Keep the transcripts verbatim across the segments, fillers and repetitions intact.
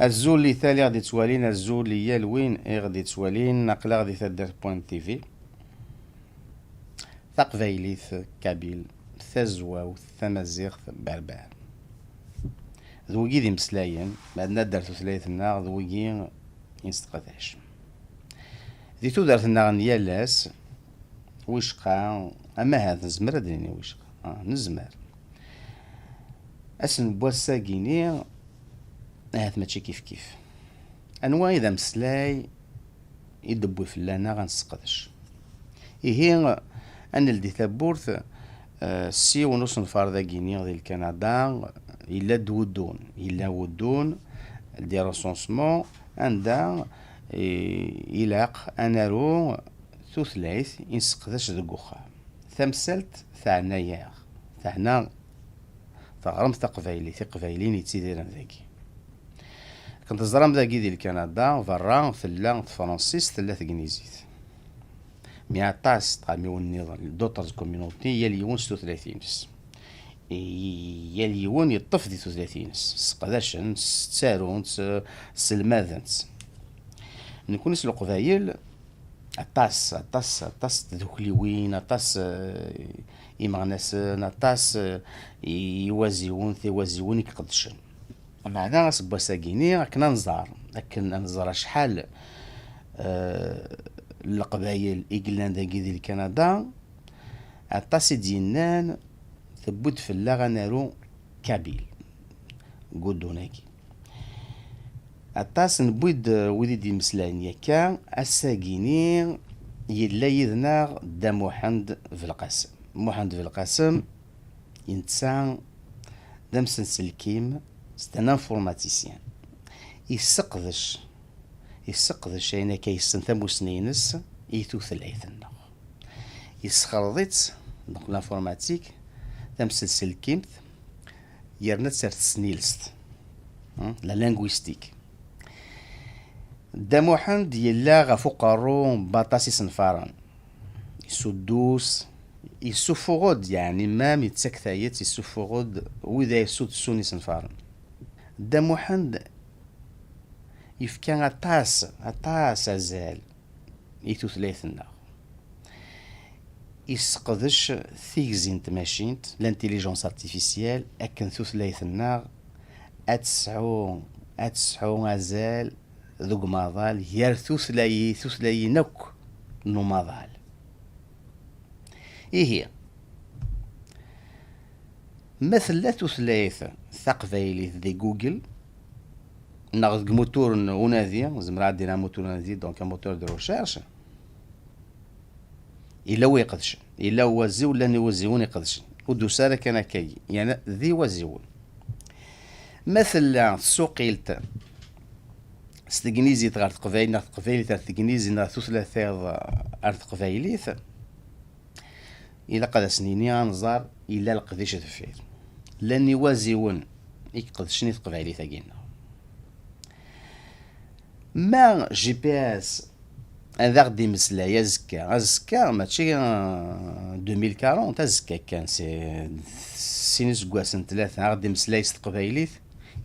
Azul i tal i ɣ-d-ittwalin, azul i yal win i ɣ-d-ittwalin, aql-aɣ di taddart point T V. Taqbaylit, Kabyle, Tazwawt, Tamaziɣt, Berber. D wigi d imeslayen, ma d nadder tutlayt-nneɣ, d wigi i nesteqdac. Di tudert-nneɣ n yal ass, wicqa, ama ahat nezmer ad d-nini wicqa, ah, nezmer. Ass n wass-agi-ni, ahat mačči kifkif. Anwa i d ameslay i d-tewwi fell-aneɣ ad nesseqdec? Ihi, ad neldi tawwurt, eh, s yiwen usenfar dagi-ni di Lkanada, yella-d wuddun, yella wuddun, des recensements, anda i, ilaq ad naru tutlayt i nesseqdac deg uxxam. Tamsalt teɛna-yaɣ, teɛna teɣremt taqbaylit, iqbayliyen yettidiren dagi. Akken teẓram dagi di Lkanada, berra tella tefransist, tella tegnizit. Mi aṭas tɣamiwin nniḍen, d'autres communautés, yal yiwen s tutlayt-ines. I-, yal yiwen yeṭṭef di tutlayt-ines. Sseqdacen-tt, ttarun-tt, sselmaden-tt. Nekni s Leqbayel, aṭas, aṭas, aṭas n tdukliwin, aṭas, eh, imeɣnasen, aṭas, eh, iwaziwen, tiwaziwin i iqeddcen. Meɛna aseggas-agi-ni, akken ad nẓer, akken ad nẓer acḥal, eh, n Leqbayel i yellan dagi di Lkanada, aṭas i d-yennan, tewwi-d fell-aɣ ad naru Kabyle deg uddun-agi. Aṭas newwi-d, eh, wid i d-imeslayen yakka, ass-agi-ni yella yid-neɣ Dda Muḥend Belqasem. Muḥend Belqasem, netta d amsenselkim, c'est un informaticien. Yesseqdec, yesseqdec ayen akka yessen tamussni-ines i tutlayt-nneɣ. Yessexleḍ-itt, donc l'informatique, tamsenselkimt, yerna-tt ar tesnilest, hein, la linguistique. Dda Muḥend yella ɣef uqerru n waṭas isenfaren. Yessuddus, yessuffuɣ-d, yeɛni, même yettak tayet, yessuffuɣ-d wid ay yessudsun isenfaren. Dda Muḥend yefka aṭas, aṭas azal i tutlayt-nneɣ. Yesseqdec tigzi n tmacint, l'intelligence artificielle, akken tutlayt-nneɣ ad tesɛu, ad tesɛu azal deg umaḍal gar tutlayi-, tutlayin akk n umaḍal. Ihi, ma tella tutlayt taqbaylit di Google, neɣ deg mutur n unadi, zemreɣ ad d-iniɣ mutur n unadi, donc un moteur de recherche, yella wi iqedcen, yella waziw, llan iwaziwen iqedcen. Ur d-tusi ara kan akkagi, yeɛni d iwaziwen. Ma tella tsuqilt s tegnizit ɣer teqbaylit, neɣ teqbaylit ar tegnizit, neɣ tutlayt-iḍ ar teqbaylit, ilaq ad as-nini ad nẓer yella leqdic deffir. Llan iwaziwen i iqedcen i teqbaylit-agi-nneɣ. Ma G P S ad aɣ-d-imeslay azekka, azekka mačči, euh, deux mille quarante, azekka kan, si, sin iseggasen, tlata, ad aɣ-d-imeslay s teqbaylit,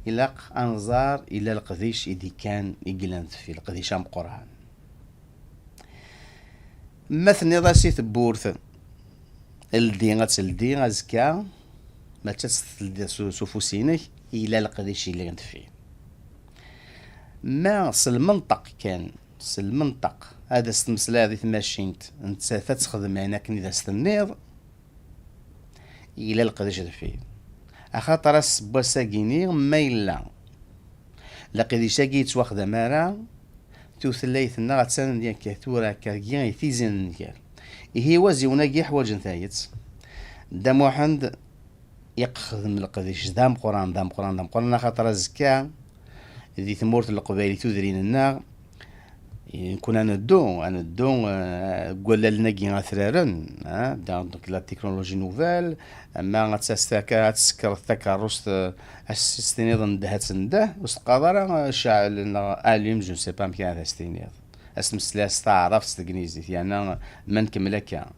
ilaq ad nẓer yella leqdic i d-ikkan, i yellan deffir, leqdic ameqqran. Ma tenniḍ-as i tewwurt, ldi, ad teldi azekka, mačči ad teldiḍ s, s ufus-inek, yella leqdic yellan deffir. Ma s lmenṭeq kan, s lmenṭeq, ad as-tmeslayeḍ i tmacint, nettat ad texdem ayen akken i d as-tenniḍ, yella leqdic deffir. Axaṭer ass n wass-agi-ni, ma yella leqdic-agi yettwaxdam ara, tutlayt-nneɣ attan akka tura, akka, i tizi n nnger. Ihi iwaziwen-agi ḥwaǧen tayet. Dda Muḥend yexdem leqdic d ameqqran, d ameqqran, d ameqqran, axaṭer azekka di tmurt n Leqbayel i tudrin-nneɣ, nekkni ad neddu, ad neddu, eh, deg wallalen-agi atraren, eh, donc la technologie nouvelle, ama ad tas-, taka-, ad tsekreḍ takeṛṛust, eh, ad s-tiniḍ ndeh, ad tendeh, ur s-teqqareḍ ara, eh, cɛel neɣ allim, je ne sais pas amek ara as-tiniḍ. Ad s-tmeslayeḍ s taɛrabt, s tegnizit, yeɛni ma nkemmel akka.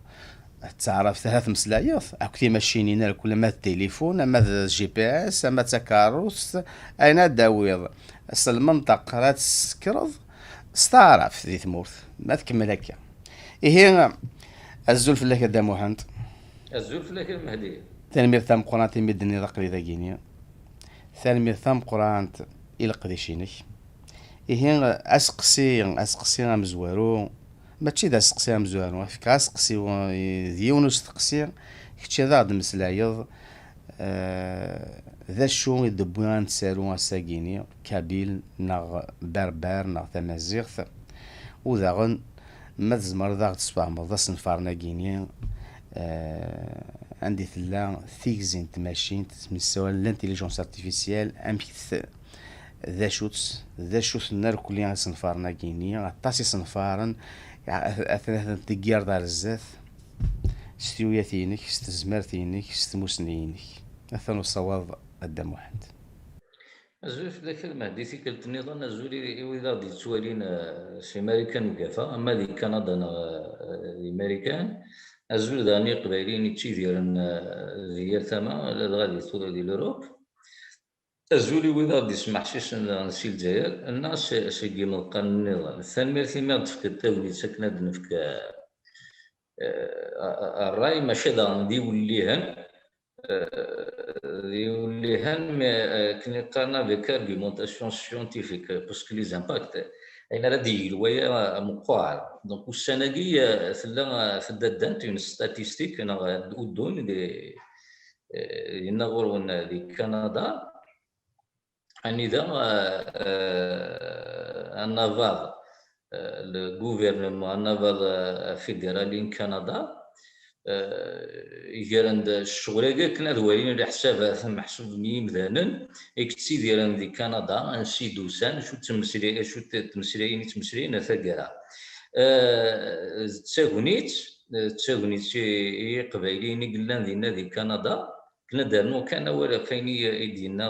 Taɛrabt ara tmeslayeḍ, akk timacinin irkul, ama d tilifun, ama d G P S, ama d takeṛṛust, ayen ad d-tawiḍ s lmenṭeq ara tsekreḍ s taɛrabt di tmurt. Ma tkemmel akka. Ihi, azul fell-ak a Dda Muḥend. Azul fell-ak a Mehdi. Tanemmirt tameqqrant imi d-tenniḍ aql-i dagini. Tanemmirt tameqqrant i leqdic-inek. Ihi, aseqsi, aseqsi amezwaru, mačči d aseqsi amezwaru, fkeɣ aseqsi d yiwen usteqsi, kečč ad aɣ-d-meslayeḍ, eh, d acu i d-wwi ad nettaru ass-agini, Kabil neɣ Berber neɣ Tamaziɣt, u daɣen ma tzemreḍ ad aɣ-d-tesfehmeḍ asenfar-nagini, eh, anda i tella tigzi n tmacint, ttmessawalen l'intelligence artificielle, amek t-, d acu-tt, d acu-ten irkelli isenfaren-agi-nni, aṭas isenfaren, a-, atan, atan deg yired ar zdat, s tuyat-inek, s tezmert-inek, s tmussni-inek. Atan usawaḍ a Dda Muḥend. Azul fell-ak a Mehdi, tikkelt nniḍen, azul i, i wid aɣ-d-yettwalin, eh, si Marikan ugafa, ama di Kanada neɣ, eh, di Marikan. Azul daɣen i Iqbayliyen yettidiren, eh, di yal tama, ladɣa di tura di l'Europe. Azul i wid aɣ-d-yesmeḥsisen daɣen si Lezzayer, neɣ si, seg yimeḍqan nniḍen. Tanemmirt imi aɣ-d-tefkiḍ tagnit akken ad d-nefk, eh, eh, ṛṛay, maca daɣen d iwellihen, eh, d iwellihen, mais, eh, akken i qqaren avec argumentation scientifique, parce que les impacts, ayen ara d-yeg lwaya, eh, meqqar. Donc, ussan-agi, eh, tella, eh, tedda ddant une statistique, neɣ, eh, uddun, des, eh, yenna ɣur-wen di Kanada, anida, eh, eh, anabaḍ, eh, le gouvernement, anabaḍ, eh, fédéral n Kanada, eh, gren-d ccɣel-agi akken ad walin leḥsabat meḥsub n yimdanen i yettidiren di Kanada, ansi d-usan, acu d tmesli-, acu d tmeslayin i ttmeslayen ar taggara. Eh, d tagnit, d tagnit i, i Yiqbayliyen i yellan dinna di Kanada, akken ad d-rnuɣ kan awal ɣef wayen i, i d-yenna,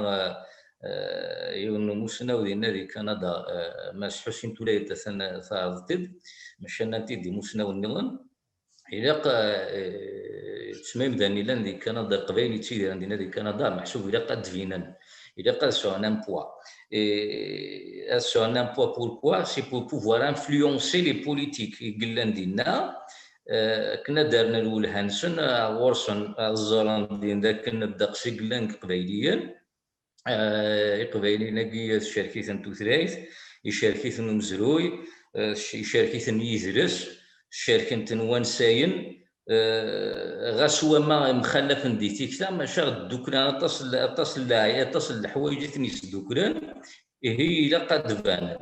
eh, yiwen n umusnaw dinna di Kanada, eh, Mass Ḥusin Tulayt, atan teɛreḍ-t-id, maca nnan-t-id imusnawen nniḍen. Ilaq, eh, ttma imdanen yellan di Kanada, Leqbayel yettidiren dinna di Kanada, meḥsub ilaq ad d-binen, ilaq ad sɛun un poids. Et ad sɛun un poids, pourquoi? C'est pour pouvoir influencer les politiques i yellan dinna, eh, akken ad d-rren lwelha-nsen, eh, ɣur-sen, ad ẓren din d akken ddeqs i yellan deg Iqbayliyen. Eh, Iqbayliyen-agi tcerk-iten tutlayt, icerk-iten umezruy, eh, icerk-iten yidles, cerken-ten wansayen, eh, ɣas wama mxallafen di tikta, maca dduklen aṭas n, aṭas n lɛay-, aṭas n leḥwayeǧ i ten-yesduklen, ihi ilaq ad d-banen.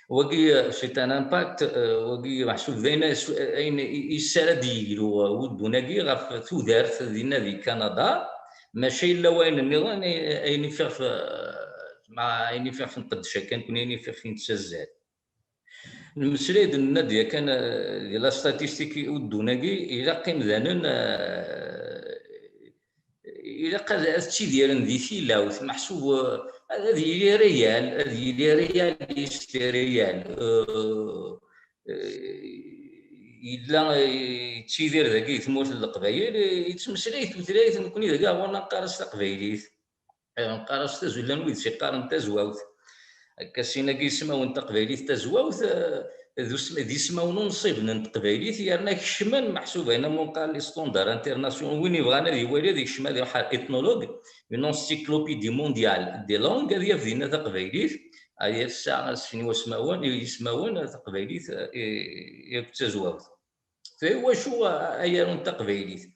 Wagi, c'est un impact, euh, wagi meḥsub d ayen, ayen i, i yessara ad d-yeglu, uh, uddun-agi ɣef tudert dinna di Kanada, maca yella wayen nniḍen, i, ayen i fiɣef, uh, ma ayen i fiɣef nqeddec akka nekni, ayen i fiɣef nettazzal. Nemmeslay-d, nenna-d yakan, uh, di la statistique i uddun-agi, ilaq imdanen, uh, ilaq ad, ad ttidiren di tilawt, meḥsub, eh, ad, ad yili réel, ad yili réaliste, réel. Eh, eh, yella, eh, yettidir dagi di tmurt n Leqbayel, eh, yettmeslay tutlayt, nekni dagi ɣur-neɣ neqqar-as taqbaylit. Eh, neqqar-as tazullan wid s-iqqaren tazwawt. Akka sin-agi ismawen n teqbaylit tazwawt, eh, d usm-, d ismawen unṣiben n teqbaylit, yerna kecmen, meḥsub ayen am unqal les standards internationaux, win yebɣan ad iwali ad ikcem ad iruḥ ar ethnologue, une encyclopédie mondiale des langues, ad yaf dinna taqbaylit, ad yaf tesɛa asfin wasmawen, ismawen, taqbaylit, eh, i, i tazwawt. Iwacu ayaru n taqbaylit?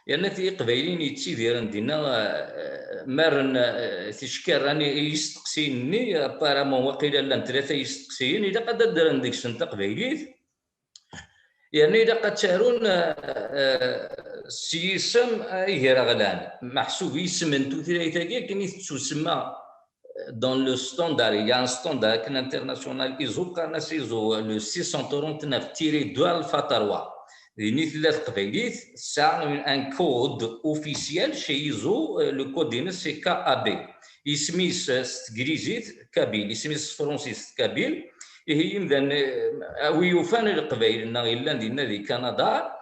Yerna ti iqbayliyen yettidiren dinna, eh, ma rren, eh, ticekkarin i yisteqsiyen-nni, apparemment waqila llan tlata yisteqsiyen, ilaq ad d-rren deg-sen taqbaylit, yerna ilaq ad tt-arun, eh, eh, s yisem, eh, agraɣlan. Meḥsub isem n tutlayt-agi akken i tettusemma dans le standard, il y a un standard akken international, ISO, qqaren-as ISO, le six cent trente-neuf tiret deux alpha trois. Din i tella teqbaylit, tesɛa un code officiel chez ISO, euh, le code-ines c'est K A B. Isem-is, euh, s teglizit, Kabyle, isem-is s tefransist, Kabyle. Ihi imdanen, euh, a wi yufan leqbayel-nneɣ yellan dinna di Kanada,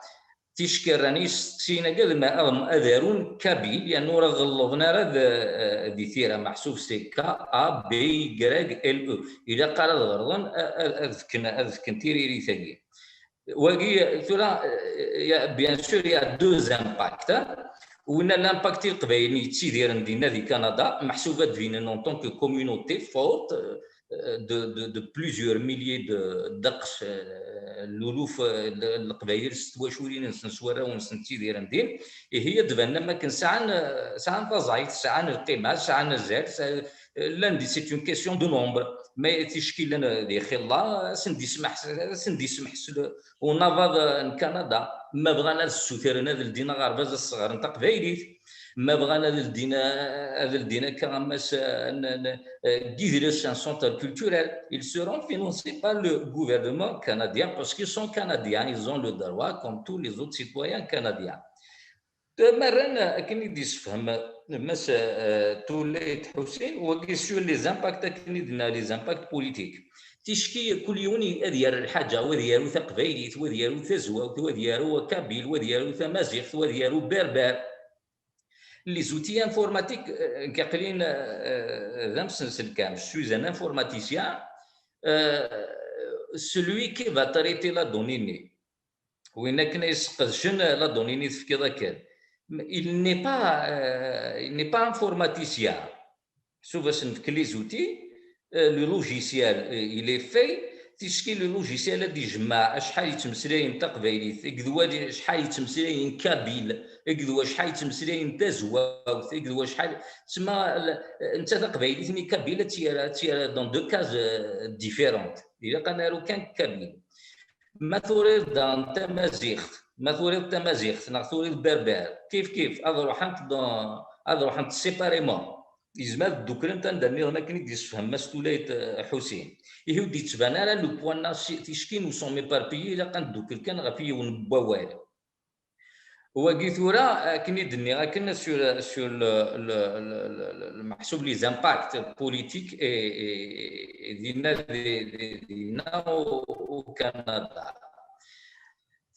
Ticki rran yisteqsiyen-agi ad, ad, ad arun kabyle, yernu ur ɣellḍen ara d, eh, di tira, meḥsub c'est K A B Y L E. Ilaq ara ad ɣerḍen, a-, a-, ad fken, ad fken tiririt-agi. Wagi, tura, eh, y a, bien sûr, il y a deux impacts, hein. Winna l'impact i Leqbayel yettidiren dinna di Canada, meḥsub ad d-binen en tant que communauté forte, euh, de, de, de plusieurs milliers de, ddeqs, euh, luluf, euh, n Leqbayel s twaculin-nsen, s warraw-nsen ttidiren din, ihi ad d-banen am akken sɛan, euh, sɛan taẓayt, sɛan lqima, sɛan azal, sɛan, euh, llan di, c'est une question de nombre. Ma ticki llan di xilla, ad sen-d-ismeḥ, ad sen-d-ismeḥ s le, unabaḍ, euh, n Kanada. Ma bɣan ad ssutren ad ldin aɣerbaz, ad sɣeren taqbaylit. Ma bɣan ad ldin, ad ldin akka am ass, euh, n, n, euh, n yidles, un centre culturel, ils seront financés par le gouvernement canadien parce qu'ils sont canadiens, ils ont le droit comme tous les autres citoyens canadiens. Ma rran akken i d-yessefhem Mass, euh, Tullayt Ḥusin, wagi sur les impacts, akken i d-nenna, les impacts politiques. Ticki kul yiwen ad yaru lḥaǧa, wa ad yaru taqbaylit, wa ad yaru tazwawt, wa ad yaru kabyle, wa ad yaru tamaziɣt, wa ad yaru berber. Les outils informatiques, euh, nekk aql-in, euh, d amsensel kan, je suis un informaticien, euh, celui qui va traiter la donnée-nni, win akken ay sqedcen la donnée-nni tefkiḍ akken. Il n'est pas, euh, il n'est pas informaticien. Sauf à se les outils, euh, le logiciel, euh, il est fait, ticki le logiciel ad d-ijemmeɛ acḥal yettmeslayen taqbaylit, akked wa acḥal yettmeslayen kabyle, akked wa acḥal yettmeslayen tazwawt, akked wa acḥal, tsemma, netta taqbaylit-nni kabyle ad tt-yerr, ad tt-yerr dans deux cases, euh, différentes. Ilaq ad naru kan kabyle. Ma turiḍ daɣen tamaziɣt, ma turiḍ tamaziɣt neɣ turiḍ berber, kif kif, ad ruḥent dans, ad ruḥent séparément. Yezmer ad dduklent anda nniḍen akken i d-yessefhem Mass Tullayt, eh, Ḥusin. Ihi ur d-yettban ara le point-nni, si, ticki nous sommes éparpillés, ilaq ad neddukel kan ɣef yiwen n wawal. Wagi tura, akken i d-nniɣ akken sur, sur le, le, le, le, le, le meḥsub les impacts politiques et, et, et dinna, di, di, dinna au, au Canada.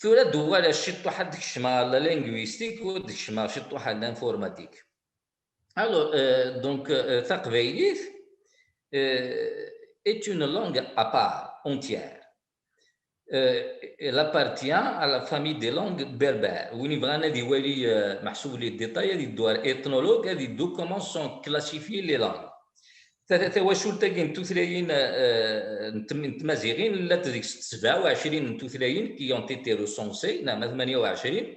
Tura d-uɣaleɣ ciṭuḥ ad d-kecmeɣ ɣer la linguistique, u ad d-kecmeɣ ciṭuḥ ɣer l'informatique. Alors, euh, donc, euh, taqbaylit, euh, est une langue à part entière. Euh, elle appartient à la famille des langues berbères. Win yebɣan ad iwali, euh, meḥsub les détails, ad iddu ɣer ethnologue, ad iddu comment sont classifiées les langues. Ta-, ta-, tawacult-agi n tutlayin, euh, n tm-, n tmaziɣin, llant deg-s sebɛa u ɛecrin n tutlayin qui ont été recensées, neɣ ma tmanya u ɛecrin,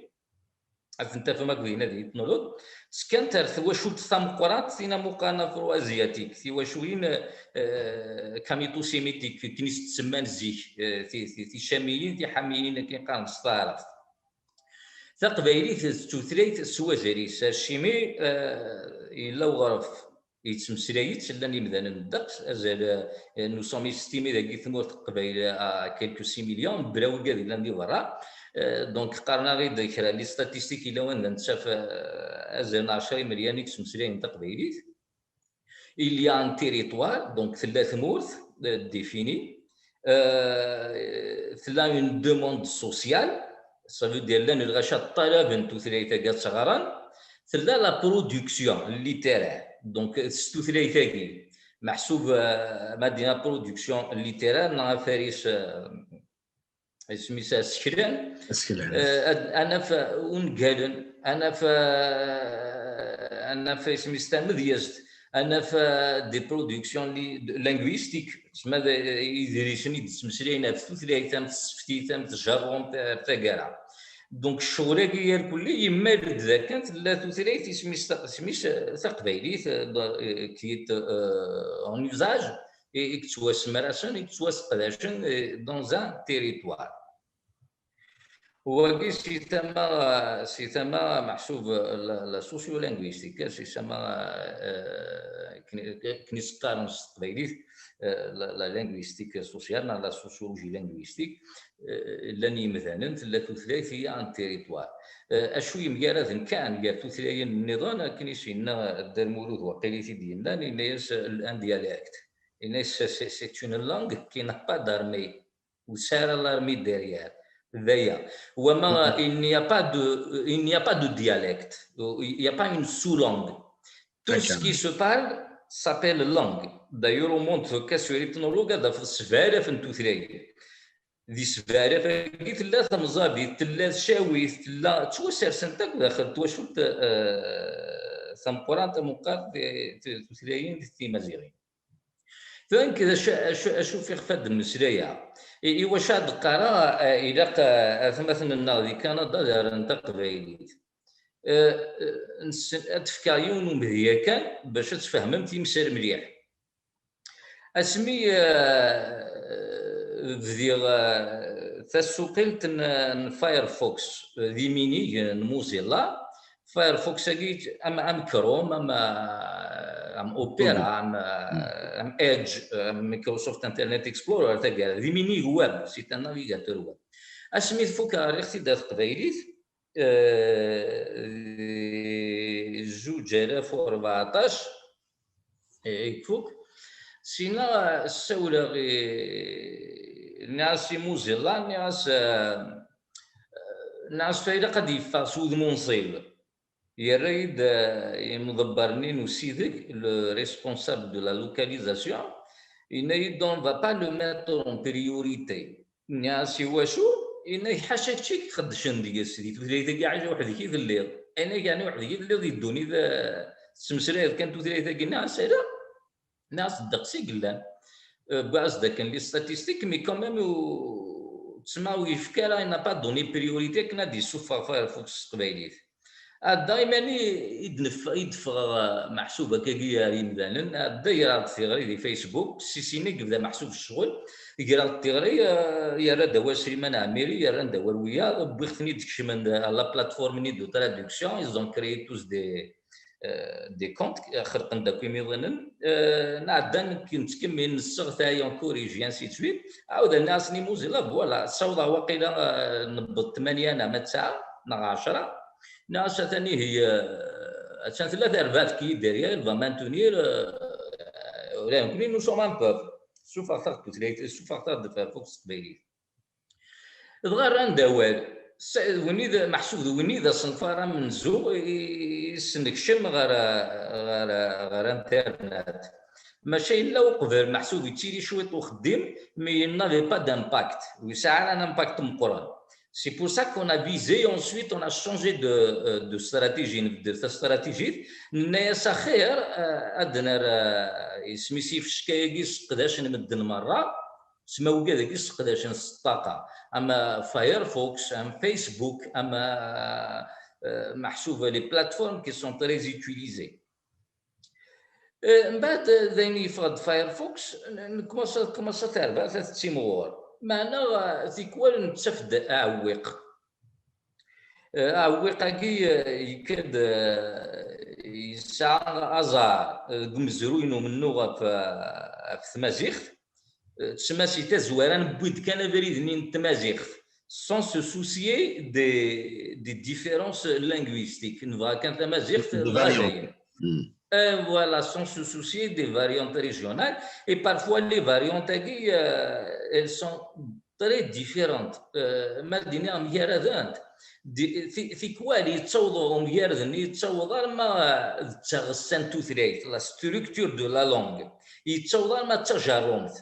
ad ten-tafem akk dinna di ethnologue. Ttekkant ar twacult tameqqrant, tin amuqan afro-asiatique, tiwaculin, euh, kamito-sémitique, akken i s-ttsemman zik, euh, ti-, ti-, ticamiyin, tiḥamiyin, akken qqaren s taɛrabt. Taqbaylit d tutlayt s wazal-is, acimi, euh, yella uɣref yettmeslay-itt, llan imdanen ddeqs, azal, euh, nous sommes estimés dagi tmurt n Qbayl à quelques six millions, mebla wigad yellan di berra. Euh, donc, qqaren-aɣ-id kra n les statistiques yella wanda nettaf, euh, azal n ɛecra imelyan i yettmeslayen taqbaylit. Il y a un territoire, donc tella tmurt, euh, définie, euh, tella une demande sociale, ça veut dire llan lɣaci ṭṭalaben tutlayt-agi ad tt-ɣren, tella la production littéraire, donc s tutlayt-agi, meḥsub, euh, ma d-nini production littéraire, neɣ afaris, euh, isem-is aseklan. Aseklan. Euh, ad, ad naf ungalen, ad naf, euh, ad naf isem-is tamedyazt, ad naf, euh, des productions li-, linguistiques, tsemma d, idlisen i d-ttmeslayen ɣef tutlayt, am tseftit, am tjerrumt, ar taggara. Donc, ccɣel-agi irkelli yemmal-d d akken tella tutlayt isem-is ta-, isem-is, euh, taqbaylit, euh, de-, euh, qui est, euh, en usage, et, et yettwasemrasen, i yettwaseqdacen, euh, dans un territoire. Wagi si tama, si tama meḥsub la, la sociolinguistique, si tama, euh, akken i s-qqaren s teqbaylit, euh, la, la linguistique sociale, neɣ la sociologie linguistique, euh, llan yimdanen, tella tutlayt, il y a un territoire. Euh, acu yemgaraden kan gar tutlayin nniḍen, akken i s-yenna Dda Lmulud waqil i t-id-yennan, yenna-yas, euh, un dialecte. Yenna-yas, c'est, c'est une langue qui n'a pas d'armée. Ur tesɛi ara l'armée derrière. D'ailleurs, wama, il n'y a pas de, il n'y a pas de dialecte, il n'y a pas une sous-langue. Tout ce qui se parle s'appelle langue. D'ailleurs, au monde, akka sur l'ethnologue, ad tafeḍ sebɛa alaf n tutlayin. Di sebɛa alaf-agi tella tamẓabit, tella tcawit, tella, ttwasersent akk daxel twacult, eh, tameqqrant, tameqqrant, eh, tutlayin timaziɣin. Tura nekk d acu, acu, acu fiɣef ad d-mmeslayeɣ? I, i wacu ad d-qqareɣ, eh, ilaq, eh, atmaten-nneɣ di Kanada ad arun taqbaylit? Eh, eh, nessen, ad d-fkeɣ yiwen umedya kan bac ad tfehmem timsal mliḥ. Asmi, eh, bdiɣ, eh, tasuqilt n, n Firefox, eh, d iminig n Mozilla, Firefox-agi, am, am Chrome, am, am Opera, am, am Edge, am Microsoft Internet Explorer, taggara, d iminig web, c'est un navigateur web. Asmi tfuk, rriɣ-t-id ar teqbaylit, eh, di zuǧ alaf u rbeɛṭac, eh, i ifuk. Sina ssawleɣ i, nniɣ-as i Mozilla, nniɣ-as, eh, nniɣ-as ilaq ad yeffeɣ s wudem unṣib. Yerra-yi-d, eh, imḍebber-nni n usideg, le responsable de la localisation, yenna-yi-d, on va pas le mettre en priorité. Nniɣ-as i wacu? Yenna-k ḥaca kečč i iqeddcen deg-s, di tutlayt-agi ɛac weḥd-k i telliḍ. Yenna-k, yeɛni weḥd-k i telliḍ di ddunit, eh, tettmeslayeḍ kan tutlayt-agi? Nniɣ-as ala. Nniɣ-as ddeqs i yellan. Eh, wwiɣ-as-d akken les statistiques, mais quand même, ur, tma ur yefki ara, il n'a pas donné priorité akken ad d-yessufeɣ Firefox s teqbaylit. Ɛedda imani i d-nef-, i d-ffɣeɣ, eh, meḥsub akkagi ar yimdanen, ɛedda greɣ-d tiɣri di Facebook, si sin i yebda meḥsub ccɣel, greɣ-d tiɣri, eh, yerra-d awal Sliman Ɛmiri, yerran-d awal wiyaḍ, wwiɣ-ten-id kecmen à la plateforme-nni de traduction, ils ont créé tous des, eh, des comptes, eh, xelqen-d akk imiḍanen. Eh, nɛedda nekk nettkemmil, nesseɣtay, on corrige, et ainsi de suite. Ɛawdeɣ nniɣ-asen i Mozilla, voilà, ssawḍeɣ waqila, eh, newweḍ tmanya neɣ ma tesɛa neɣ ɛecra. Nniɣ-as atan ihi, eh, attan tella terbaɛt qui est derrière, elle va maintenir, eh, ula d nekkni nous sommes un peuple. Ssuffɣet-aɣ-d tutlayt, ssuffɣet-aɣ-d Firefox s teqbaylit. Dɣa rran-d awal. S-, win i d, meḥsub d win i d asenfar amenzu i, i s-nekcem ɣer, ɣer, ɣer internet. Maca yella uqbel, meḥsub yettili cwiṭ uxeddim, mais il n'avait pas d'impact. Ur yesɛi ara un impact meqqren. C'est pour ça qu'on a visé ensuite, on a changé de, euh, de stratégie, nbeddel tastratégie. Nenna-yas axir, euh, ad nerr, euh, isem-is ifecka-agi sseqdacen medden merra, sma wigad-agi sseqdacen s ṭṭaqa, ama Firefox, am Facebook, ama, euh, meḥsub les plateformes qui sont très utilisées. Eh, mbeɛd, eh, d ayen yeffeɣ-d Firefox, n-, n-, commence, commence terbaɛt ad tettimɣur. Meɛna, eh, tikwal nettaf-d aɛewwiq. Eh, aɛewwiq-agi, eh, yekka-d, eh, yesɛa aẓar, eh, deg umezruy n umennuɣ ɣef, eh, ɣef tmaziɣt. Eh, tsemma si tazwara newwi-d kan abrid-nni n tmaziɣt, sans se soucier des, des différences linguistiques. Nebɣa kan tamaziɣt, des variantes. Eh, voilà, sans se soucier des variantes régionales. Et parfois, les variantes-agi, euh, elles sont très différentes. Euh, ma d-iniɣ mgaradent. Di-, ti-, tikwal yettaweḍ umgarad-nni, yettaweḍ arma, euh, d taɣessa n tutlayt, la structure de la langue. Yettaweḍ arma d tajerrumt.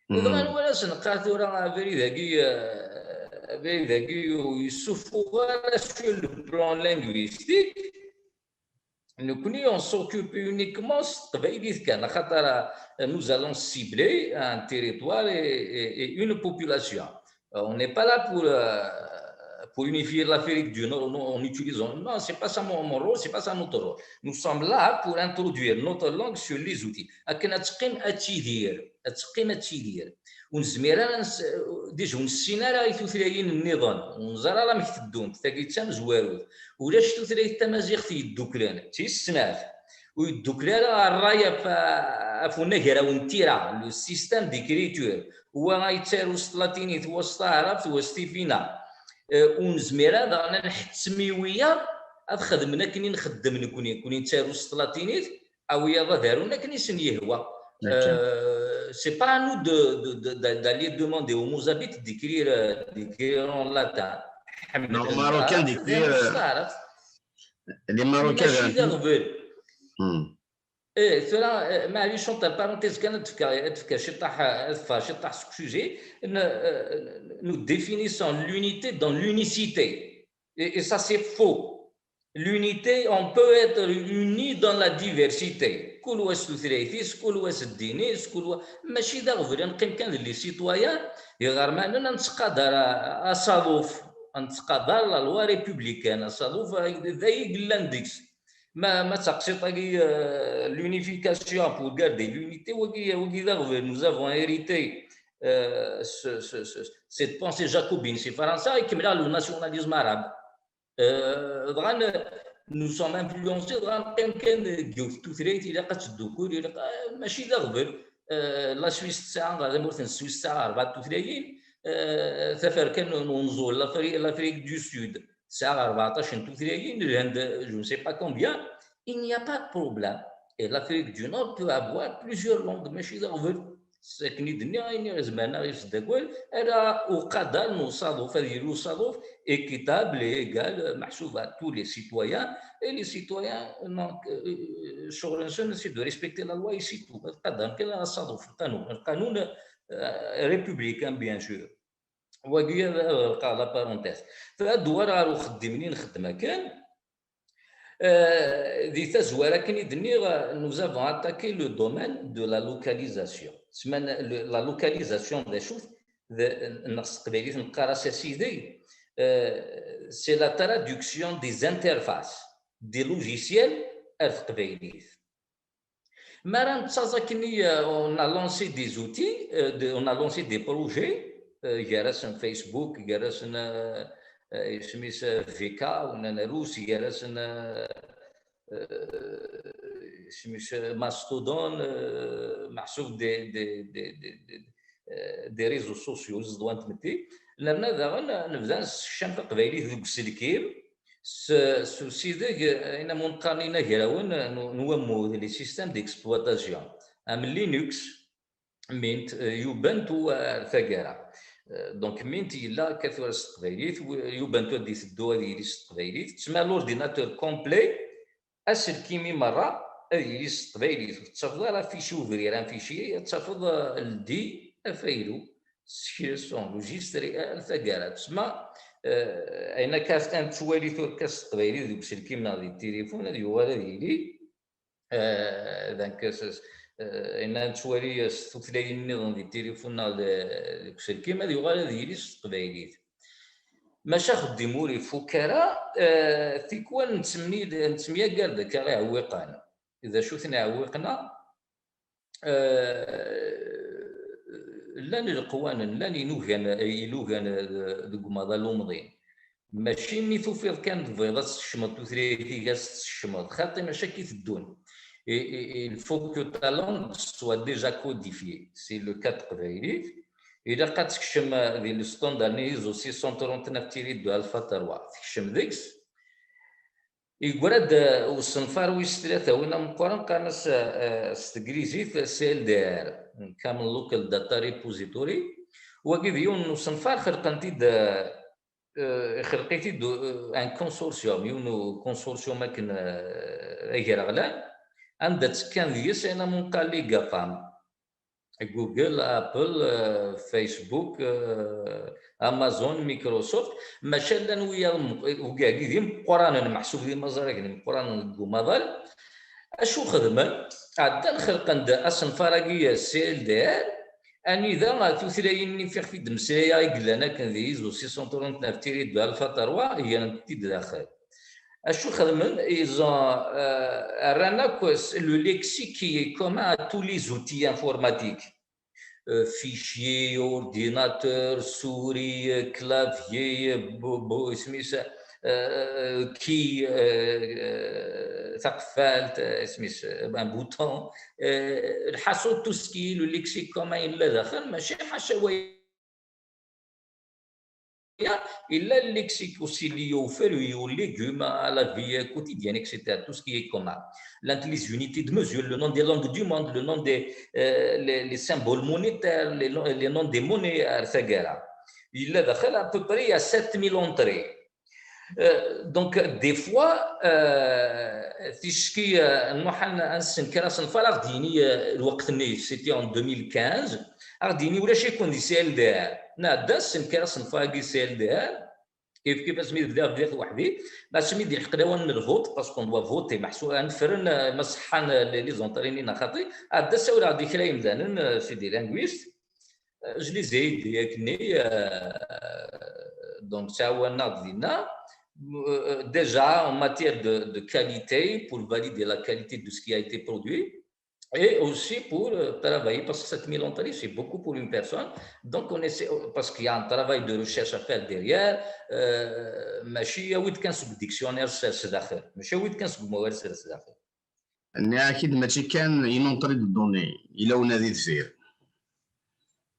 Dɣa anwa ara s-neqqar tura abrid-agi, euh, abrid-agi ur yessufuɣ ara sur le plan linguistique? Nekkni, on s'occupe uniquement s teqbaylit kan, axaṭer, euh, nous allons cibler un territoire et, et, et une population. Euh, on n'est pas là pour, euh, pour unifier l'Afrique du Nord, non, en utilisant, non, c'est pas ça mon, mon rôle, c'est pas ça notre rôle. Nous sommes là pour introduire notre langue sur les outils. Akken ad teqqim ad tidir, ad teqqim ad tidir. Ur nezmir ara, déjà ur nessin ara i tutlayin nniḍen, ur neẓri ara amek teddunt, tagi d tamezwarut. Ulac tutlayt tamaziɣt yedduklen, d tis snat. Ur yeddukel ara ṛṛay ɣef, ɣef unagraw n tira, le système d'écriture. Wa yettaru s tlatinit, wa s taɛrabt, wa s tifina. Eh, ur nezmir ara daɣen ad nḥettem i wiyaḍ ad xedmen akken i nxeddem nekni. Nekni nettaru s tlatinit, a wiyaḍ ad arun akken i sen-yehwa. Eh, c'est pas à nous de, de, de, de- d'aller demander aux Mozambiques d'écrire, euh, d'écrire en latin. Non, Marocain d'écrire, euh, les Marocains. Marocains. Hmm. Eh, tura, eh, معليش, entre parenthèses, كان تفكر تفكر شي طاح تفكر شي طاح سكسوزي. Nous définissons l'unité dans l'unicité. Et, et ça, c'est faux. L'unité, on peut être uni dans la diversité. كل واحد ستوثريتيس، كل واحد الدينيس، كل واحد ماشي دا غبر نقيم كان les citoyens. يغير ما اننا نتقادر اصادف، نتقادر la loi républicaine اصادف. ذا يقلان ديكس ما ما تقصيط l'unification pour garder l'unité. وكي وكي دا غبر nous avons hérité, euh, ce, ce, ce, cette pensée jacobine. C'est فرنسا يكمل le nationalisme arabe. Dɣa nous sommes influencés, dɣa neqqim kan deg yiwet tutlayt, ilaq ad teddukul, ilaq, ah, mačči d aɣbel. La Suisse tesɛa, tamurt n Sswis tesɛa rebɛa tutlayin. Taferka n unẓul, l'Afrique du Sud tesɛa rbeɛṭac n tutlayin, Lhend, je ne sais pas combien. Il n'y a pas de problème. Et l'Afrique du Nord peut avoir plusieurs langues, mačči d aɣbel. Akken i d-nniɣ, ayen i izemren ad ɣ-yesdagal, ala uqader n usaḍuf, ad yili usaḍuf équitable et égal, meḥsub à tous les citoyens. Et les citoyens, donc, ccɣel-nsen, c'est de respecter la loi et c'est tout. Ad qadren kan asaḍuf, lqanun, lqanun républicain, bien sûr. Wagi ad ɣelqeɣ la parenthèse. Ad d-uɣaleɣ ɣer uxeddim-nni nxeddem akken. Di tazwara akken i d-nniɣ, nous avons attaqué le domaine de la localisation. Semman la localisation d acu-t? Neɣ s teqbaylit neqqar-as asideg, c'est la traduction des interfaces des logiciels ar teqbaylit. Mi ara nettaẓ akkenni, on a lancé des outils, on a lancé des projets, gar-asen Facebook, gar-asen isem-is V K, unan arus, gar-asen isem-is Mastodon, meḥsub des, des, des, des, des réseaux sociaux, ẓeḍwa n tmetti. Nerna daɣen nebda nessekcam taqbaylit deg uselkim s usideg ayen am qqaren inagrawen n wammud, les systèmes d'exploitation, am Linux, Mint, Ubuntu ar taggara. Donc Mint yella akka tura s teqbaylit, Ubuntu ad iteddu ad yili s teqbaylit. Tsemma l'ordinateur complet, aselkim-i merra ad yili s teqbaylit. Ur tettafeḍ ara fichier ouvrir, un fichier, ad tafeḍ ldi afaylu, sekres, enregistrer ar taggara. Tsemma ayen akka ad nettwali tura s teqbaylit deg uselkim neɣ di tilifun, ad yuɣal ad yili donc ayen nettwali s tutlayin nniḍen di tilifun neɣ deg uselkim, ad yuɣal ad yili s teqbaylit. Maca axeddim ur ifuk ara. Tikwal nettemyagar d akka iɛewwiqen. D acu-ten iɛewwiqen-a? Llan ileqwanen, llan ilugan, ilugan deg umaḍal umḍin. Mačči mi tufiḍ kan tebɣiḍ ad tsekcmeḍ tutlayt-ik, ad tt-tsekcmeḍ. Xaṭi, mačči akka i teddun. Il faut que ta langue soit déjà codifiée. C'est le cas n teqbaylit. Ilaq ad tekcem di le standard-nni ISO six cent trente-neuf tiret deux alpha trois. Tekcem deg-s. Yeggra-d usenfar wis tlata, win ameqqran, qqaren-as s teglizit C L D R, Common Local Data Repository. Wagi d yiwen n usenfar xelqen-t-id, ixelq-it-id un consortium, yiwen n consortium akken agraɣlan, anda ttekkan deg-s ayen am nqqar les GAFAM. Google, Apple, Facebook, Amazon, Microsoft, maca llan wiyaḍ, wigagi d imeqqranen, meḥsub d imaẓragen imeqqranen deg umaḍal. Acu xedmen? Ɛeddan xelqen-d asenfar-agi C L D R, anida tutlayin-nni fiɣef i d-mmeslayeɣ i yellan akken di ISO six cent trente-neuf tiret deux alpha trois, grent-t-id daxel. Acu xedmen? Ils ont, euh, rran akk le lexique qui est commun à tous les outils informatiques. Euh, fichier, ordinateur, souris, clavier, isem-is, euh, key, euh, taqeffalt, isem-is, un bouton. Lḥaṣul, tout ce qui est le lexique commun yella daxel, mačči ḥaca wayen il a le lexique aussi lié aux fruits, aux légumes, à la vie quotidienne, et cetera. Tout ce qui est commun. L'int-, les unités de mesure, le nom des langues du monde, le nom des, euh, les, les symboles monétaires, les, les noms des monnaies, et cetera. Il a à peu près à sept mille entrées. Euh, donc, des fois, euh, ticki, euh, nruḥ ad n-, ad nessenker asenfar, ad aɣ-d-yini, euh, lweqt-nni, c'était en deux mille quinze, ad aɣ-d-yini ulac-iken di C L D R. Nɛedda nessenker asenfar-agi C L D R, kif kif asmi d-bdiɣ, bdiɣ weḥd-i, asmi d-ilḥeq lawan n lvot, parce qu'on doit voter, meḥsub ad nefren, euh, ma ṣeḥḥan, euh, les, les entrées-nni neɣ xaṭi, ɛedda ssawleɣ-d i kra yemdanen, euh, c'est des linguistes, euh, je les ai aidés akken-nni, euh, donc ttɛawanen-aɣ-d dinna. Euh, déjà en matière de, de qualité, pour valider la qualité de ce qui a été produit, et aussi pour, euh, travailler, parce que sept mille entrées, c'est beaucoup pour une personne. Donc, on essaie, parce qu'il y a un travail de recherche à faire derrière, euh, mačči awi-d kan seg dictionnaire s, s daxel, mačči awi-d kan seg umawal s, s daxel. Nniɣ-ak-id, mačči kan une entrée de données, yella unadi deffir.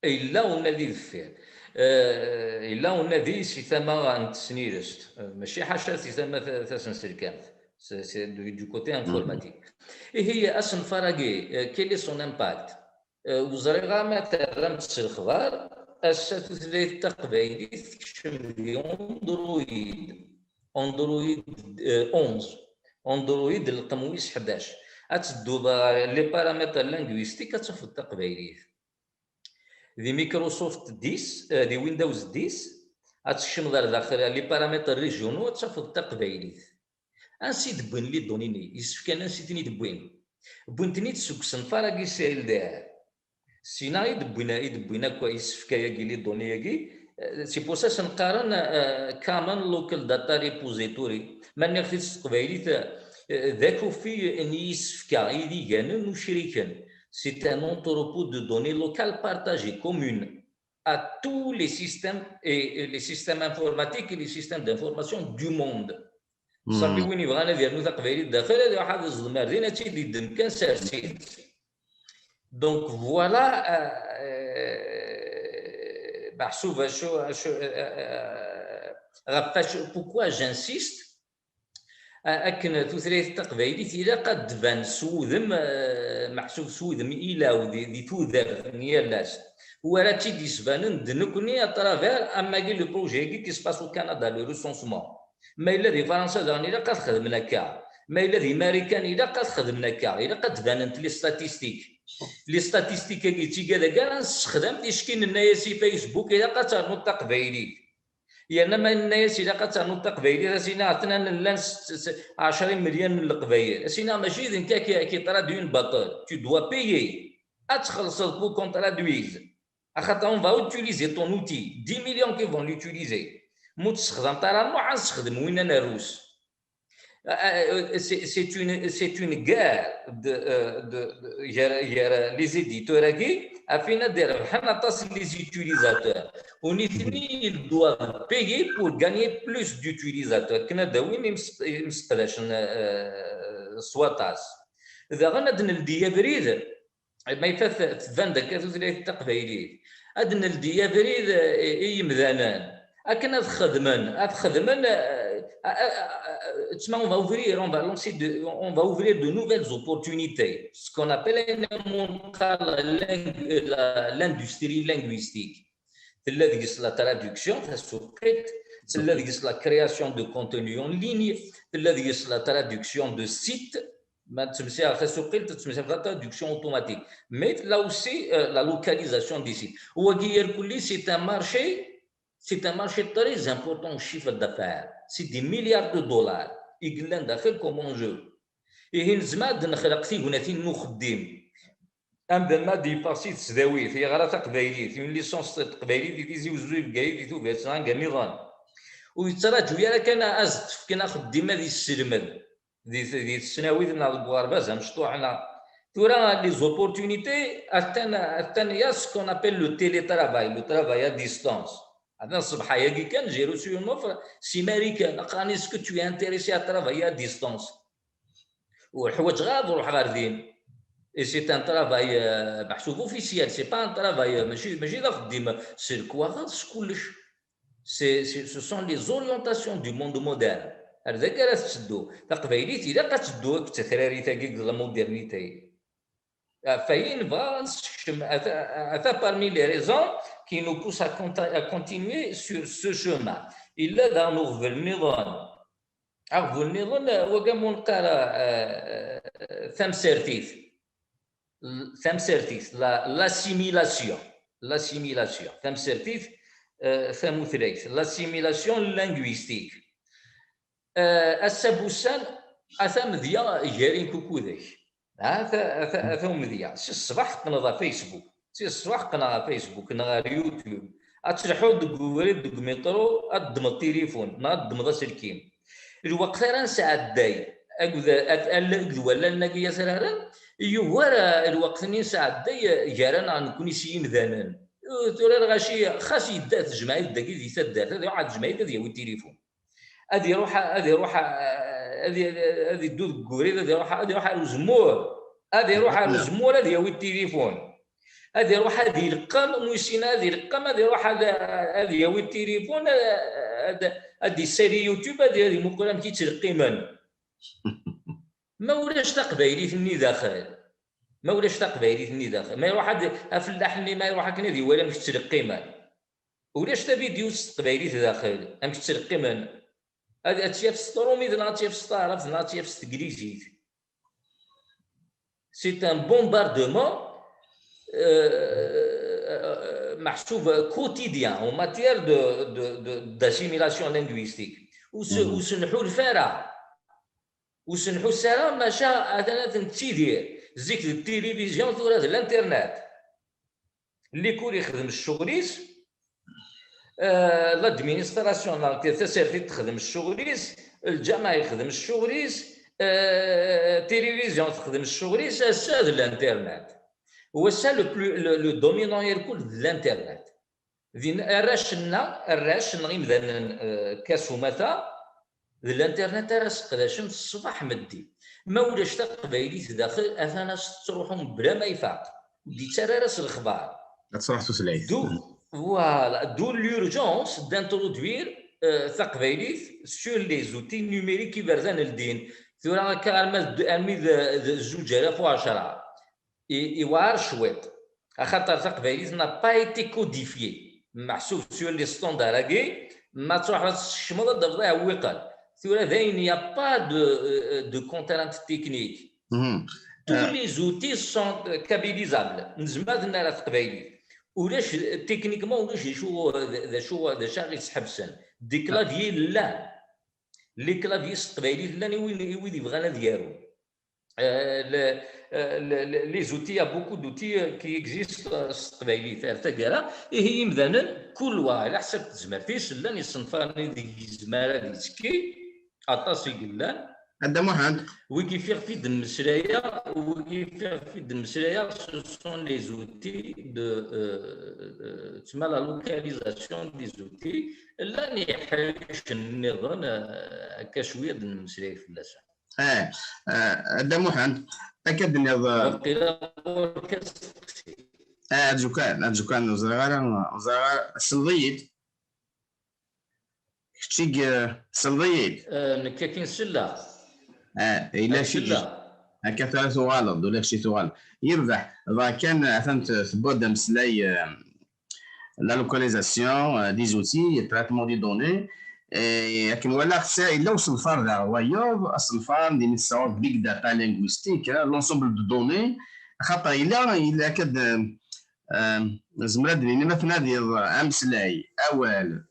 Yella unadi deffir. Euh, yella unadi si tama n tesnilest. Euh, mačči ḥaca si tama ta-, tasenselkamt. C'est, c'est du, du côté informatique. Ihi, asenfar-agi, euh, quel est son impact? Euh, ur ẓriɣ ara ma terram-t s lexbar, ass-a tutlayt taqbaylit tekcem di Android, Android, euh, onze, Android rrqem wis ḥdac. Ad tedduḍ ɣer les paramètres linguistiques, ad tafeḍ taqbaylit. Di Microsoft dix, euh, di Windows dix, ad tekcmeḍ ar daxel les paramètres régionaux, ad tafeḍ taqbaylit. Ansi i d-wwin les données-nni? Yessefk-, ansi i ten-id-wwin? Wwin-ten-id seg usenfar-agi C L D R. Sina i d-wwin, i d-wwin akk yessefk-agi, les données-agi. Euh, c'est pour ça i sen-qqaren, euh, Common Local Data Repository. Ma nniɣ-t-id s teqbaylit, euh, d akufi n yisefka idiganen ucriken. C'est un entrepôt de données locales partagées, communes à tous les systèmes et, et les systèmes informatiques et les systèmes d'information du monde. Ṣafi, win yebɣan ad yernu taqbaylit daxel, ad iruḥ ad iẓḍem ar din, ad tt-id-iddem kan, sers-itt. Donc voilà, euh, euh, meḥsub acu, acu, euh, euh, ɣef wacu, pourquoi j'insiste, a-, akken tutlayt taqbaylit ilaq ad d-tban s wudem, euh, meḥsub s wudem ilaw di, di tudert n yal ass. Wara tt-id-yesbanen d nekkni à travers amagi le projet-agi qui se passe au Canada, le recensement. Ma yella di Fransa daɣen ilaq ad xedmen akka. Ma yella di Marikan ilaq ad xedmen akka. Ilaq ad d-banent les statistiques. Les statistiques-agi d tigad-agi ara nessexdam, ticki nenna-yas i Facebook ilaq ad ternuḍ taqbaylit. Yerna ma nenna-yas ilaq ad ternuḍ taqbaylit, ad s-iniɣ atnan llan s, s, ɛecra imelyan n leqbayel. Ad s-iniɣ mačči d nekk ad k-, ad k-itraduin baṭel. Tu dois payer. Ad txellṣeḍ pour qu'on traduise. Axaṭer on va utiliser ton outil. Dix millions qui vont l'utiliser. Ma ur t-tessexdameḍ ara, nruḥ ad nessexdem winna n rrus. Euh, euh, c'est, c'est une, c'est une guerre de, euh, de, de, gar, gar les éditeurs-agi, ɣef wayen ad d-irebḥen aṭas les utilisateurs. U nitni, ils doivent payer pour gagner plus d'utilisateurs. Akken ad d-awin imes-, imseqdacen, euh, s waṭas. Daɣen ad d-neldi abrid, ma yefat tban-d akka tutlayt taqbaylit, ad d-neldi abrid, eh, i yimdanen akken ad xedmen, ad xedmen, eh, eh, eh, eh, on va ouvrir, on va lancer de, on va ouvrir de nouvelles opportunités, ce qu'on appelle la, la, l'industrie linguistique. Tella deg-s la traduction, tasuqilt, tella deg-s la création de contenu en ligne, tella deg-s la traduction de sites, ma ttmesiɣ tasuqilt, ttmesiɣ la traduction automatique. Mais là aussi, euh, la localisation des sites. Wagi irkelli, c'est un marché, c'est un marché très important en chiffre d'affaires. C'est des milliards de dollars. I yellan daxel comme enjeu. Ihi nezmer ad nexleq tignatin n uxeddim. Amdan ma d-yeffeɣ si tesdawit, yeɣra taqbaylit, une licence n teqbaylit di Tizi Uzzu, di Bgayet, di Tubiret, neɣ anga nniḍen. Ur yettraǧu ara kan ad as-d-fken axeddim ad yesselmed di, di tesnawit neɣ deg uɣerbaz amecṭuḥ, neɣ tura les opportunités attan, attan, il y a ce qu'on appelle le télétravail, le travail à distance. Atan ṣṣbeḥ-agi kan, j'ai reçu une offre si Marikan, qqaren, est-ce que tu es intéressé à travailler à distance? Ur ḥwaǧeɣ ara ad ruḥeɣ ar din. Et c'est un travail, euh, meḥsub officiel, c'est pas un travail, euh, mačči, mačči d axeddim s lekwaɣeḍ, s kullec. C'est, c'est, ce sont les orientations du monde moderne. Ar dagi ara tetteddu. Taqbaylit ilaq ad teddu akked tatrarit-agi deg la modernité. Ɣef wayen nebɣa ad nessekcem, ata, ata parmi les raisons qui nous poussent à conti-, à continuer sur ce chemin. Illa daɣen uɣbel nniḍen. Aɣbel nniḍen, wagi mu neqqar, eh, eh, tamsertit. L-, tamsertit, la, l'assimilation. L'assimilation. Tamsertit, eh, tamutlayt. L'assimilation linguistique. Eh, ass-a n wussan, ata amedya gar-i nekk akked-k. Ata, ata, ata umedya. Si ṣṣbeḥ teqqneḍ ɣer Facebook. Si ṣṣbeḥ qqneɣ ɣer Facebook neɣ ɣer YouTube. Ad telḥuḍ deg ubrid, deg umiṭru, ad ddmeḍ tilifun, neɣ ad ddmeḍ aselkim. Lweqt ara nesɛedday, akked, at-, alla-, akked wallalen-agi atraren, yugar, eh, lweqt-nni nesɛedday, eh, gar-aneɣ nekkni s yimdanen. Eh, tura lɣaci, xas yedda tejmeɛ-it dagi di taddart, ad iruḥ ad tejmeɛ-it ad yawi tilifun. Ad iruḥ, ad iruḥ, ad i-, ad iddu deg ubrid, ad iruḥ, ad iruḥ ar uzemmur. Ad iruḥ ar uzemmur, ad yawi tilifun. Ad iruḥ ad ileqqem, ur yessin ad ileqqem, ad iruḥ ad, ad yawi tilifun, ad, ad, ad d-issali YouTube, ad, ad imuqel amek i ttleqqimen. Ma ulac taqbaylit-nni daxel, ma ulac taqbaylit-nni daxel, ma iruḥ ad, afellaḥ-nni ma iruḥ akken ad iwali amek ttleqqimen. Ulac tavidyut s teqbaylit daxel, amek ttleqqimen. Ad, ad tt-yaf s trumit, neɣ ad tt-yaf s taɛrabt, neɣ ad tt-yaf s teglizit. C'est un bombardement, euh, euh, meḥsub quotidien en matière de, de, de, d'assimilation linguistique. Ur s-, ur s-nḥulfa ara. Ur s-nḥuss ara, maca atan ad nettidir. Zik d tilivizyu, tura d l'internet. Likul ixdem ccɣel-is, eh, l'administration, neɣ tasertit texdem ccɣel-is, lǧameɛ yexdem ccɣel-is, eh, tilivizyu texdem ccɣel-is, ass-a d l'internet. Wass-a le plus, le, le dominant irkul d l'internet. Din arrac-nneɣ, arrac neɣ imdanen, eh, akka s umata, d l'internet ara seqdacen ṣṣbeḥ meddi. Ma ulac taqbaylit daxel, atan ad s-tettruḥu mebla ma ifaq. Ur d-ittarra ara s lexbar. Ad truḥ tutlayt. D'où, voilà, d'où l'urgence d'introduire, euh, taqbaylit sur les outils numériques iberdan ldin. Tura akka arma d, armi d, d zuǧ alaf u ɛecṛa. I, iwɛer cwiṭ, axaṭer taqbaylit n'a pas été codifiée. Meḥsub sur les standards-agi, ma truḥeḍ ad tsekcmeḍ ad d-tafeḍ iɛewwiqen. Tura dayen, il n'y a pas de, euh, de contrainte technique. Tous les outils sont, euh, kabylisables. Nezmer ad nerr ɣer teqbaylit. Ulac, techniquement, ulac d acu, d acu, d acu ara ɣ-yesḥebsen. Des claviers llan. Les claviers s teqbaylit llan i win, i wid yebɣan ad yarun. Euh, le, euh, le, le, les outils, il y a beaucoup d'outils, euh, qui existent, euh, s teqbaylit. Ar taggara, ihi imdanen, kul wa ɛla ḥsab tezmert-is, llan isenfaren ideg yezmer ad yettekki, aṭas i yellan. A Dda Muḥend. Wigi fiɣef i d-mmeslayeɣ, wigi fiɣef i d-mmeslayeɣ, ce sont les outils de, euh, euh, tma la localisation des outils, llan iḥricen nniḍen, euh, akka cwiya d-nemmeslay fell-asen. Eh, eh, a Dda Muḥend, akka d-tenniḍ, eh, Waqila ɣur-k asteqsi. Eh, arju kan, arju kan, ur ẓriɣ ara, ur ẓriɣ ara, tselleḍ-iyi-d. Kečč i, eh, tselleḍ-iyi-d. Eh, nekk akin selleɣ. Eh, yella kečč i, akka tura tuɣaleḍ, ula kečč i tuɣaleḍ. Yerbeḥ, dɣa kan, atan t-, tewwi-d ameslay, eh, la localisation, euh, des outils, traitement des données. Et akken walaɣ, yella usenfar daɣ wayeḍ, asenfar din tesɛuḍ big data linguistique, hein, l'ensemble de données. Xaṭer yella, yella akka d, euh, nezmer ad d-nini ma tnadiḍ ameslay, awal,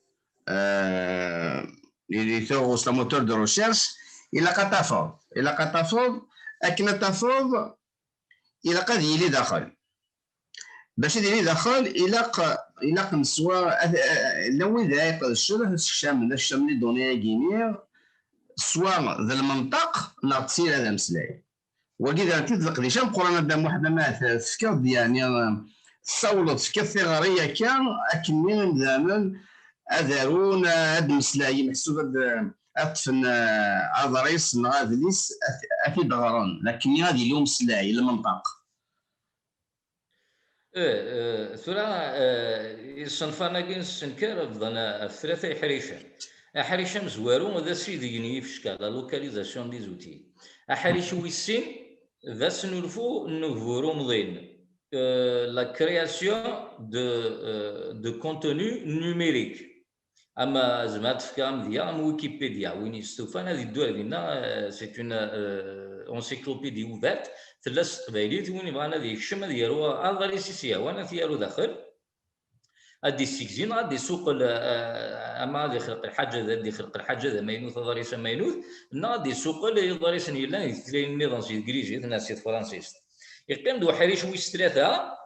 euh, di tuɣust, un moteur de recherche, ilaq ad tafeḍ, ilaq ad tafeḍ, akken ad tafeḍ, ilaq ad yili daxel. Bac ad yili daxel, ilaq, ilaq neswa, ad, llan wid ara iqedcen, ad sekcamen, ad sekcamen les données-agi-nni, swa d lmenṭeq, neɣ d tira d ameslay. Wagi d, d leqdic ameqqran, a Dda Muḥend, ma tefkiḍ-d, yeɛni, tessawleḍ, tefkiḍ tiɣri akka, akkenni imdanen ad arun, ad meslayen, meḥsub ad, ad ṭṭfen, eh, aḍris neɣ adlis, ad, ad t-id-ɣren, d akkenni ad yili umeslay, lmenṭeq. Eh, eh, tura, eh, isenfaren-agi n ssenker bḍan ɣef tlata iḥricen. Aḥric amezwaru d asideg n yifecka, la localisation des outils. Aḥric wis sin d asnulfu n ugbur umḍin, eh, la création de, eh, de contenu numérique. Ama zemreɣ ad d-fkeɣ amedya am Wikipedia, win yestufan ad yeddu ar dinna, eh, c'est une, eh, encyclopédie ouverte, tella s teqbaylit, win yebɣan ad yekcem ad yaru aḍris i s-yehwan ad t-yaru daxel, ad d-issegzi neɣ ad d-isuqel, eh, ama ad ixleq lḥaǧa, ad d-ixleq lḥaǧa d amaynut, aḍris amaynut, neɣ ad d-isuqel iḍrisen yellan di tutlayin nniḍen, si teglizit neɣ si tefransist. Yeqqim-d uḥric wis tlata,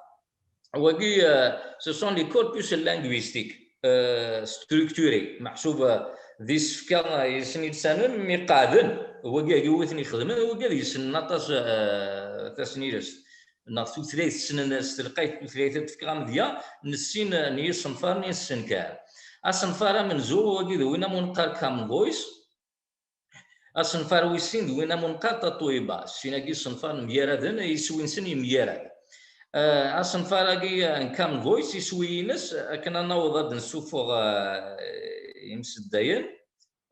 wagi, eh, ce sont les corpus linguistiques, eh, structurés, meḥsub, eh, d isefka, eh, yesnilsanen mi qeɛden, wagi agi wi ten-ixedmen, wagi ad yessnen aṭas, eh, tasnilest neɣ tutlayt, ssnen s telqayt tutlayt ad d-fkeɣ amedya n sin n yisenfaren i nessenkar. Asenfar amenzu, wagi d win am neqqar Common Voice, asenfar wis sin d win am neqqar Tatoeba. Sin-agi isenfaren myaraden, iswi-nsen yemyarad. Eh, asenfar-agi n Common Voice, iswi-ines, akken ad naweḍ ad d-nessufeɣ, eh, imseddayen,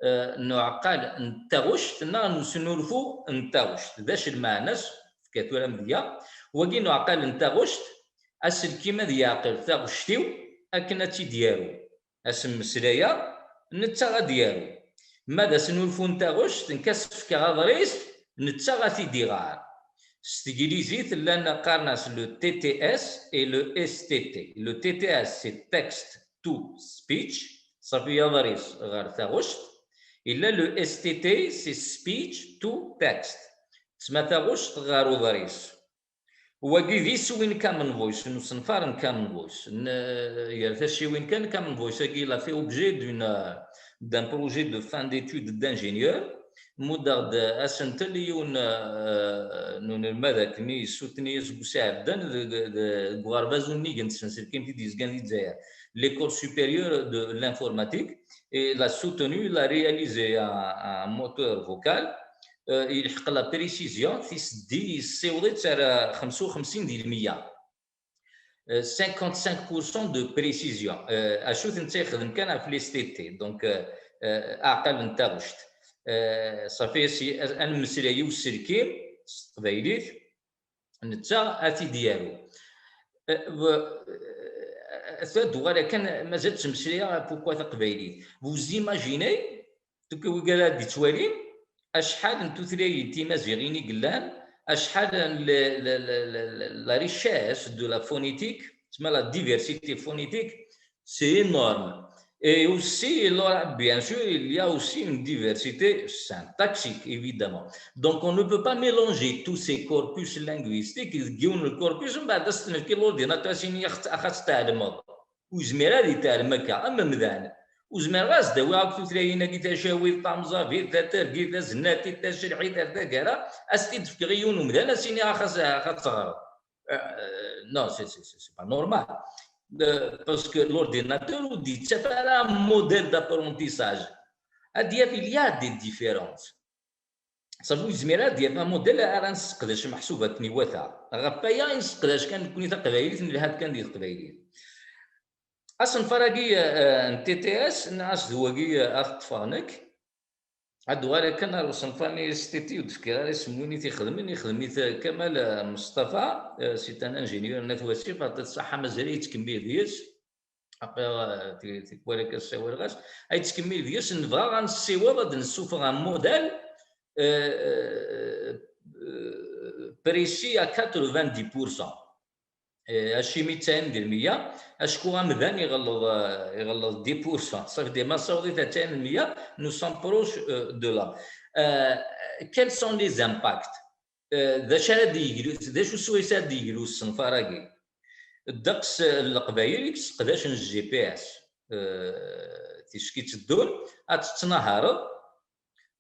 eh, n uɛeqqal n taɣect neɣ n usnulfu n taɣect. D acu lmeɛna-s? Fka tura amedya. Wagi n uɛeqqal n taɣect, aselkim ad yeɛqel taɣect-iw akken ad tt-id-yaru. Asemmeslay-a, netta ad d-yaru. Ma d asnulfu n taɣect, nekk ad s-fkeɣ aḍris, netta ad t-id-iɣer. S teglizit llan qqaren-as le T T S et le S T T. Le T T S, c'est text to speech, ṣafi aḍris ɣer taɣect. Illa le S T T, c'est speech to text. Tesma taɣect ɣer uḍris. Wagi d iswi n Common Voice, n usenfar n Common Voice. N-, gar tacciwin kan, Common Voice-agi, il a fait objet d'une, d'un projet de fin d'études d'ingénieur. Muddeɣ-d asentel i yiwen, eh, n unelmad akken i yessutni aseggas iɛeddan deg, deg, deg uɣerbaz unnig n tsenselkimt i d-yezgan di Lezzayer, l'École supérieure de l'informatique, et l'a soutenu, il a réalisé un, un moteur vocal, eh, yelḥeq la précision, tiseddi yessiweḍ-itt ar xemsa u xemsin di lmeyya. Eh, cinquante-cinq pour cent de précision. Eh, acu-t netta yexdem kan ɣef les S T T, donc, eh, eh, aɛqal n taɣect. Eh, ṣafi, as-, as-, ad nemmeslay i uselkim s teqbaylit, netta ad t-id-yaru. Eh, w-, eh, tura d-uɣal kan, mazal ttmeslayeɣ pourquoi taqbaylit. Vous imaginez, donc, wigad ad d-ittwalin, acḥal n tutlayin timaziɣin i yellan, acḥal n le, le, le, le, le, la richesse de la phonétique, tma la diversité phonétique, c'est énorme. Et aussi, il aura, bien sûr, il y a aussi une diversité syntaxique, évidemment. Donc, on ne peut pas mélanger tous ces corpus linguistiques, deg yiwen n corpus, mbeɛd ad s-t-nefk i l'ordinateur, ad s-yini, "Ax-, ax-, ad tɛelmeḍ." Ur yezmir ad yetɛellem akka, am umdan. Ur zmireɣ ad s-d-awiɣ akk tutlayin-agi, tacawit, tamẓabit, tatergit, tazennatit, tacelḥit, ar taggara, ad s-t-id-fkeɣ i yiwen umdan, ad s-iniɣ, "Ax-, ax-, ax-, ad teɣreḍ." Euh, non, c'est, c'est, c'est, c'est pas normal. Euh, parce que l'ordinateur ur d-yettaf ara un modèle d'apprentissage. Ad yaf, il y a des différences. Ṣafi ur yezmir ad d-yaf amudel ara nesseqdec meḥsub akken iwata. Ɣef waya i nesseqdac kan nekkni taqbaylit, nelha-d kan di teqbaylit. Asenfar-agi, eh, n T T S, nniɣ-as d wagi, eh, ad t-ṭṭfeɣ nekk. Ad d-uɣaleɣ kan ar usenfar-nni S T T, ur d-fkiɣ ara isem win i t-ixedmen, ixdem-it, eh, Kamal, eh, Mustafa, eh, c'est un ingénieur n At Wasif, aṭas ṣṣaḥa mazal-iyi yettkemmil deg-s. Aql-aɣ, eh, ti-, tikwal akka ssawaleɣ-as. Ay yettkemmil deg-s, nebɣa ad nessiweḍ ad d-nessufeɣ un modèle, eh, eh, eh, précis à quatre-vingt-dix pour cent. Eh, acimi tesɛin di lmeyya? Acku amdan iɣelleḍ, eh, iɣelleḍ dix pour cent. Ṣafi, ma nessaweḍ-it ar tesɛin di lmeyya, nous sommes proches, eh, de là. Eh, quels sont les impacts? Eh, d acu ara d-yeglu, d acu swayes ara d-yeglu usenfar-agi? Ddeqs n Leqbayel i yesseqdacen G P S, eh, ticki tteddun, ad tettnahareḍ,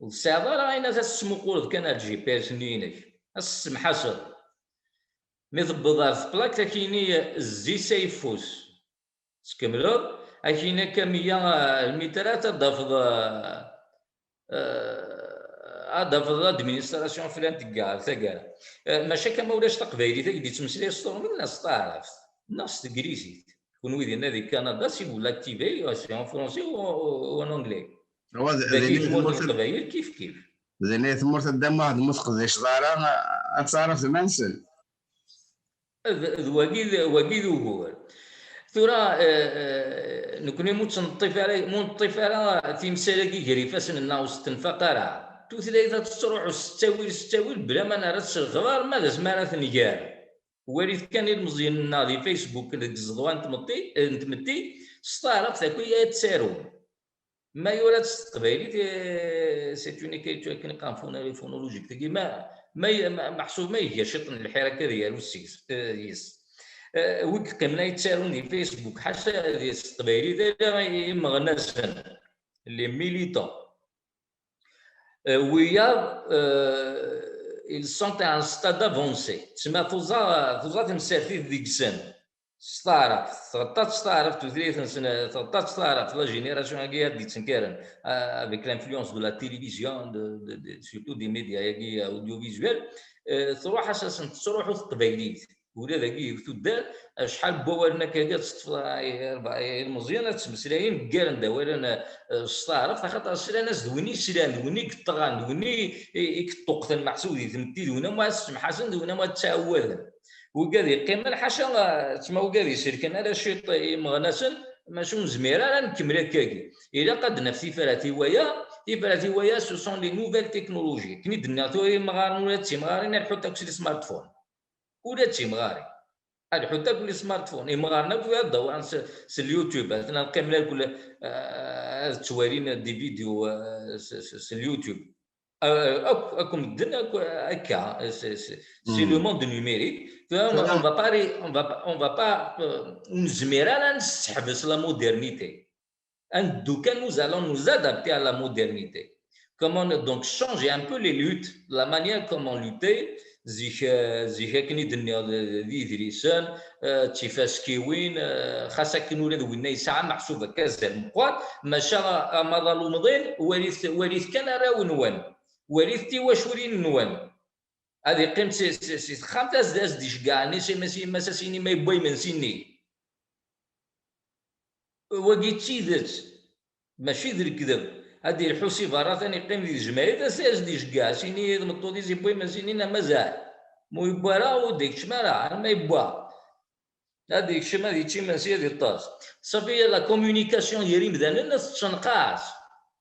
ur tesɛiḍ ara ayen ad tesmuquleḍ kan ar G P S-nni-inek, ad tessemḥaseḍ. Mi tewweḍ ar teplakt, ad k-yini zzi s ayeffus. Tkemmleḍ, ad k-yini akka meyya, eh, lmitrat, ad d-tafeḍ, eh, eh, ad d-tafeḍ l'administration flan tegga ɣer taggara. Eh, maca akka ma ulac taqbaylit, ad k-d-yettmeslay s turmit neɣ s taɛrabt? neɣ s teglizit. Kunwi dinna di Canada, si vous l'activez, c'est en français ou, ou en anglais. Wa d- Dagi din ay tmurt n tmurt- Leqbayel kif kif. din ay tmurt a Dda Muḥend, ma teqdiceḍ ara ad taɛrabt mansen. D d wagi d wagi d ugur. Tura, eh, eh, nekkni mu ttneṭṭif ara, mu neṭṭif ara timsal-agi gar ifassen-nneɣ ur s-tenfaq ara. Tutlayt ad tettruḥu s ttawil s ttawil bla ma nerra-tt s lexbar, ma d asmi ara tenger. Walit kan ilmeẓyen-nneɣ di Facebook deg ẓeḍwa n tmetti, eh, n tmetti, s taɛrabt akk i ad ttarun. Ma yura-tt s teqbaylit, eh, c'est une écriture akken iqqaren phono-, phonologique. Tagi ma, ma, ma, meḥsub ma iga ciṭ n lḥir akka ad yaru seg-s, eh, yes. Eh, wi yeqqimen ay ttarun di Facebook, ḥaca di s teqbaylit ala imeɣnasen, les militants. Eh, wiyaḍ, eh, ils sont à un stade avancé. Tma tuẓa, tuẓa temsertit deg-sen. S taɛrabt, tɣeṭṭa-tt s taɛrabt tutlayt-nsen, tɣeṭṭa-tt s taɛrabt, la génération-agi ad d-yettenkaren, euh, avec l'influence de la télévision, de, de, de, surtout des médias agi audiovisuels, euh, truḥ-as asen tettruḥu teqbaylit. Ula dagi deg tuddar, acḥal n wawalen akka ad teṭṭfeḍ, ay, ay, ilmeẓyen ad ttmeslayen, ggaren-d awalen, euh, s taɛrabt, axaṭer slan-as d win i slan, d win i yeṭṭɣan, d win i, i, i yeṭṭuqten meḥsub di tmetti, d win am ad ssemḥasen, d win am ad ttɛawaden. Wigad yeqqimen, ḥaca, eh, tma wigad iselken ala ciṭ imeɣnasen, maca ur nezmir ara ad nkemmel akkagi. Ilaq ad naf tifrat i waya, tifrat i waya, ce sont les nouvelles technologies. Akken i d-nniɣ tura imɣaren ula d timɣarin ad ḥutt akk s les smartphones. Ula d timɣarin. Ad ḥutt akk les smartphones. Imɣaren akk ad dawren s, s YouTube. Atnan qqimen akk, eh, ad ttwalin des vidéos, eh, s, s, s YouTube. Euh, akk, akk medden, akk, euh, akka, c'est, c'est, c'est le monde numérique. Tu vois, on, on va pas, ré- on va pas, on va pas, euh, ur nezmir ara ad nesseḥbes la modernité. Ad neddu kan, nous allons nous adapter à la modernité. Comment on, donc changer un peu les luttes, la manière comment lutter, zik, euh, zik akken i d-nniɣ d, d idlisen, euh, d tifaskiwin, euh, xas akken ula d winna yesɛa meḥsub akka azal meqqar, maca amaḍal umḍin, walit, walit kan arraw-nwen. Walit tiwaculin-nwen. Ad iqqim si, si, si texxamt, as, as d-iceggeɛ, as-, as-, as-ini ma yewwa imensi-nni. Wagi d tidet, mačči d lekdeb. Ad d-ilḥu si berra, atan iqqim di tejmaɛit, as, as d-iceggeɛ, as-ini i tmeṭṭut-is yewwa imensi-nni neɣ mazal. Ma ur yewwi ara, ur d-ikeččem ara, arma yewwa. Ad yekcem, ad yečč imensi, ad yeṭṭes. Safi, la communication gar imdanen tettenqas.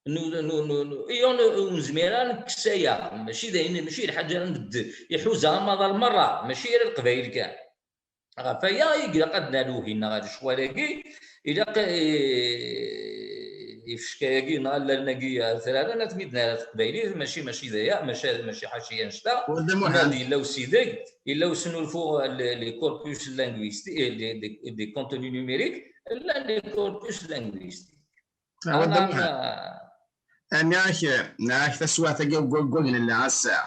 Nu-, nu-, nu-, nu-, i ur, ur nezmir ara ad nekkes aya. Mačči d ayen, mačči d lḥaǧa ara nbeddel. Iḥuza amaḍal merra, mačči ala Leqbayel kan. Ɣef aya i ilaq ad nalu hinna ɣer lecɣal-agi. Ilaq, eh, ifecka-agi neɣ allalen-agi, eh, atraren, ad ten-id-nerr ɣer teqbaylit, mačči, mačči d aya, mačči, mačči ḥaca annect-a. Wadda Ma Muḥend. yella usideg, yella usnulfu, les, les corpus linguistiques, eh, les, les, les contenus numériques, llan les corpus linguistiques. Ah, Wadda Ana, Muḥend. Aniɣ-ak, aniɣ-ak taswiɛt-agi n wayyur nella ass-a.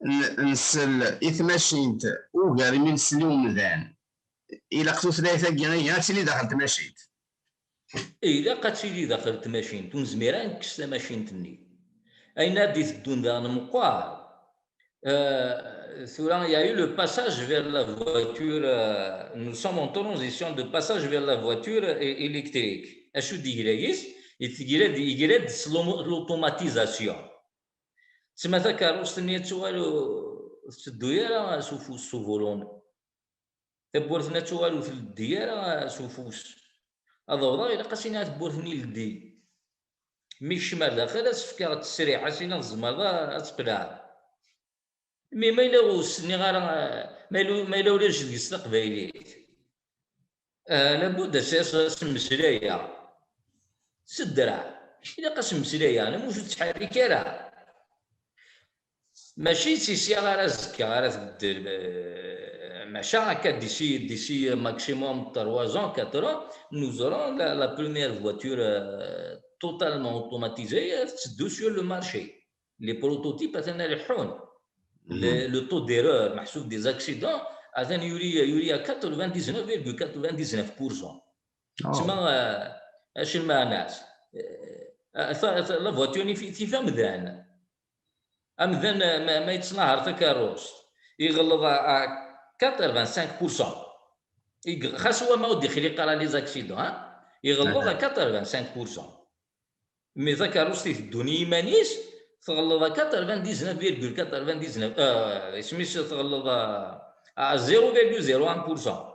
N-, nsell i tmacint ugar mi nsell i umdan. Ilaq tutlayt-agi ihi ad tili daxel tmacint. Ilaq ad tili daxel tmacint, ur nezmir ara ad nekkes tamacint-nni. Ayen ara d-iteddun daɣen meqqar. Euh, tura, il y a eu le passage vers la voiture, euh, nous sommes en transition de passage vers la voiture é-, électrique. Acu d-igra yis? Igra-d, igra-d s l'automatisation. Tma takeṛṛust-nni ad tuɣal ur tetteddu ara s ufus, s ubulun. Tawwurt-nni ad tuɣal ur tleddi ara s ufus. Ad awḍeɣ, ilaq ad s-iniɣ tawwurt-nni ldi. Mi kecmeɣ daxel, ad s-fkeɣ ttesriḥ, ad s-iniɣ tzemreḍ ad tqelɛeḍ. Mi ma yella ur s-nniɣ ara, ma yella, ma yella ulac deg-s taqbaylit, ah, labud ad s-, ad s-, ad s-mmeslayeɣ. S ddreɛ, ilaq ad s-mmeslayeɣ, neɣ ur ttḥerrik ara. Mačči si ssya ara azekka ara tbeddel, eh, maca akka d'ici, d'ici maximum trois ans, quatre ans, nous aurons la, la première voiture, euh, totalement automatisée, euh, tetteddu sur le marché. Les prototypes atan leḥḥun. Le, le taux d'erreur, meḥsub des accidents, atan yuli, yuli à quatre-vingt-dix-neuf virgule quatre-vingt-dix-neuf pour cent. Tma, euh, acu lmeɛna-s? Euh, ta-, ta-, la voiture-nni fi-, tif amdan. Amdan, euh, ma, ma yettnaher takeṛṛust, iɣelleḍ à, à quatre-vingt-cinq pour cent. Xas wama ur d-ixliq ara les accidents, hein, iɣelleḍ à quatre-vingt-cinq pour cent. Mais takeṛṛust iteddun i yiman-is, tɣelleḍ à quatre-vingt-dix-neuf virgule quatre-vingt-dix-neuf, euh, isem-is tɣelleḍ à, à zéro virgule zéro un pour cent.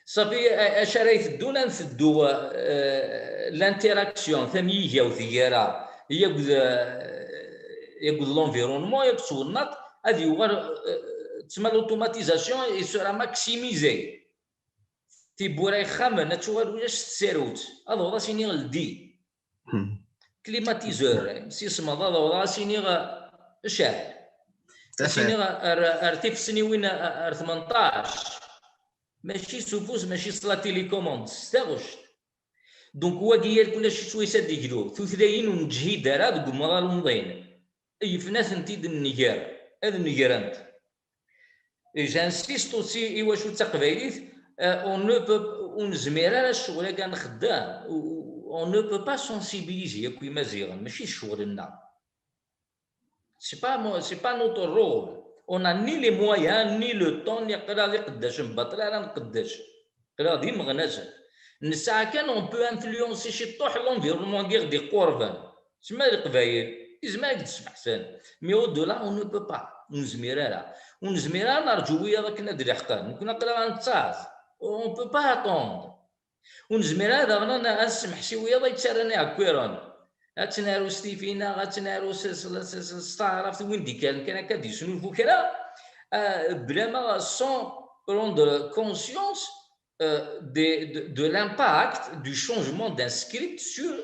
Safi, a-, acu ara iteddun, ad nteddu, euh, l'interaction, tamyigawt gar-aɣ, akked, euh, akked l'environnement, akked twennaḍt, ad yuɣal, euh, tma l'automatisation, il sera maximisé. Tiwwura ixxamen, ad tuɣal ulac tsarut. Ad awḍeɣ ad s-iniɣ ldi. Climatiseur, imsismeḍ, ad awḍeɣ ad s-iniɣ, eh, cɛel. Ad s-iniɣ ar, ar tifesniwin, ar tmenṭac. Mačči s ufus, mačči s la télécommande, s taɣect. Donc, wagi yal kul acu swayes ad d-iglu. Tutlayin ur neǧhid ara deg umḍal umḍin. Yifen ad tent-id-nnger, ad negrent. Et j'insiste aussi, i wacu d taqbaylit, euh, on ne peut, ur nezmir ara ccɣel-agi ad nxeddem, on ne peut pas sensibiliser akk imaziɣen, mačči d ccɣel-nneɣ. C'est pas mo-, c'est pas notre rôle. On n'a ni les moyens, ni le temps, ni aql-aɣ d iqeddacen baṭel ara nqeddec. Aql-aɣ d imeɣnasen. Nesɛa kan, on peut influencer ciṭṭuḥ l'environnement-agi ɣ-d-iqurben. Tma Leqbayel, izmer ad k-d-smeḥsen. Mais au-delà, on ne peut pas. Ur nezmir ara. Ur nezmir ara nerǧu wiyaḍ akken ad d-leḥqen. Nekkni aql-aɣ ad nettaẓ. On peut pas attendre. Ur nezmir ara daɣen ad, ad nsemḥes i wiyaḍ ay yettarran iɛekkiren. Ad tt-naru s tifi-nneɣ, ad tt-naru s, s, s, s, s taɛrabt, win d-ikkren kan akka ad d-yesnulfu kra, euh, blama sans prendre conscience, euh, de, de, de l'impact du changement d'un script sur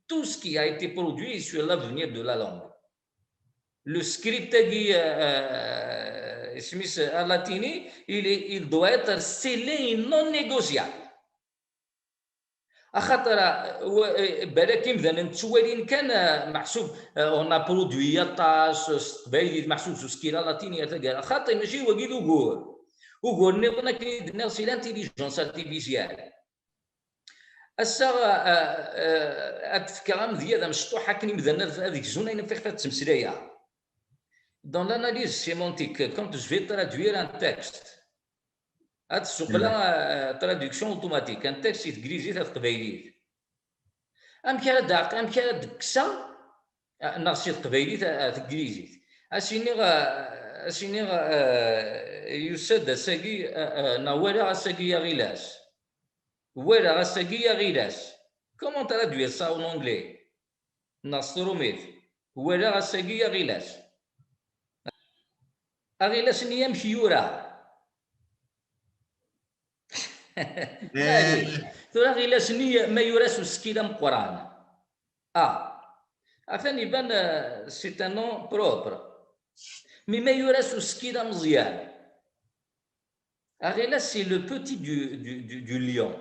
tout ce qui a été produit et sur l'avenir de la langue. Le script-agi, euh, euh, isem-is, alatini, il est, il doit être scellé et non négociable. Axaṭer, euh, wa-, euh, balak imdanen ttwalin kan, euh, meḥsub, euh, on a produit aṭas, euh, s teqbaylit, meḥsub s uskil alatini ar taggara. Xaṭi, mačči wagi d ugur. Ugur nniḍen akken i d-nniɣ, c'est l'intelligence artificielle. Ass-a, euh, euh, ad d-fkeɣ amedya d amecṭuḥ akken imdanen ad, ad gzun ayen ɣef ad ttmeslayeɣ. Dans l'analyse sémantique, quand je vais traduire un texte, ad d-ssuqqleɣ, euh, traduction automatique, un texte si teglizit ar teqbaylit. Amek ara d-, amek ara d-kkseɣ, euh, neɣ si teqbaylit ar, ar teglizit? Ad s-iniɣ, euh, ad s-iniɣ, euh, yusa-d ass-agi, euh, euh, neɣ walaɣ ass-agi Aɣilas. Walaɣ ass-agi Aɣilas. Comment traduire ça en anglais? Neɣ s trumit? Walaɣ ass-agi Aɣilas. Aɣilas-nni amek yura? Maɛlic. Tura aɣilas-nni ma yura s usekkil ameqqran. Ah. Atan iban, euh, c'est un nom propre. Mais ma yura s usekkil ameẓyan. Aɣilas, c'est le petit du, du, du, du lion.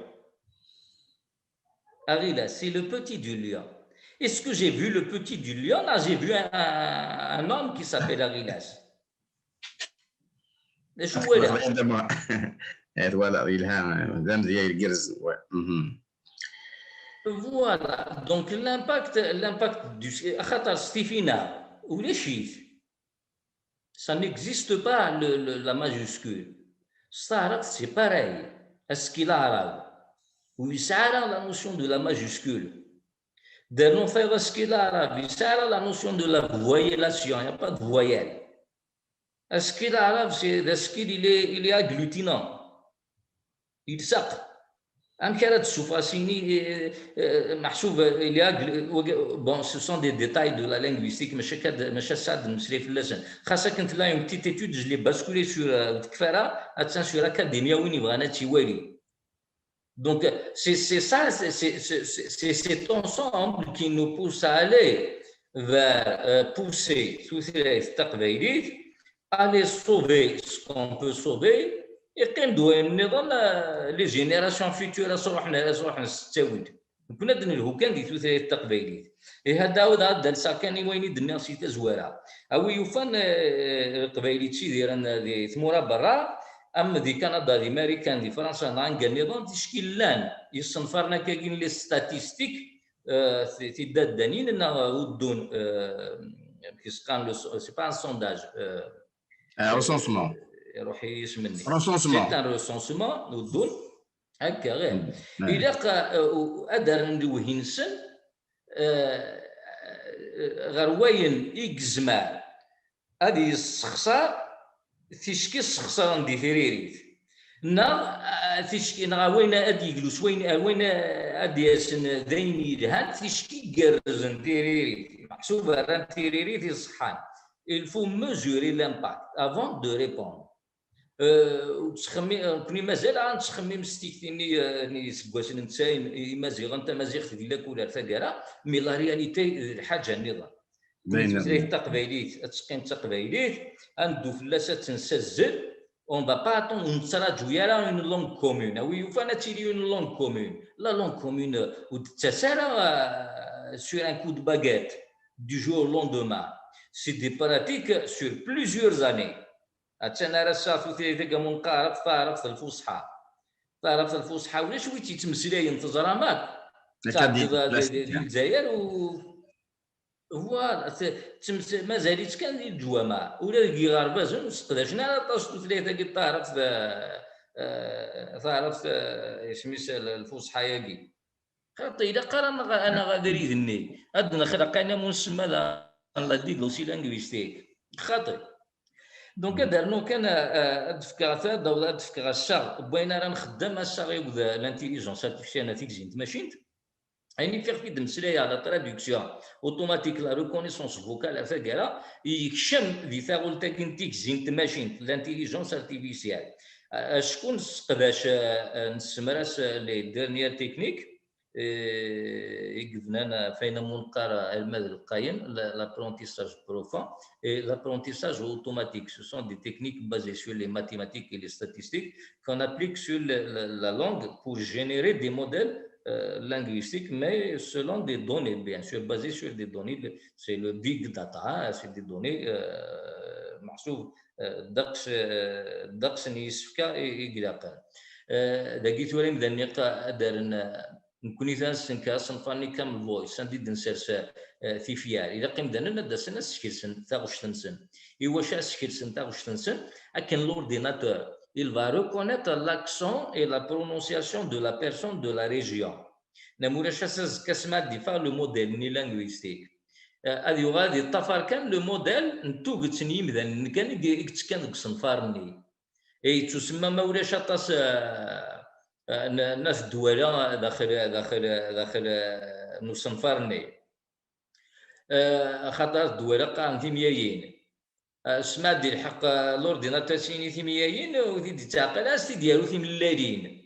Aɣilas, c'est le petit du lion. Est-ce que j'ai vu le petit du lion? Là, j'ai vu un, un, un homme qui s'appelle Aɣilas. D acu walaɣ? Eh, twalaḍ, yelha, d amedya igerrzen, ouais. Mhm. Voilà, donc l'impact, l'impact du, axaṭer s tifi-nneɣ, ulac-it. Ça n'existe pas, le, le, la majuscule. S taɛrabt, c'est pareil. Asekkil aɛrab, ur yesɛi ara la notion de la majuscule. Dernu tayeḍ asekkil aɛrab, yesɛi ara la notion de la voyellation, il n'y a pas de voyelle. Asekkil aɛrab, c'est, d asekkil, il est, il est agglutinant. Yelseq. Amek ara d-tessufeɣ ass-nni, eh, eh, meḥsub, eh, il est aggl-, wagi, bon, ce sont des détails de la linguistique, maca akka d, maca ass-a ad d-nemmeslay fell-asen. Xas akken tella une petite étude, je l'ai basculée sur, euh, ur tekfi ara, attan sur Academia, win yebɣan ad tt-iwali. Donc, c'est, c'est ça, c'est, c'est, c'est, c'est, c'est cet ensemble qui nous pousse à aller vers, euh, pousser tutlayt taqbaylit, aller sauver ce qu'on peut sauver, iqqim-d wayen nniḍen, euh, les générations futures, ad s-ruḥen, ad s-ruḥen s ttawil. Nekkni ad d-nelhu kan di tutlayt taqbaylit. Ihi ad d-ɛawdeɣ ad d-alseɣ kan i wayen i d-nniɣ si tazwara. A wi yufan, eh, Leqbayel yettidiren di tmura berra, am di Kanada, di Marikan, di Fransa, neɣ anga nniḍen, ticki llan yisenfaren akkagi n les statistiques, eh, ti-, tidaddanin neɣ uddun, eh, amek i s-qqaren, le so-, c'est pas un sondage, eh, Un recensement. iruḥ yisem-nni. Recensement. C'est un recensement, n uddun. Akka, ih. Ilaq, eh, u-, ad rren lewhi-nsen, eh, ɣer wayen i yezmer ad yessexṣar ticki ssexṣaren di tiririt. Neɣ, eh, ticki, neɣ wayen ad yeglu s wayen, eh, wayen, eh, ad d-yasen d ayen yelhan, ticki igerrzen tiririt. Meḥsub rran tiririt iṣeḥḥan. Il faut mesurer l'impact avant de répondre. Eh, ur ttxemmi-, eh, nekkni mazal ara nettxemmim s tikti-nni, eh, n yiseggasen n tesɛin, i-, Imaziɣen, tamaziɣt di lakul ar taggara, mais la réalité d lḥaǧa nniḍen. Tutlayt taqbaylit ad teqqim d taqbaylit, ad neddu fell-as ad tt-nessazzel, on va pas attendre, ur nettraǧu ara une langue commune. A wi yufan ad tili une langue commune. La langue commune, ur d-tettas ara, euh, sur un coup de baguette, du jour au lendemain. C'est des pratiques sur plusieurs années. Attan ar ass-a tutlayt-agi am uneqqar akk taɛrabt lfuṣḥa. Taɛrabt lfuṣḥa ulac wi tt-yettmeslayen, teẓram akk. Akka di, tɛeddiḍ di, di, di Lezzayer u voilà, t-, tems-, mazal-itt kan di leǧwameɛ. Ula deg yiɣerbazen ur seqdacen ara aṭas tutlayt-agi n taɛrabt, eh, eh, taɛrabt, eh, isem-is l-, lfuṣḥa-agi. Xaṭi, ilaq ara naɣ, naɣ abrid-nni. Ad nexleq ayen am unsemmad, la digle aussi linguistique. Xaṭi. Donc, ad rnuɣ kan, eh, ad d-fkeɣ ta-, ad d-fkeɣ assaɣ n wayen ara nxeddem, assaɣ akked l'intelligence artificielle, neɣ tigzi n tmacint. Ayen i ffiɣ fi d-mmeslayeɣ, la traduction automatique, la reconnaissance vocale, ar taggara, yekcem di taɣult-agi n tigzi n tmacint, l'intelligence artificielle. Eh, acku nesseqdac, eh, eh, nessemras, eh, les dernières techniques, eh, i yebnan, eh, f ayen am uneqqar, eh, almad lqayen, l-, l'apprentissage profond et l'apprentissage automatique. Ce sont des techniques basées sur les mathématiques et les statistiques qu'on applique sur le, le, la langue pour générer des modèles, euh, linguistiques, mais selon des données, bien sûr, basées sur des données. Le, c'est le big data, hein, c'est des données, euh, meḥsub, euh, ddeqs, euh, ddeqs n yisefka i, i ilaqen. Euh, dagi tura imdanen ad d-rren, euh, nekkni ad nessenker asenfar-nni Camel Voice, anda i d-nsers, eh, tifyar. Ilaq imdanen ad d-asen ad skersen taɣect-nsen. I wacu ad skersen taɣect-nsen? Akken l'ordinateur, il va reconnaître l'accent et la prononciation de la personne de la région. Neɣ ma ulac ass azekka asmi ad d-iffeɣ le modèle-nni linguistique. Eh, ad yuɣal ad yeṭṭafar kan le modèle n tuget n yimdanen kan i, i yettekkan deg usenfar-nni. Eh, yettusemma ma ulac aṭas, eh, eh, n, n at Dwala daxel, daxel, daxel, eh, n usenfar-nni. Eh, axaṭer at Dwala qqaren timyayin. Eh, smaɛd ilḥeq, eh, l'ordinateur s yini timyayin, ur t-id-yettɛeqqal, ad s-t-id-yaru timellalin.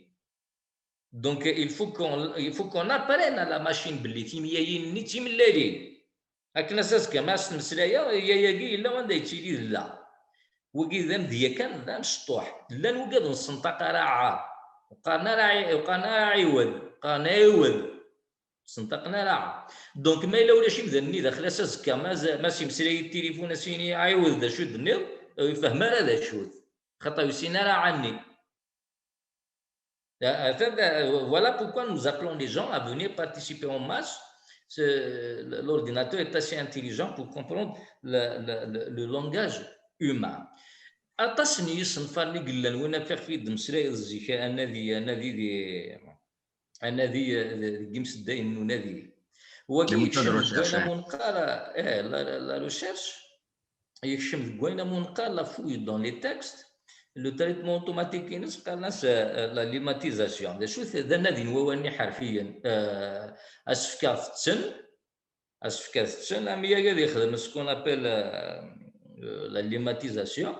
Donc, il faut qu'on, il faut qu'on apprenne à la machine belli timyayin-nni d timellalin. Akken ass azekka ma as-tmeslayeɣ, yayagi yella wanda yettili d la. Wagi d amedya kan, d amecṭuḥ. Llan wigad ur nessenṭaq ara ɛa. Ur qqaren ara ɛi-, ur qqaren ara ɛiwed, qqaren ɛiwed. Ur senṭaqen ara ɛa. Donc, ma yella ulac imdanen-nni daxel ass azekka, ma z-, ma s-yemslay-d tilifun as-yini ɛiwed d acu d-tenniḍ, ur yefhem ara d acu-t. Xaṭer ur yessin ara ɛa-nni. Euh, euh, voilà pourquoi nous appelons les gens à venir participer en masse. C'est, l'ordinateur est assez intelligent pour comprendre le, le, le, le langage humain. Aṭas n yisenfaren i yellan, win affax fi d-mmeslayeɣ zik, anadi, anadi di, anadi, eh, deg imseddayen n unadi. Wagi yekcem deg wayen am uneqqar, eh, la, la, la recherche, yekcem deg wayen am uneqqar la fouille dans les textes, le traitement automatique-ines qqaren-as, eh, la lemmatisation. D acu-t? D anadi n wawalen iḥerfiyen, eh, asefk ad tetten, asefk ad tetten, am yag ad yexdem ce qu'on appelle, eh, la lemmatisation,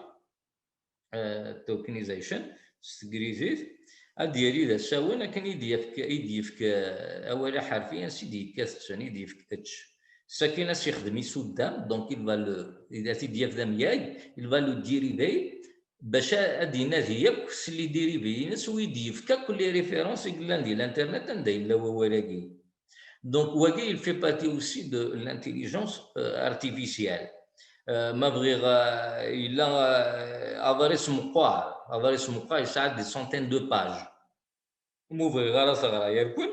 eh, tokenization, s teglizit, ad d-yali d asawen akken i d-yefk, i d-yefk, eh, awal aḥerfi, ansi d-yekka tetten, i d-yefk ečč. Sakin ad s-yexdem isuddam, donc il va le, ad t-id-yaf d amyag, il va le dériver, bac a-, ad d-inadi akk s les dérivés-ines, u i d-yefk akk les références i yellan di l'internet anda yella wawal-agi. Donc, wagi, il fait partie aussi de l'intelligence, euh, artificielle. Euh, ma bɣiɣ, euh, yella, euh, aḍris meqqar, aḍris meqqar yesɛa des centaines de pages. Ma ur bɣiɣ ara teɣra yerkul,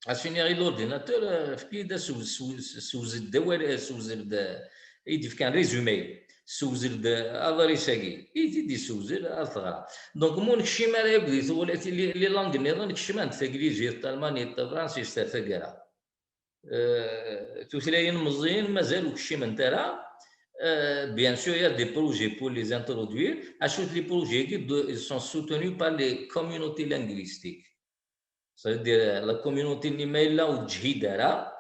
as-iniɣ i l'ordinateur, euh, efk-iyi-d asewz-, sewz-, sewzel-d awal, euh, sewzel-d, euh, i d-yefkan résumé. Ssewzel-d aḍris-agi. I t-id-issewzel, ad t-ɣreɣ. Donc, ma ur nekcim ara akk di tɣulat, les, les langues nniḍen kecmen-d, taglizit, talmanit, tafransist, ar taggara. Euh, tutlayin meẓẓiyin mazal ur kciment ara. Euh, bien sûr, il y a des projets pour les introduire. Acu, les projets-agi, ils sont soutenus par les communautés linguistiques. C'est-à-dire, la communauté-nni ma yella ur teǧhid ara,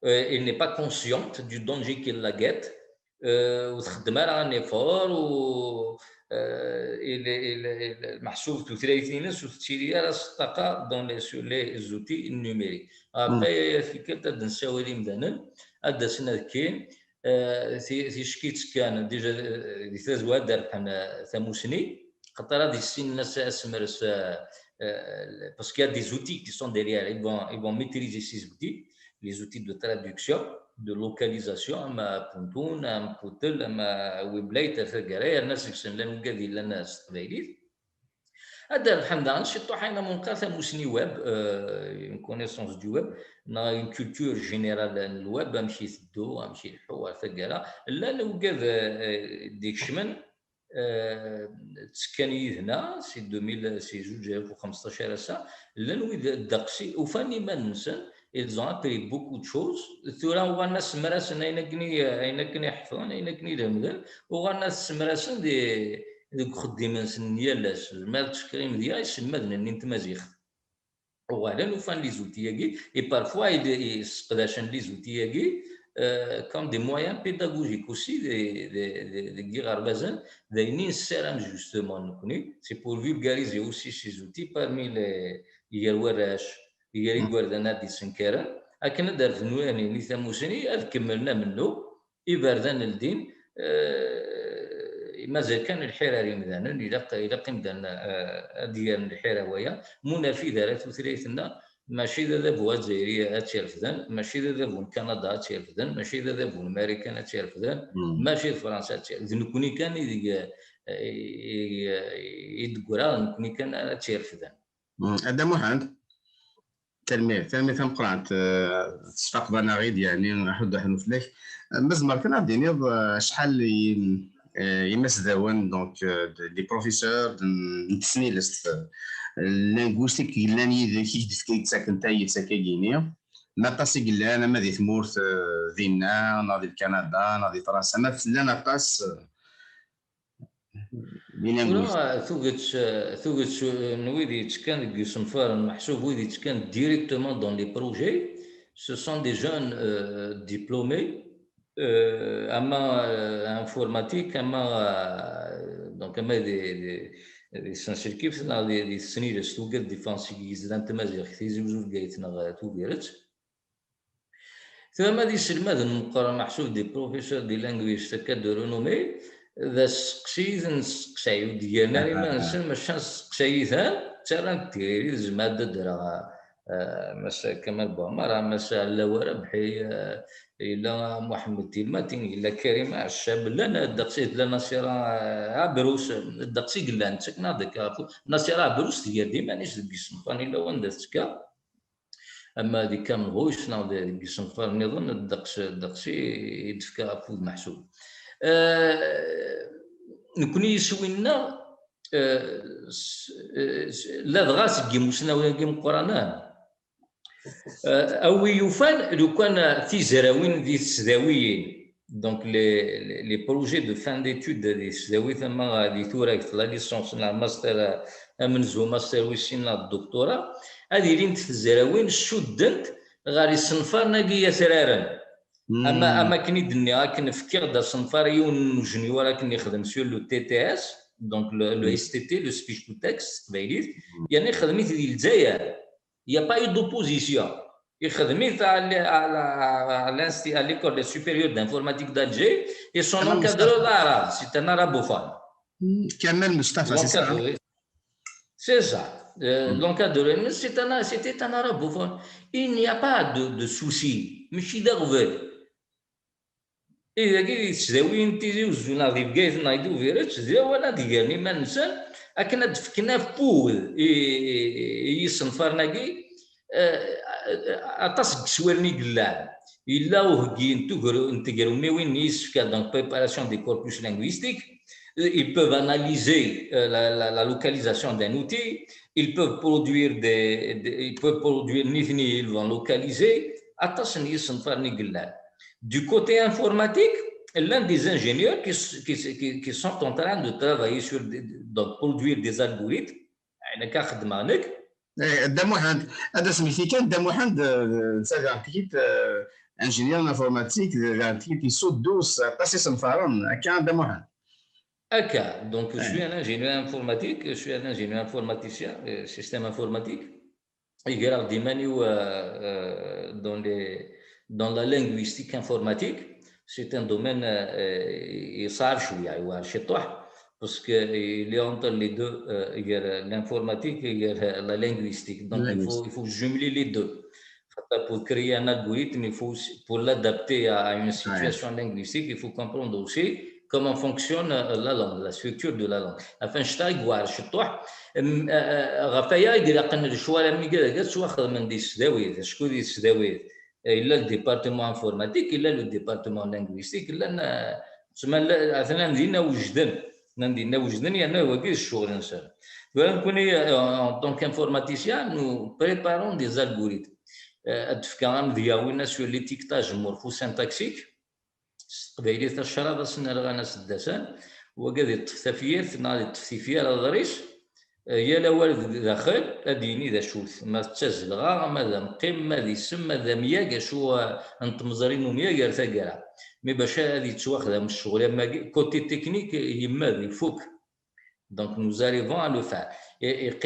euh, elle n'est pas consciente du danger qui la guette, euh, ur txeddem ara un effort, u, euh, il est, il est, il est, meḥsub tutlayt-ines ur tettili ara s ṭṭaqa dans les, sur les outils numériques. Après, tikkelt ad d-nessawal imdanen, ad d-asen ad kkin, euh, ti-, ticki ttekkan, déjà, euh, di tazwara ad d-rebḥen, euh, tamusni, xaṭer ad issinen as-, asemres, euh, euh, parce qu'il y a des outils qui sont derrière, ils vont, ils vont maîtriser ces outils, les outils de traduction, de localisation, am Puntun, am Putel, am Weblate, ar taggara, yerna seg-sen llan wigad yellan s teqbaylit. Ad d-rebḥen daɣen ciṭuḥ ayen am unqar tamusni web, euh, une connaissance du web, neɣ une culture générale n le web, amek iteddu, amek ileḥḥu ar taggara. Llan wigad, euh, d-ikecmen, euh, ttekkan yid-neɣ si deux mille, si zuǧ alaf u xemseṭṭac ar ass-a, llan wid ddeqs i ufan iman-nsen, ils ont appris beaucoup de choses. Tura uɣalen asemrasen ayen akken i, ayen akken i ḥefḍen, ayen akken i lemden, uɣalen ad semrasen di, deg uxeddim-nsen n yal ass. Zemreɣ ad tcekker imedya iselmaden-nni n tmaziɣt. Uɣalen ufan les outils-agi, et parfois, i, i sseqdacen les outils-agi, euh, comme des moyens pédagogiques aussi, de, de, de, deg yiɣerbazen, d ayen i nessaram justement nekni, c'est pour vulgariser aussi ces outils parmi les, gar warrac, gar igerdan ad d-isenkaren, akken ad d-rfden wayen i tamusni, ad kemmlen amennuɣ, iberdan ldin, eh, mazal kan lḥir ar imdanen, ilaq, ilaq imdanen, eh, ad d-yerren lḥir ar waya, ma ur nerfid ara tutlayt-nneɣ, mačči d adabu azzayri ad tt-irefden, mačči d adabu n Kanada ad tt-irefden, mačči d adabu n Marikan ad tt-irefden, mačči d Fransa ad tt-irefden. D nekni kan i deg, eh, i, i, i d-ggra, d nekni kan ara tt-irefden. Mm, a Dda Muḥend, tanemmirt, tanemmirt tameqqrant, eh, tesfaqeḍ-aneɣ-id, yeɛni, aḥuddu aḥnu fell-ak. Eh, ma tzemreḍ kan ad d-tiniḍ, eh, acḥal i-, eh, imasdawen, donc, eh, d-, des professeurs de, n tesnilest, eh, linguistique yellan yid-k, i k-d-, i k-d-ttaken tayet akkagi-nni, ma aṭas i yellan, ama di tmurt, eh, dinna, neɣ di Kanada, neɣ di Fransa, ma llan aṭas, eh, Tura, tuget, tuget n wid yettekkan deg yisenfaren, meḥsub wid yettekkan directement dans les projets, ce sont des jeunes, euh, diplômés, euh, ama, euh, informatique, ama, euh, donc, ama di, di, di tsenselkift, neɣ di, di tesnilest, wigad d-iffɣen seg yigezdan n tmaziɣt, Tizi Uzzu, Bgayet neɣ Tubiret. Tura ma d iselmaden meqqren, meḥsub des professeurs, des linguistes, akka de renommée, d asteqsi i ten-nesteqsay, ur d-gren ara iman-nsen, maca nesteqsay-iten, ttarran-d tiririt, zemreɣ ad d-ddreɣ, eh, Mass Kamal Buɛmara, Mass Ɛellawa Rabḥi, eh, yella Muḥemmed Tilmati, yella Karim Ɛeccab, llan ddeqs, yella Nasira, eh, Ɛebrus, ddeqs i yellan, ttaken-aɣ-d akka ɣef, Nasira Ɛebrus tger-d iman-is deg yisenfaren, yella wanda tettka. Ama di Kamel Hoyce neɣ di, deg yisenfaren nniḍen, ddeqs, ddeqs i, i d-tefka afud meḥsub. Eh, nekni iswi-nneɣ, eh, s-, eh, s-, ladɣa seg yimusnawen-agi imeqqranen. Eh, a wi yufan, lukan tizrawin di tesdawiyin, donc les, les, les projets de fin d'études di tesdawit, ama di turagt, la licence, neɣ master, eh, amenzu, master wis sin, neɣ doctorat, ad ilint tezrawin cuddent ɣer isenfaren-agi atraren. Ama, ama akken i d-nniɣ, akken fkiɣ-d asenfar i yiwen n ujenyur akken yexdem sur le T T S, donc le, le S T T, le speech to text s teqbaylit, yerna ixdem-it di Lezzayer. Il n'y a pas eu d'opposition. Ixdem-it à l-, à la, à l'insti-, à l'école supérieure d'informatique d'Alger, et son encadreur d arabe, c'est un arabophone. Kamal Mustafa, c'est ça, hein? C'est ça. Euh, l'encadreur, c'est un, c'était un arabophone. Il n'y a pas de, de souci. Mačči d aɣbel. I dagi di tesdawiyin n Tizi Uzzu neɣ di Bgayet neɣ di Tubiret, d lawan ad gren iman-nsen akken ad d-fken afud i, i, i yisenfaren-agi, eh, Aṭas n yeswiren i yellan. Yella uheggi n tegru-, n tegrummiwin n yisefka, donc préparation des corpus linguistiques. Euh, ils peuvent analyser, euh, la, la, la localisation d'un outil. Ils peuvent produire des, des, ils peuvent produire, nitni, ils vont localiser. Aṭas n yisenfaren i yellan. Du côté informatique, l'un des ingénieurs qui, s- qui, s- qui, qui sont en train de travailler sur des- donc produire des algorithmes. Ayen akka xeddmeɣ nekk. Eh, Dda Muḥend, ad as-mmekti kan, Dda Muḥend, eh, d tagartikit, eh, ingénieur en informatique, d tagartikit yessuddu s aṭas isenfaren, akka a Dda Muḥend. Akka, donc je suis un ingénieur informatique, je suis un ingénieur informaticien, euh, système informatique. Greɣ-d iman-iw, euh, euh, dans les, dans la linguistique informatique. C'est un domaine, euh, يصعب شوية, يوعر شطح, parce que il est entre les deux, euh, l'informatique et la linguistique. Donc il faut, il faut jumeler les deux. Pour créer un algorithme, il faut aussi, pour l'adapter à, à une situation linguistique, il faut comprendre aussi comment fonctionne, euh, la langue, la structure de la langue. Enfin, je t'ai ɣef waya i ilaqen lecɣal am wigad ttwaxedmen di tesdawit, acku di tesdawit, eh, yella le département informatique, yella le département linguistique, llan, eh, ttmala-, atan dinna wejden. Atan dinna wejden, yerna wagi d ccɣel-nsen. Tura nekkni, eh, en tant qu'informaticien, nous préparons des algorithmes. Eh, ad d-fkeɣ amedya winna sur l'étiquetage morphosyntaxique. S teqbaylit, acraḍ asen rɣan aseddasan, wagi ad iṭṭef tafyirt neɣ ad iṭṭef tifyar aḍris, eh, yal awal deg daxel ad d-yini d acu-t, ma d tazelɣa, ma d amqim, ma d isem, ma d amyag, acu, eh, n tmeẓri n umyag ar taggara. Mi bac ad yettwaxdam ccɣel am wagi, côté technique, yemmed, ifuk. Donc, nous arrivons à le faire. Et, et,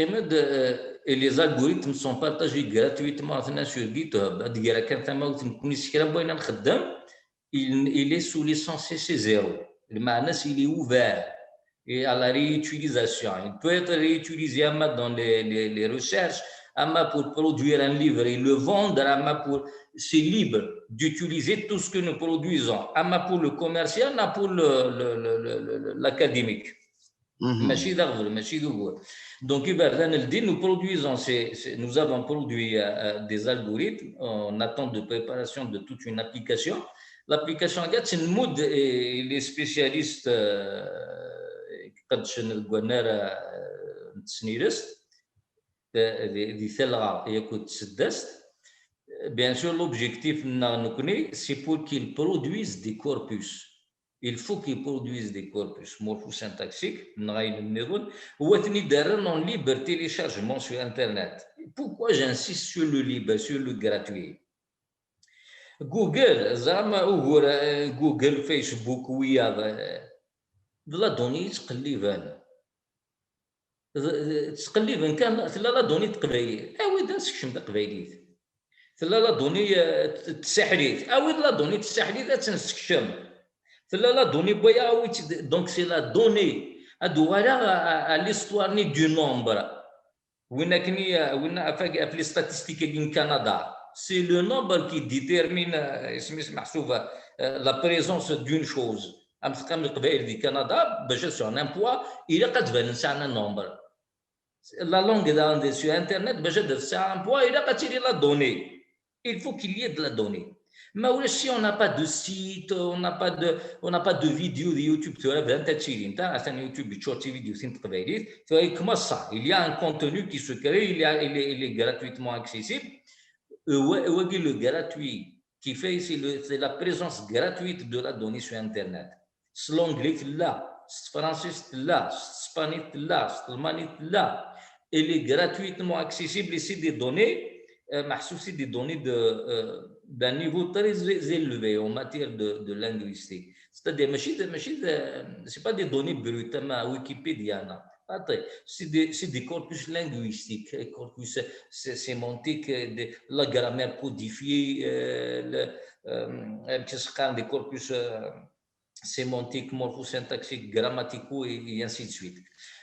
et les algorithmes sont partagés gratuitement sur GitHub. Ad d-greɣ kan tamawt nekkni s kra n wayen ad nxeddem, il, il est sous licence C C zéro. Lmeɛna-s, il est ouvert et à la réutilisation. Il peut être réutilisé ama dans les, les, les recherches, ama pour produire un livre et le vendre, ama pour, c'est libre d'utiliser tout ce que nous produisons, ama pour le commercial, ama pour le, le, le, le, le- l'académique. Mhm. Mačči d aɣbel, mačči d ugur. Donc, iberdan ldin, nous produisons, c'est, c'est- nous avons produit, euh, euh, des algorithmes en attente de préparation de toute une application. L'application, regarde, c'est le mode et les spécialistes, euh, iqeddcen deg wannar, euh, n tesnilest, euh, di, di talɣa yakk d tseddast. Bien sûr, l'objectif nneɣ nekkni, c'est pour qu'ils produisent des corpus. Il faut qu'ils produisent des corpus morphosyntaxiques, neɣ ayen nniḍen, u ad ten-id-rren en libre téléchargement sur Internet. Pourquoi j'insiste sur le libre, sur le gratuit ? Google, zeɛma ugur, euh, Google, Facebook, wiyaḍ, euh, d la donnée i ttqelliben. D- d- ttqelliben kan, tella la donnée n teqbaylit, awi-d ad nsekcem taqbaylit. Tella la donnée, euh, t- tsaḥlit, awi-d la donnée tsaḥlit ad tt-nessekcem. Tella la donnée n waya, awi-tt-id. Donc c'est la donnée. Ad uɣaleɣ à, à, à l'histoire ni du nombre. Win akken i, euh, win af, af les statistiques-agi n Canada. C'est le nombre qui détermine, euh, isem-is meḥsub, euh, la présence d'une chose. Am teqqam Leqbayel di Canada, bac ad sɛun un poids, ilaq ad banen sɛan un nombre. La langue daɣen sur Internet, bac ad tesɛu un poids, ilaq ad tili la donnée. Il faut qu'il y ait de la donnée. Ma ulac, si on n'a pas de site, on n'a pas de, on n'a pas de vidéo de YouTube, tura bdant ad ttilint, atan YouTube yeččur d tividyutin n teqbaylit, tura commence ça. Il y a un contenu qui se crée, il y a, il est, il est gratuitement accessible. Euh, wa- wagi le gratuit, qui fait, c'est le, c'est la présence gratuite de la donnée sur Internet. S l'anglais tella, s tefransist tella, s tespanit tella, s telmanit tella. Elle est gratuitement accessible et c'est des données, euh, meḥsub, c'est des données de, euh, d'un niveau très é- élevé en matière de, de linguistique. C'est-à-dire, mačči d- mačči d- c'est pas des données brutes, am Wikipedia, non. Attends, c'est des, c'est des corpus linguistiques, euh, corpus sé- sémantique, euh, de, la grammaire codifiée, euh, le, euh, amek i s-qqaren, des corpus, euh, sémantiques, morphosyntaxiques, grammaticaux et, et ainsi de suite.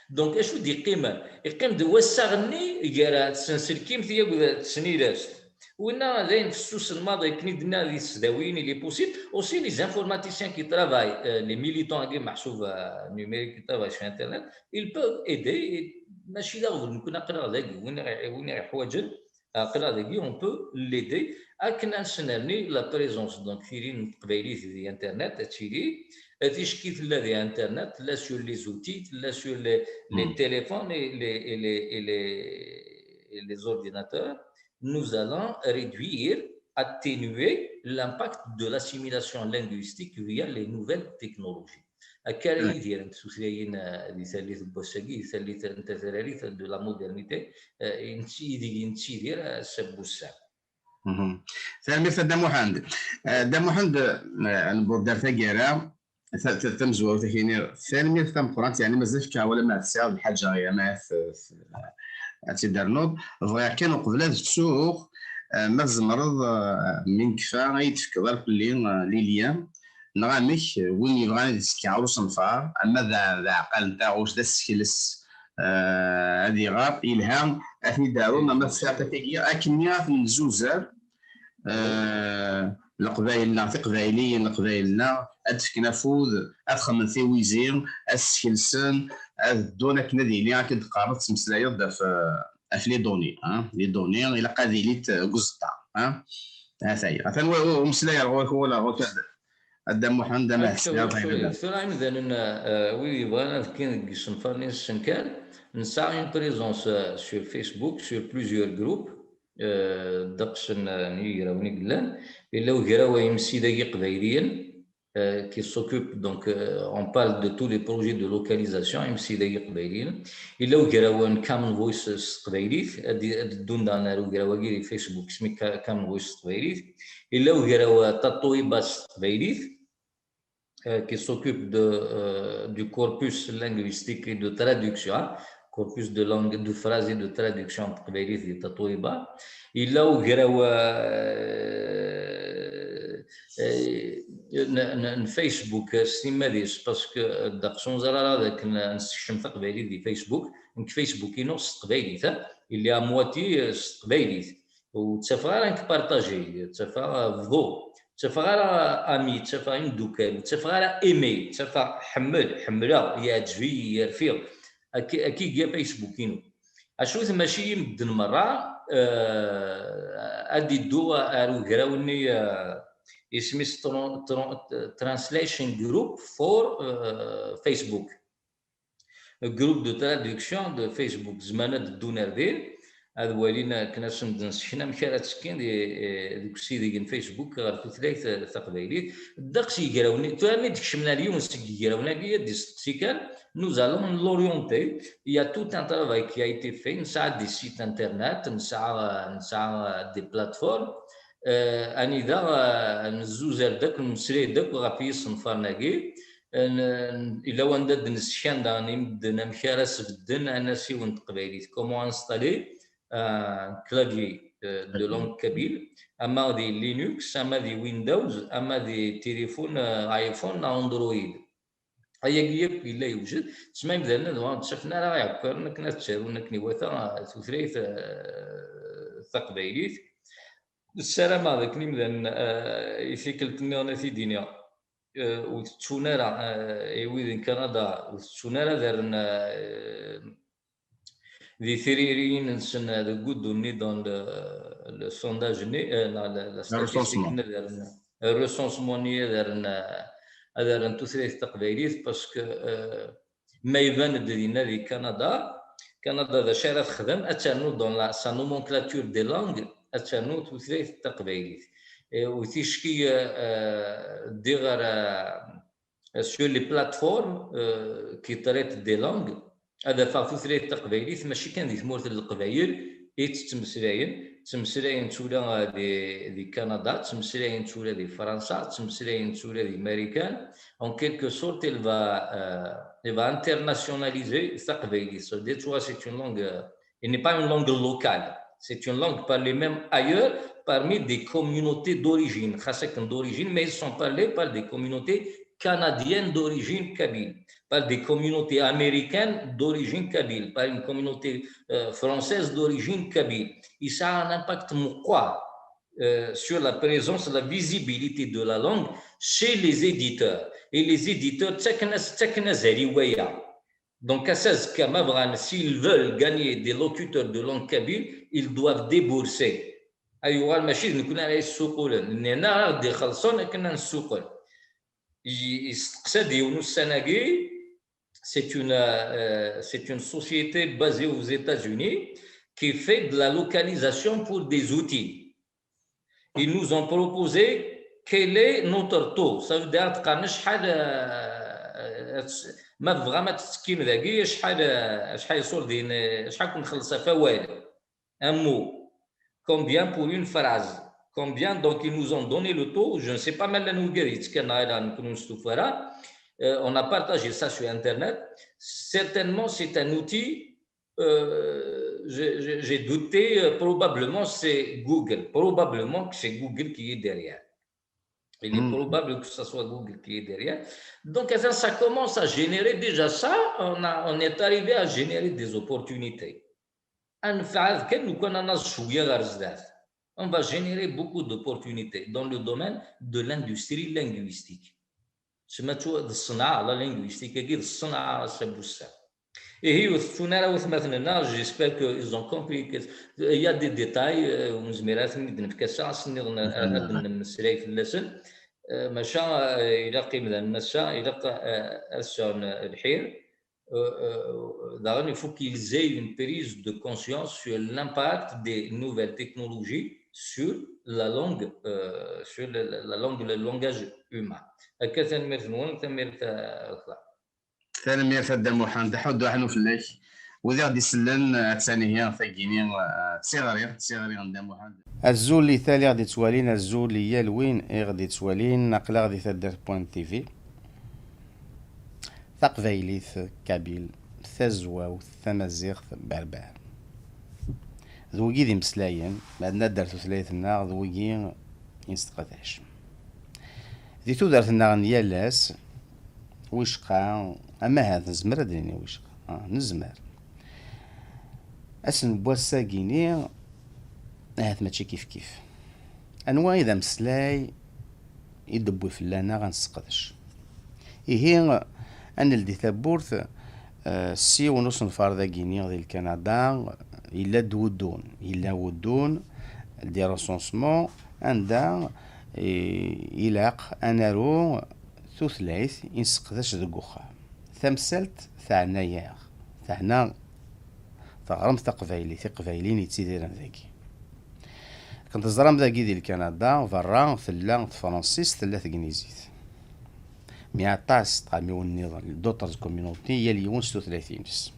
Donc, acu d-yeqqimen? Yeqqim-d wassaɣ-nni gar tsenselkimt akked tesnilest. Winna d ayen fessusen maḍi, akken i d-nniɣ di tesdawiyin, il est possible. Aussi, les informaticiens qui travaillent, euh, les militants-agi meḥsub, euh, numériques qui travaillent sur Internet, ils peuvent aider. Et mačči d aɣbel, nekkni aql-aɣ dagi, win i ɣ- win i ɣ-iḥwaǧen, Aql-aɣ dagi, on peut l'aider akken ad nesnerni la présence, donc, tili n teqbaylit di internet, ad tili, euh, ticki tella di internet, tella sur les outils, tella sur les, les téléphones et les, et les, et les, et les ordinateurs. Nous allons réduire, atténuer l'impact de l'assimilation linguistique via les nouvelles technologies. Akka ara yidirent tutlayin, eh, di tallit n wass-agi, di tallit n tatrarit, de la modernité, eh, i netti-, ideg i nettidir, eh, ass-a n wussan. Tanemmirt a Dda Muḥend. Eh, Dda Muḥend, eh, newweḍ-d ar taggara, ta-, ta-, tamezwarut, ad k-iniɣ tanemmirt tameqqrant, yeɛni mazal fkiɣ awal ama tesɛiḍ lḥaǧa, ama t-, t-, ad tt-id-ternuḍ. Bɣiɣ kan uqbel ad ttuɣ, eh, ma tzemreḍ, eh, mi nekfa, ad yi-d-tefkeḍ ar fell-i, eh, les liens, neɣ amek, eh, win yebɣan ad itekki ɣer usenfar, ama d a-, d aɛqal n taɣect, d asekles, eh, ad iɣer, yelha, ad t-id-arum, ama tesɛiḍ tagi, akken ad ten-nzuzer, eh, Leqbayel-nneɣ, Tiqbayliyin, Leqbayel-nneɣ, ad d-fken afud, ad xedmen tiwizi, ad skelsen, ad ddun akken ad yili, akken d-teqqareḍ, tettmeslayeḍ-d ɣef, eh, ɣef les données, hein? Les données, ilaq ad ilint, eh, deg uẓeṭṭa, hein? Ha-t-aya. Atan wa-, wa-, umeslay ar ɣur-k, wala ɣur-k a Dda Muḥend, ama tesɛiḍ. Tura imdanen, eh, wid yebɣan ad kkin deg yisenfaren-is kan, nesɛa une présence, eh, sur Facebook, sur plusieurs groupes, eh, ddeqs n, eh, n yigrawen i yellan. Yella ugraw Imsidag Iqbayliyen, eh, qui s'occupe, donc, eh, on parle de tous les projets de localisation, Imsidag Iqbayliyen. Yella ugraw n Common Voice s teqbaylit, ad d-, ad d-ddun daɣen ar ugraw-agi di Facebook, isem-is Ka-, Common Voice s teqbaylit. Yella ugraw, eh, Tatoeba s teqbaylit, eh, qui s'occupe de, euh, du corpus linguistique et de traduction, hein, corpus de langue, de phrases et de traduction en teqbaylit di Tatoeba. Yella ugraw, euh, euh, n, n, n Facebook, euh, s timmad-is, parce que, euh, ddeqs ur neẓri ara d akken nessekcem taqbaylit di Facebook. Nekk Facebook-inu s teqbaylit, hein, il est à moitié, euh, s teqbaylit. Ur ttafeɣ ara nekk partager, ttafeɣ bḍu, ttafeɣ ara ami, ttafeɣ imeddukal, ttafeɣ ara aimer, ttafeɣ ḥemmel, ḥemmleɣ, yeɛǧeb-iyi, yerfiɣ. Akka, akka i iga Facebook-inu. Acu tmaci i medden merra, eh, ad d-iddu ar ugraw-nni, eh, isem-is tron-, tron-, Translation Group for, eh, Facebook. Groupe de traduction de Facebook, zemren ad ddun ar din, ad walin akken ad sen-d-nesken amek ara ttekkin di, eh, deg usideg n Facebook ɣer tutlayt, eh, taqbaylit. Ddeqs yigrawen, tura mi d-kecmen ar yiwen seg yigrawen-agi, ad d-isteqsi kan, nous allons l'orienter. Il y a tout un travail qui a été fait, nesɛa des sites internet, nesɛa, nesɛa des plateformes, eh, anida, eh, nezzuzer-d akk, nemmeslay-d akk ɣef yisenfaren-agi. N-, n-, yella wanda d-neskan daɣen i medden amek ara sbedden anasiw n teqbaylit, comment installer un clavier, euh, de langue kabyle, ama di Linux, ama di Windows, ama di téléphone, euh, iPhone neɣ Android. Ayagi yakk yella yewjed, tesma imdanen ad uɣalen ttafen ara iɛekkaren akken ad ttarun akken iwata, euh, tutlayt, euh, taqbaylit. Ssarameɣ d akken imdanen, euh, i tikkelt nniḍen ad t-id-iniɣ, eh, ur tettun ara, eh, i wid n Kanada, ur tettun ara ad rren, eh, di tririyin-nsen deg uddu-nni dans le, le sondage-nni, eh, neɣ la, la statistique-nni ad rren, recensement-nni ad rren, eh, ad rren tutlayt taqbaylit, parce que, eh, ma iban-d dinna di Kanada, Kanada d acu ara texdem? Ad ternu dans la, sa nomenclature des langues, ad ternu tutlayt taqbaylit. Eh, u ticki, eh, ddiɣ ɣer, eh, sur les plateformes, eh, qui traitent des langues, ad afeɣ tutlayt taqbaylit, mačči kan di tmurt n Leqbayel i tt-ttmeslayen, ttmeslayen tura di, di Kanada, ttmeslayen tura di Fransa, ttmeslayen tura di Marikan. En quelque sorte, elle va, euh, elle va internationaliser taqbaylit. Ça veut dire, tu vois, c'est une langue, euh, elle n'est pas une langue locale. C'est une langue parlée même ailleurs, parmi des communautés d'origine. Xas akken d'origine, mais ils sont parlés par des communautés canadiennes d'origine kabyle, par des communautés américaines d'origine kabyle, par une communauté, euh, française d'origine kabyle. Yesɛa un impact meqqar, euh, sur la présence, la visibilité de la langue chez les éditeurs. Et les éditeurs, ttaken-as, ttaken azal i waya. Donc, ass-a azekka, ma bɣan, s'ils veulent gagner des locuteurs de langue kabyle, ils doivent débourser. Ayɣer mačči d nekkni ara yessuqqulen, nnan-aɣ ad ixellṣen akken ad nessuqqel. Yesteqsa-d yiwen ussan-agi, c'est une, euh, c'est une société basée aux États-Unis qui fait de la localisation pour des outils. Ils nous ont proposé quel est notre taux. Ça veut dire, qqaren acḥal, euh, ma tebɣam ad tettekkim dagi, acḥal, euh, acḥal iṣurdiyen, euh, acḥal kun-nxelleṣ ɣef wawal. Un mot. Combien pour une phrase? Combien? Donc, ils nous ont donné le taux. Je ne sais pas, ma llan wigad yettekkan neɣ ala, nekkni ur nestufa ara. Euh, on a partagé ça sur Internet. Certainement, c'est un outil, euh, j'ai j'ai- j'ai douté, euh, probablement c'est Google. Probablement que c'est Google qui est derrière. Il est Hmm. Probable que ce soit Google qui est derrière. Donc, ça, ça commence à générer déjà ça. On a, on est arrivé à générer des opportunités. Ad nefɛed kan lukan ad naẓ cwiya ɣer zdat. On va générer beaucoup d'opportunités dans le domaine de l'industrie linguistique. Sma d ṣṣenɛa, la linguistique-agi d ṣṣenɛa, a Sabussa. Ihi, ur tettun ara watmaten-nneɣ, j'espère qu'ils ont compris que il y a des détails, euh, ur nezmir ara ad ten-id-nefk ass-a, ass-nniḍen ad d-nemmeslay fell-asen. Euh, maca, euh, ilaq imdanen ass-a, ilaq, euh, ad sɛun lḥir. Euh, euh, daɣen, il faut qu'ils aient une prise de conscience sur l'impact des nouvelles technologies sur la langue, euh, sur la, la- la langue, le langage humain. Akka, tanemmirt-nwen, tanemmirt, euh, akteṛ. Tanemmirt a Dda Muḥend, ḥuddu aḥnu fell-ak. Wid i ɣ-d-isellen, attan ihi tagi-nni, eh, d tiɣri, d tiɣri n Dda Muḥend. Azul i tal i ɣ-d-ittwalin, azul i yal win i ɣ-d-ittwalin, aql-aɣ di taddart point T V. Taqbaylit, kabyle, tazwawt, tamaziɣt, berber. D wigi d imeslayen, ma d nadder tutlayt-nneɣ, d wigi i nesteqdac. Di tudert-nneɣ n yal ass, wicqa, ama ahat nezmer ad d-nini wicqa, ah, nezmer. Ass n wass-agi-ni, ahat mačči kifkif. Anwa i d ameslay i d-tewwi fell-aneɣ ad nesseqdec? Ihi, ad neldi tawwurt, eh, s yiwen usenfar dagi-ni di Lkanada, yella-d wuddun, yella wuddun, des recensements, anda i, ilaq ad naru tutlayt i nesseqdac deg uxxam. Tamsalt teɛna-yaɣ, teɛna teɣremt taqbaylit, iqbayliyen yettidiren dagi. Akken teẓram dagi di Lkanada, berra tella tefransist, tella tegnizit. Mi aṭas tɣamiwin nniḍen, d'autres communautés, yal yiwen s tutlayt-ines.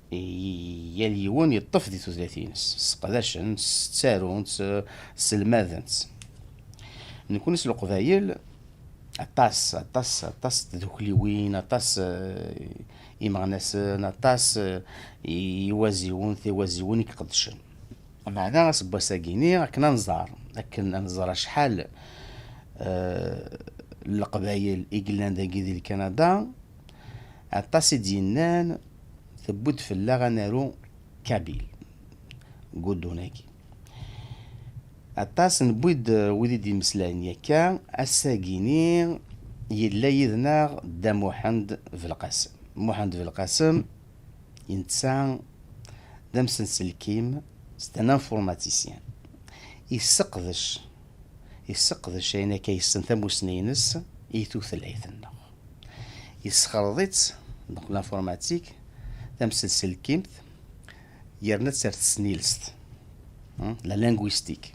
I-, yal yiwen yeṭṭef di tutlayt-ines. Sseqdacen-tt, ttarun-tt, sselmaden-tt. Nekni s Leqbayel, aṭas, aṭas, aṭas n tdukliwin, aṭas, eh, imeɣnasen, aṭas, eh, iwaziwen, tiwaziwin i iqeddcen. Meɛna aseggas-agi-ni, akken ad nẓer, akken ad nẓer acḥal, eh, n Leqbayel i yellan dagi di Lkanada, aṭas i d-yennan, tewwi-d fell-aɣ ad naru kabyle deg uddun-agi. Aṭas newwi-d, eh, wid i d-imeslayen yakka, ass-agi-ni yella yid-neɣ Dda Muḥend Belqasem. Muḥend Belqasem, netta d amsenselkim, c'est un informaticien. Yesseqdec, yesseqdec ayen akka yessen tamussni-ines i tutlayt-nneɣ. Yessexleḍ-itt, donc l'informatique, tamsenselkimt, yerna-tt ar tesnilest, hein, la linguistique.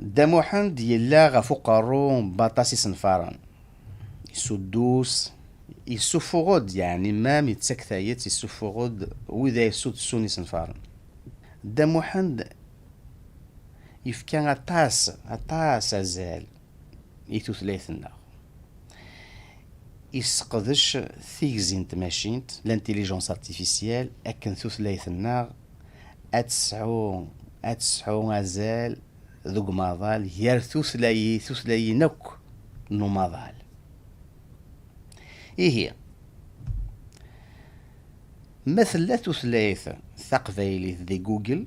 Dda Muḥend yella ɣef uqerru n waṭas isenfaren. Yessuddus, yessufuɣ-d, yeɛni, même yettak tayet, yessufuɣ-d wid ay yessudsun isenfaren. Dda Muḥend yefka aṭas, aṭas azal i tutlayt-nneɣ. Yesseqdec tigzi n tmacint, l'intelligence artificielle, akken tutlayt-nneɣ ad tesɛu, ad tesɛu azal deg umaḍal gar tutlayi-, tutlayin akk n umaḍal. Ihi, ma tella tutlayt taqbaylit di Google,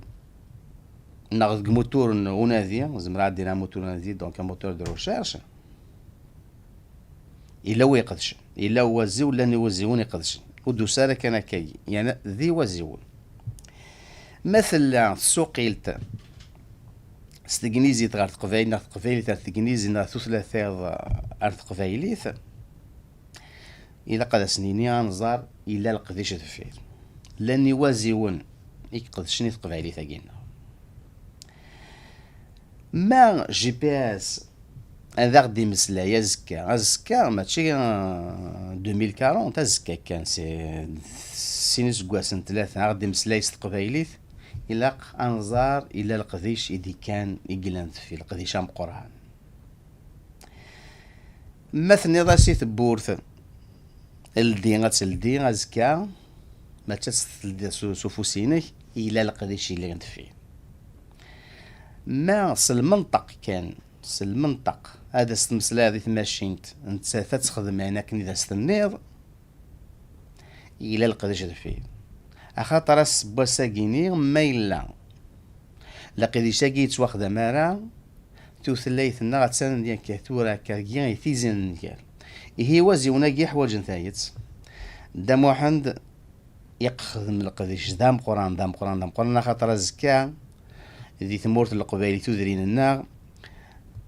neɣ deg moteur n unadi, zemreɣ ad d-iniɣ moteur n unadi, donc un moteur de recherche, Yella wi iqedcen, yella uwaziw, llan iwaziwen iqedcen. Ur d-tusa ara kan akkagi, yani d iwaziwen. Ma tella tsuqilt s tegnizit ɣer teqbaylit, neɣ teqbaylit ar tegnizit, neɣ tutlateḍ ar teqbaylit, ilaq ad as-nini anẓar yella leqdic deffir. Llan iwaziwen i iqedcen i teqbaylit-agi-nneɣ. Ma G P S ad aɣ-d-imeslay azekka, azekka mačči, euh, deux mille quarante, azekka kan, si, sin iseggasen, tlata, ad aɣ-d-imeslay s teqbaylit, ilaq ad nẓer yella leqdic i d-ikkan, i yellan deffir, leqdic ameqqran. Ma tenniḍ-as i tewwurt, ldi, ad teldi azekka, mačči ad teldiḍ s, s ufus-inek, yella leqdic yellan deffir. Ma s lmenṭeq kan, s lmenṭeq, ad as-tmeslayeḍ i tmacint, nettat ad texdem ayen akken i d as-tenniḍ, yella leqdic deffir. Axaṭer ass n wass-agi-ni, ma yella leqdic-agi yettwaxdam ara, tutlayt-nneɣ attan akka tura, akka-agi i tizi n nnger. Ihi iwaziwen-agi ḥwaǧen tayet. Dda Muḥend iqexdem leqdic d ameqqran, d ameqqran, d ameqqran, axaṭer azekka di tmurt n Leqbayel i tudrin-nneɣ,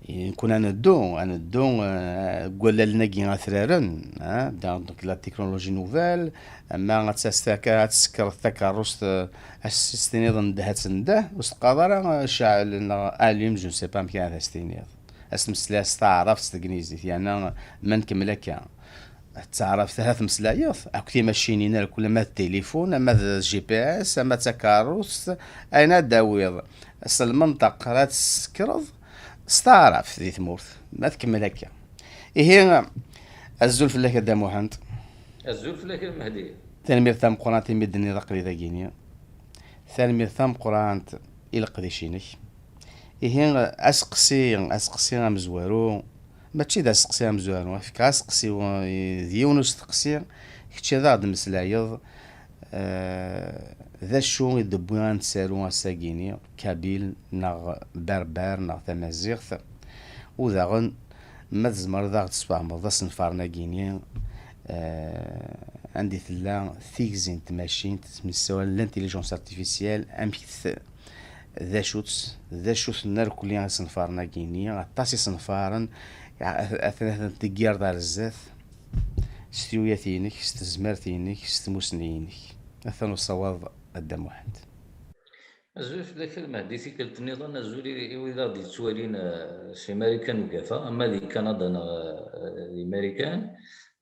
nekkni ad neddu, ad neddu, eh, deg wallalen-agi atraren, eh, da-, donc la technologie nouvelle, ama ad tas-, taka-, ad tsekreḍ takeṛṛust, eh, ad s-tiniḍ ndeh, ad tendeh, ur s-teqqareḍ ara, eh, cɛel neɣ allim, je ne sais pas amek ara as-tiniḍ. Ad s-tmeslayeḍ s taɛrabt, s tegnizit, yerna ma nkemmel akka. Taɛrabt ara tmeslayeḍ, akk timacinin, ar kul ama d tilifun, ama d G P S, ama d takeṛṛust, ayen ad d-tawiḍ s lmenṭeq ara tt-tsekreḍ s taɛrabt di tmurt. Ma tkemmel akka. Ihi, azul fell-ak a Dda Muḥend. Azul fell-ak a Mehdi. Tanemmirt tameqqrant imi d-tenniḍ aql-i dagini. Tanemmirt tameqqrant i leqdic-inek. Ihi, aseqsi, aseqsi amezwaru, mačči d aseqsi amezwaru, ad fkeɣ aseqsi, eh, d yiwen usteqsi, kečč ad aɣ-d-meslayeḍ, eh, d acu i d-wwi ad nettaru ass-agi-ni, kabyle neɣ berber neɣ tamaziɣt, u daɣen ma tzemreḍ ad aɣ-d-tesfehmeḍ asenfaren-agi-ni, eh, anda i tella tigzi n tmacint, ttmessawalen l'intelligence artificielle, amek t-, d acu-tt, d acu-ten irkelli isenfaren-agi-ni, aṭas isenfaren, a-, a-, atan, atan deg yired ar zdat, s tuyat-inek, s tezmert-inek, s tmussni-inek. Atan usawaḍ a Dda Muḥend. Azul fell-ak a Lmehdi, tikkelt nniḍen, azul i, i wid aɣ-d-yettwalin, eh, si Marikan ugafa, ama di Kanada neɣ, eh, di Marikan.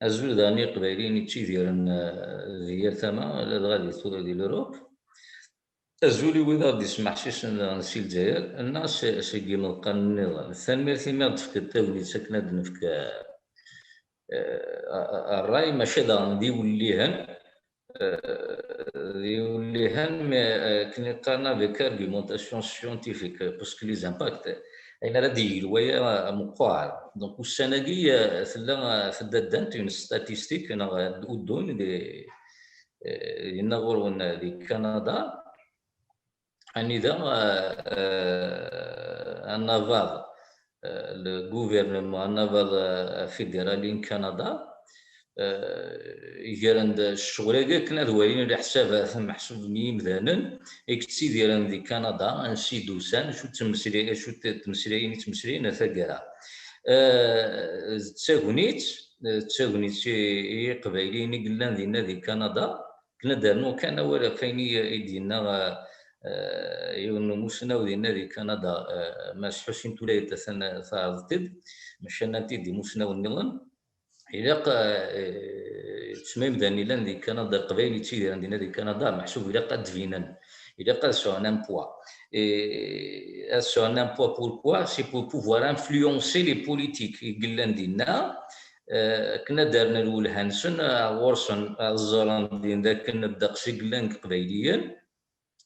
Azul daɣen i Iqbayliyen yettidiren, eh, di yal tama, ladɣa di tu-, di l'Europe. Azul i wid aɣ-d-yesmeḥsisen daɣen si Lezzayer, nna se-, seg imeḍqan nniḍen. Tanemmirt imi aɣ-d-tefkiḍ tagnit akken ad d-nefk, eh, eh, a-, a-, ṛṛay, maca daɣen d iwellihen, eh, d iwellihen, mais, eh, akken i qqaren avec argumentation scientifique, parce que les impacts, ayen ara d-yeg waya meqqar. Donc, ussan-agi, eh, tella, eh, tedda ddant une statistique, neɣ, eh, uddun di, eh, yenna ɣur-wen di Kanada, anida, eh, eh, anabaḍ, eh, le gouvernement, anabaḍ, eh, fédéral n Kanada, eh, gren-d ccɣel-agi akken ad walin leḥsabat meḥsub n yimdanen i yettidiren di Kanada, ansi d-usan, acu ttmeslay-, acu t-, ttmeslayen i ttmeslayen ar taggara. Eh, d tagnit, d tagnit i, i Yiqbayliyen i yellan dinna di Kanada, akken ad d-rnuɣ kan awal ɣef wayen i, i d-yenna, eh, yiwen n umussnaw dinna di Kanada, eh, Mass Ḥusin Tulayt, atan taɛreḍt-id, maca nnan-t-id imussnawen nniḍen. Ilaq, eh, ttma imdanen yellan di Kanada, Leqbayel yettidiren dinna di Kanada, meḥsub ilaq ad d-binen, ilaq ad sɛun un poids. Et ad sɛun un poids, pourquoi? C'est pour pouvoir influencer les politiques i yellan dinna, eh, akken ad d-rren lwelha-nsen, eh, ɣur-sen, ad ẓren din d akken ddeqs i yellan deg Iqbayliyen.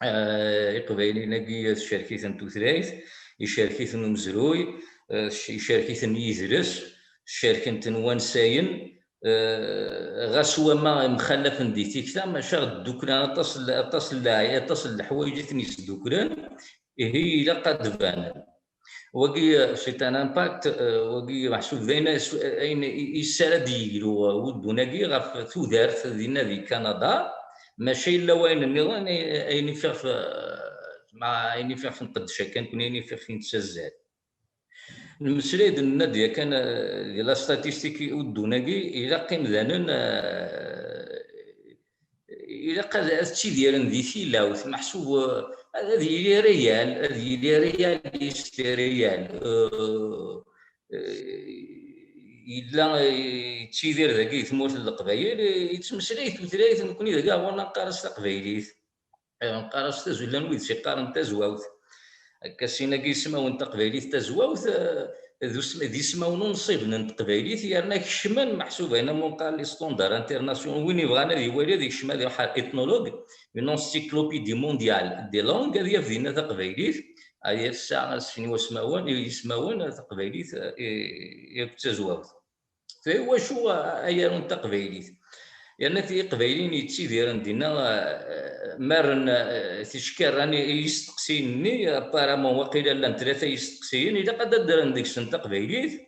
Eh, Iqbayliyen-agi tcerk-iten tutlayt, icerk-iten umezruy, eh, icerk-iten yidles, cerken-ten wansayen, eh, ɣas wama mxallafen di tikta, maca dduklen aṭas n, aṭas n lɛay-, aṭas n leḥwayeǧ i ten-yesduklen, ihi ilaq ad d-banen. Wagi, c'est un impact, euh, wagi meḥsub d ayen, ayen i, i yessara ad yeglu uddun-agi ɣef tudert dinna di Kanada, maca yella wayen nniḍen, ayen i fiɣef, ma ayen i fiɣef nqeddec akka nekni, ayen i fiɣef nettazzal. Nmeslay-d, nenna-d yakan, euh, di la statistique uddun-agi, ilaq imdanen, euh, ilaq ad, ad ttidiren di tilawt, meḥsub, eh, ad yili réel, ad yili réaliste, réel. Eh, eh, yella, eh, yettidir dagi di tmurt n Leqbayel, eh, yettmeslay tutlayt, nekni dagi ɣur-neɣ neqqar-as taqbaylit. Eh, neqqar-as tazullan wid s-iqqaren tazwawt. Akka sin-agi ismawen n teqbaylit tazwawt, eh, d usm-, d ismawen unṣiben n teqbaylit, yerna kecmen meḥsub ayen amu nqar les standards internationaux. Win yebɣan ad iwali, ad ikcem, ad iruḥ ar ethnologue, une encyclopédie mondiale des langues, ad yaf dinna taqbaylit, ad yaf tesɛa asfin wasmawen, ismawen, taqbaylit, eh, akked tazwawt. Tura, iwacu ayaru n taqbaylit? Yerna iqbayliyen yettidiren dinna, eh, ma rren, eh, ticekkarra n yisteqsiyen-nni, apparemment waqila llan tlata yisteqsiyen, ilaq ad d-rren deg-sen taqbaylit,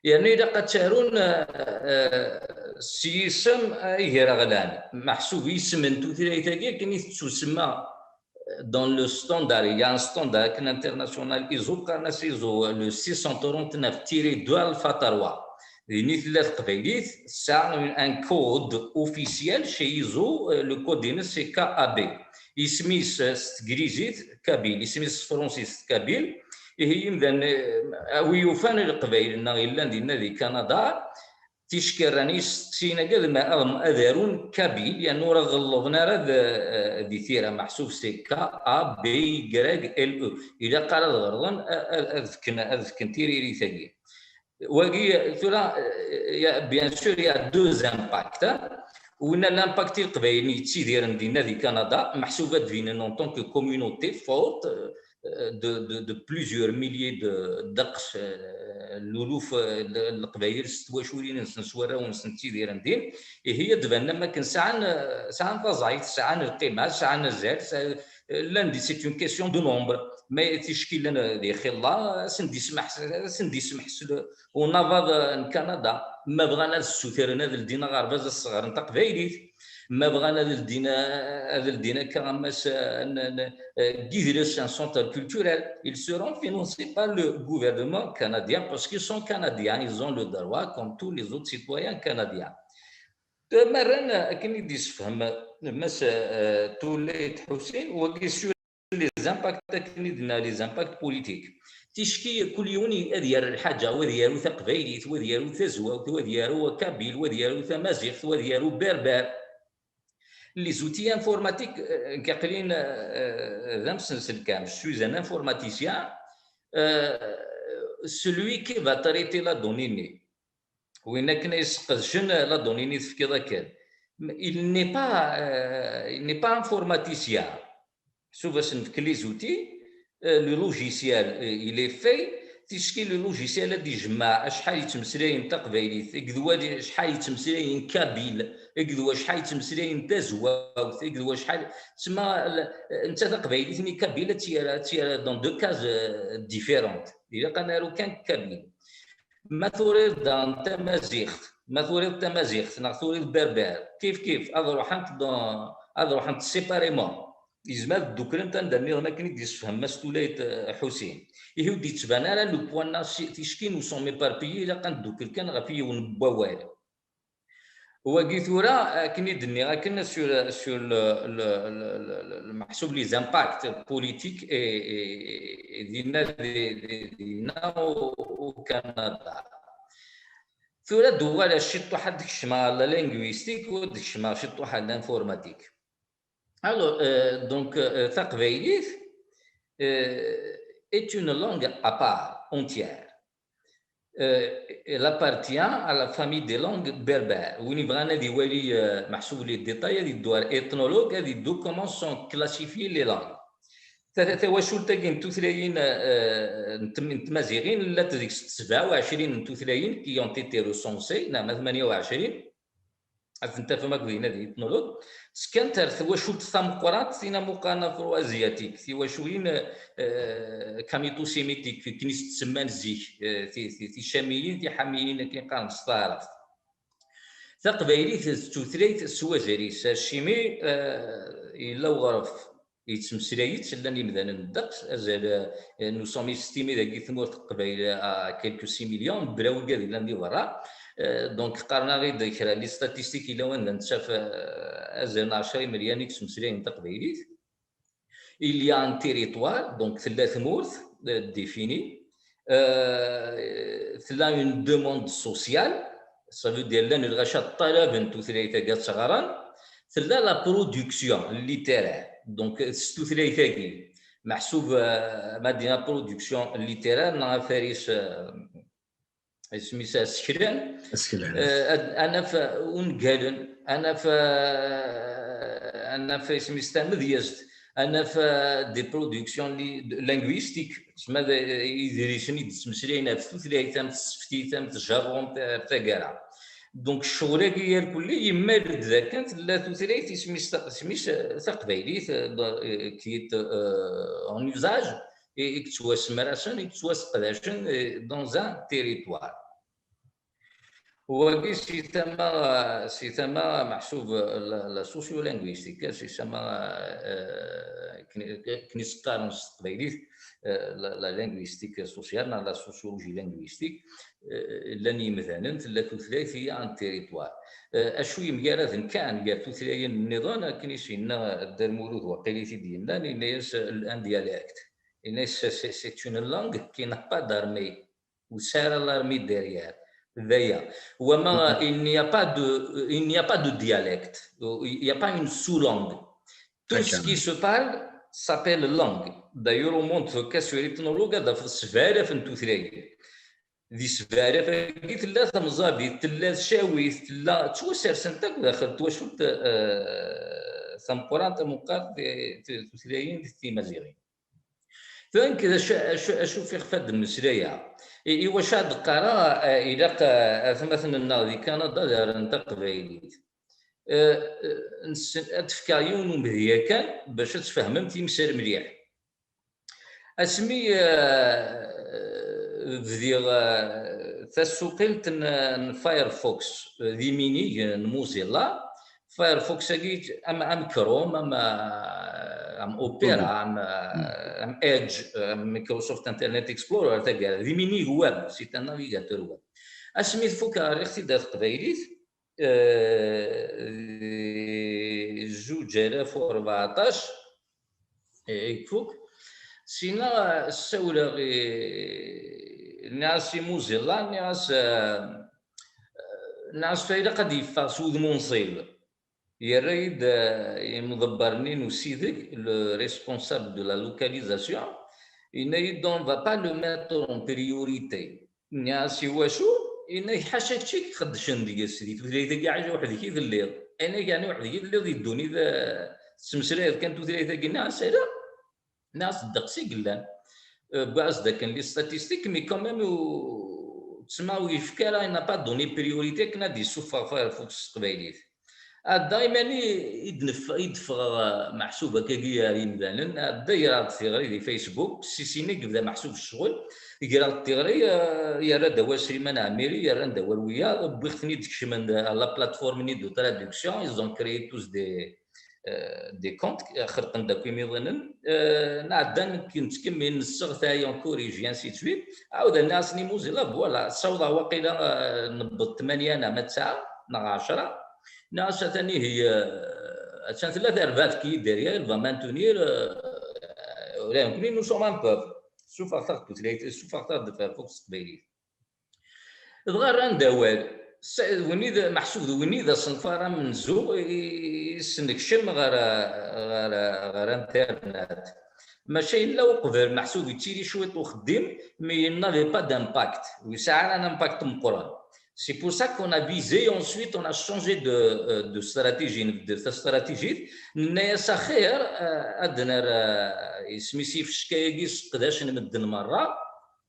yerna ilaq ad tarun, eh, s yisem, eh, igraɣlan. Meḥsub isem n tutlayt-agi akken i tettusemma dans le standard, il y a un standard akken international, ISO, qqaren-as ISO, le six cent trente-neuf tiret deux alpha trois. Din i tella teqbaylit, tesɛa un code officiel chez ISO, euh, le code-ines c'est K A B. Isem-is, euh, s teglizit, kabyle, isem-is s tefransist, kabyle. Ihi imdanen, euh, a wi yufan leqbayel-nneɣ yellan dinna di Kanada, ticekkarra n yisteqsiyen-agi ad, ad, ad arun kabyle, yerna ur ɣellḍen ara d, eh, di tira, meḥsub c'est K A B Y L E. Ilaq ara ad ɣerḍen, a-, a-, ad fken, ad fken tiririt-agi. Wagi, tura, eh, ya, bien sûr, il y a deux impacts, hein. Winna l'impact i Leqbayel yettidiren dinna di Kanada, meḥsub ad d-binen en tant que communauté forte, eh, de, de, de plusieurs milliers de, ddeqs, eh, luluf, eh, n Leqbayel s twaculin-nsen, s warraw-nsen ttidiren din, ihi ad d-banen am wakken sɛan, eh, sɛan taẓayt, sɛan lqima, sɛan azal, sɛan, eh, llan di, c'est une question de nombre. Ma ticki llan di xilla, ad sen-d-ismeḥ-, ad sen-d-ismeḥsel unabaḍ, eh, n Kanada. Ma bɣan ad ssutren ad ldin aɣerbaz, ad sseɣren taqbaylit. Ma bɣan ad ldin, ad ldin akka am ass, eh, n, n, eh, n yidles, un centre culturel, ils seront financés par le gouvernement canadien parce qu'ils sont canadiens, ils ont le droit comme tous les autres citoyens canadiens. Ma rran akken i d-yessefhem Mass, eh, Tullayt Ḥusin, wagi sur les impacts akken i d-nna, les impacts politiques. Ticki kul yiwen i-, ad yaru lḥaǧa, wa ad yaru taqbaylit, wa ad yaru tazwawt, wa ad yaru kabyle, wa ad yaru tamaziɣt, wa ad yaru berber. Les outils informatiques, euh, nekk aql-in, euh, d amsenselkam, je suis un informaticien, euh, celui qui va traiter la donnée-nni, win akken ay yesqedcen la donnée-nni tefkiḍ akken, il n'est pas, euh, il n'est pas informaticien. Sauf à se les outils, euh, le logiciel, euh, il est fait, ticki le logiciel ad d-ijemmeɛ acḥal yettmeslayen taqbaylit, akked wa acḥal yettmeslayen kabyle, akked wa acḥal yettmeslayen tazwawt, akked wa acḥal, tsemma, l-, netta taqbaylit-nni kabyle ad tt-yerr, ad tt-yerr dans deux cases, euh, différentes. Ilaq ad naru kan kabyle. Ma turiḍ daɣen tamaziɣt, ma turiḍ tamaziɣt, neɣ turiḍ berber, kif kif, ad ruḥent dans, ad ruḥent séparément. Yezmer ad dduklent anda nniḍen akken i d-yessefhem Mass Tullayt, eh, Ḥusin. Ihi ur d-yettban ara le point-nneɣ si, ticki nous sommes éparpillés, ilaq ad neddukel kan ɣef yiwen n wawal. Wagi tura, akken i d-nniɣ, akken sur, sur le, le, le, le, le, le meḥsub les impacts politiques et, et, et dinna, di, di, dinna au, au Canada. Tura d-uɣaleɣ ciṭṭuḥ ad d-kecmeɣ ɣer la linguistique, u ad d-kecmeɣ ciṭṭuḥ ɣer l'informatique. Alors, euh, donc, euh, taqbaylit, euh, est une langue à part entière. Euh, elle appartient à la famille des langues berbères. Win yebɣan ad iwali, euh, meḥsub les détails, ad yeddu ɣer ethnologue, ad yeddu comment sont classifiées les langues. Ta-, ta-, tawacult-agi n tutlayin, euh, n tm-, n tmaziɣin, llant deg-s sebɛa u ɛecrin n tutlayin qui ont été recensées, neɣ ma tmanya u ɛecrin. ad ten-tafem akk dinna di Ethnologue, ttekkant ar twacult tameqqrant, tin amuqan afro-asiatique, tiwaculin, euh, kamito-sémitique, akken i s-ttsemman zik, euh, ti-, ti-, ticamiyin, tiḥamiyin, akken qqaren s taɛrabt. Taqbaylit d tutlayt s wazal-is, acimi, euh, yella uɣref yettmeslay-itt, llan imdanen ddeqs, azal, euh, nous sommes estimés dagi tmurt n Qbayl à quelques six millions, mebla wigad yellan di berra. Euh, donc, qqaren-aɣ-id kra n les statistiques yella wanda nettaf, euh, azal n ɛecra imelyan i yettmeslayen taqbaylit. Il y a un territoire, donc tella tmurt, euh, défini. Euh, tella une demande sociale, ça veut dire llan lɣaci ṭṭalaben tutlayt-agi ad tt-ɣren. Tella la production littéraire, donc s tutlayt-agi, meḥsub, euh, ma d-nini production littéraire, neɣ afaris, euh, isem-is aseklan. Aseklan. Euh, ad, ad naf ungalen, ad naf, euh, ad naf isem-is tamedyazt, ad naf, euh, des productions li-, linguistiques, tsemma d, idrisen i d-ttmeslayen ɣef tutlayt, am tseftit, am tjarrumt, ar taggara. Donc, ccɣel-agi irkelli yemmal-d dakken tella tutlayt isem-is ta-, isem-is, euh, taqbaylit, euh, euh, qui est, euh, en usage, i, i yettwasemrasen, i yettwaseqdacen, euh, dans un territoire. Wagi si tama, si tama meḥsub la, la sociolinguistique, si tama, euh, akken i s-qqaren s teqbaylit, euh, la, la linguistique sociale, neɣ la sociologie linguistique, euh, llan yimdanen, tella tutlayt, il y a un territoire. Euh, acu yemgaraden kan gar tutlayin nniḍen, akken i s-yenna Dda Lmulud, waqil i t-id-yennan, yenna-yas, euh, un dialecte. Yenna-yas, c'est, c'est une langue qui n'a pas d'armée. Ur tesɛi ara l'armée derrière. D aya. Wama, il n'y a pas de, il n'y a pas de dialecte. Il n'y a pas une sous-langue. Tout ce qui se parle s'appelle langue. D'ailleurs, au monde, akka sur Ethnologue, ad tafeḍ sebɛa alaf n tutlayin. Di sebɛa alaf-agi tella tamẓabit, tella tcawit, tella, ttwasersent akk daxel twacult, euh, tameqqrant, tameqqrant, eh, tutlayin timaziɣin. Tura nekk d acu, acu, acu fiɣef ad d-mmeslayeɣ? I, i wacu ad d-qqareɣ, eh, ilaq, eh, atmaten-nneɣ di Kanada ad rren taqbaylit? Eh, eh, nessen, ad d-fkeɣ yiwen umedya kan bac ad tfehmem timsal mliḥ. Asmi, eh, bdiɣ, eh, tasuqilt n, n Firefox, eh, d iminig n Mozilla, Firefox-agi am, am Chrome, am, am Opera, am, am Edge, am Microsoft Internet Explorer, taggara, d iminig web, c'est un navigateur web. Asmi tfuk, rriɣ-t-id ar teqbaylit, eh, di zuǧ alaf u rbeɛṭac, eh, i ifuk. Sina ssawleɣ i, nniɣ-as i Mozilla, nniɣ-as, eh, nniɣ-as ilaq ad yeffeɣ s wudem unṣib. Yerra-yi-d, eh, imḍebber-nni n usideg, le responsable de la localisation, yenna-yi-d, on va pas le mettre en priorité. Nniɣ-as, i wacu? Yenna-k, ḥaca kečč i iqeddcen deg-s, di tutlayt-agi, ḥaca weḥd-k i telliḍ. Yenna-k, yeɛni weḥd-k i telliḍ di ddunit, eh, tettmeslayeḍ kan tutlayt-agi? Nniɣ-as, ala. Nniɣ-as, ddeqs i yellan. Eh, wwiɣ-as-d akken les statistiques, mais quand même, ur, tsemma ur yefki ara, il n'a pas donné priorité akken ad d-yessufeɣ Firefox s teqbaylit. Ɛedda imani i d-nef-, i d-ffɣeɣ, eh, meḥsub akkagi ar yimdanen, ɛedda greɣ-d tiɣri di Facebook, si sini yebda meḥsub ccɣel, greɣ-d tiɣri, eh, yerra-d awal Sliman Ɛmiri, yerran-d awal wiyaḍ, wwiɣ-ten-id kecmen-d ar la plateforme-nni de traduction, ils ont créé tous des, eh, des comptes, eh, xelqen-d akk imiḍanen, eh, nɛedda nekk nettkemmil, nesseɣtay, on corrige, et ainsi de suite. Ɛawdeɣ nniɣ-asen i Mozilla, voilà, ssawḍeɣ waqila, eh, newweḍ tmanya neɣ ma tesɛa, neɣ ɛecra. Nniɣ-as, atan ihi, eh, attan tella terbaɛt qui est derrière, elle va maintenir, eh, ula d nekkni, nous sommes un peuple. Ssufɣet-aɣ-d tutlayt, ssufɣet-aɣ-d Firefox s teqbaylit. Dɣa rran-d awal. S-, win i d, meḥsub d win i d asenfar amenzu i, i s-nekcem ɣer, ɣer, ɣer internet. Maca yella uqbel, meḥsub yettili cwiṭ uxeddim, mais il n'avait pas d'impact. Ur yesɛi ara un impact meqqren. C'est pour ça qu'on a visé ensuite, on a changé de, euh, de stratégie, de, de stratégie. Nenna-yas axir, euh, ad nerr, euh, isem-is ifecka-agi sseqdacen medden merra,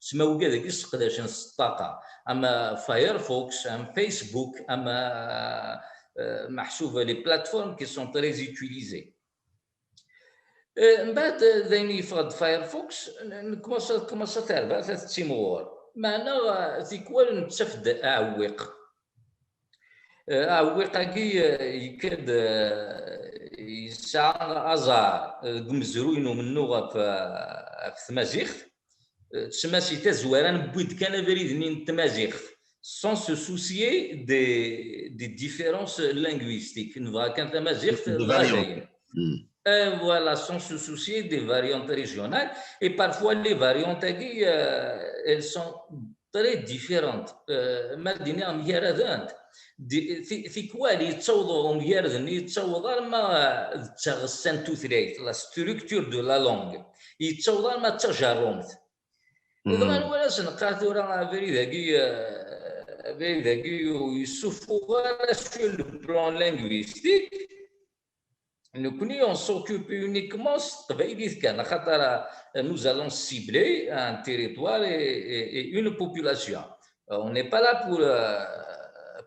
sma wigad-agi sseqdacen s ṭṭaqa, am Firefox, am Facebook, am, euh, euh, meḥsub les plateformes qui sont très utilisées. Euh, mbeɛd, euh, d ayen yeffeɣ-d Firefox, n- nkumaṣa, tkumaṣa terbaɛt ad tettimɣur. Meɛna, euh, tikwal nettaf-d aɛewwiq. Euh, aɛewwiq-agi, euh, yekka-d, euh, yesɛa aẓar, euh, deg umezruy n umennuɣ ɣef, euh, ɣef tmaziɣt. Euh, tsemma si tazwara newwi-d kan abrid-nni n tmaziɣt, sans se soucier des, des différences linguistiques. Nebɣa kan tamaziɣt. Des variantes. Dayen. Hmm. Euh, voilà, sans se soucier des variantes régionales. Et parfois, les variantes, euh, elles sont très différentes. Euh, ma d-iniɣ mgaradent. Di- ti- tikwal yettaweḍ umgarad-nni, yettaweḍ arma d taɣessa n tutlayt, la structure de la langue, yettaweḍ arma d tajerrumt. Dɣa nwala s-neqqar tura abrid-agi, euh, abrid-agi ur yessufuɣ ara sur le plan linguistique. Nekkni, on s'occupe uniquement s teqbaylit kan, axaṭer, euh, nous allons cibler un territoire et, et- et une population. Euh, on n'est pas là pour, euh,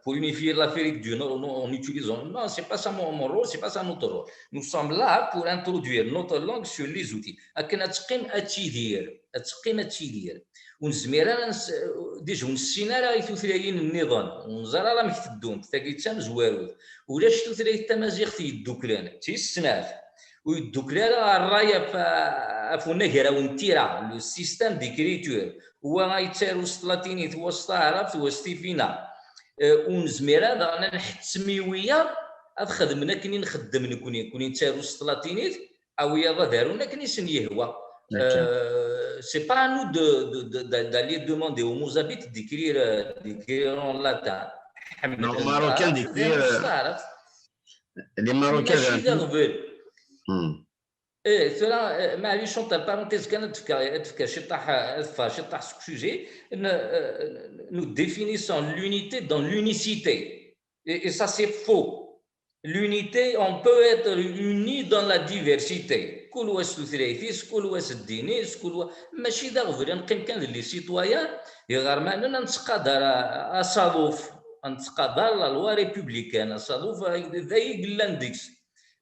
pour unifier l'Afrique du Nord. Non, on utilise, non, c'est pas ça mon, mon rôle, c'est pas ça notre rôle. Nous sommes là pour introduire notre langue sur les outils. Akken ad teqqim ad tidir, ad teqqim ad tidir. Ur nezmir ara, déjà ur nessin ara i tutlayin nniḍen, ur neẓri ara amek teddunt, tagi d tamezwarut. Ulac tutlayt tamaziɣt yedduklen, d tis snat. Ur yeddukel ara ṛṛay ɣef, ɣef unagraw n tira, le système d'écriture. Wa yettaru s tlatinit, wa s taɛrabt, wa s tifina. Eh, ur nezmir ara daɣen ad nḥettem i wiyaḍ ad xedmen akken i nxeddem nekkni. Nekkni nettaru s tlatinit, a wiyaḍ ad arun akken i sen-yehwa. Euh, c'est pas à nous de, de, de- de- d'aller demander aux Mozabites d'écrire, euh, d'écrire en latin. Non, aux Marocains d'écrire, euh, les Marocains. Mačči d aɣbel. Eh, tura, eh, maɛlic, entre parenthèses kan, ad d-fkeɣ, ad d-fkeɣ ciṭṭaḥ, ad ffeɣ ciṭṭaḥ seg sujet. N- euh, nous définissons l'unité dans l'unicité. Et, et ça, c'est faux. L'unité, on peut être uni dans la diversité. Kul wa s tutlayt-is, kul wa s ddin-is, kul wa, mačči d aɣbel, ad neqqim kan d les citoyens, iɣermanen, ad nettqadar a- asaḍuf, ad nettqadar la loi républicaine, asaḍuf d ay yellan deg-s.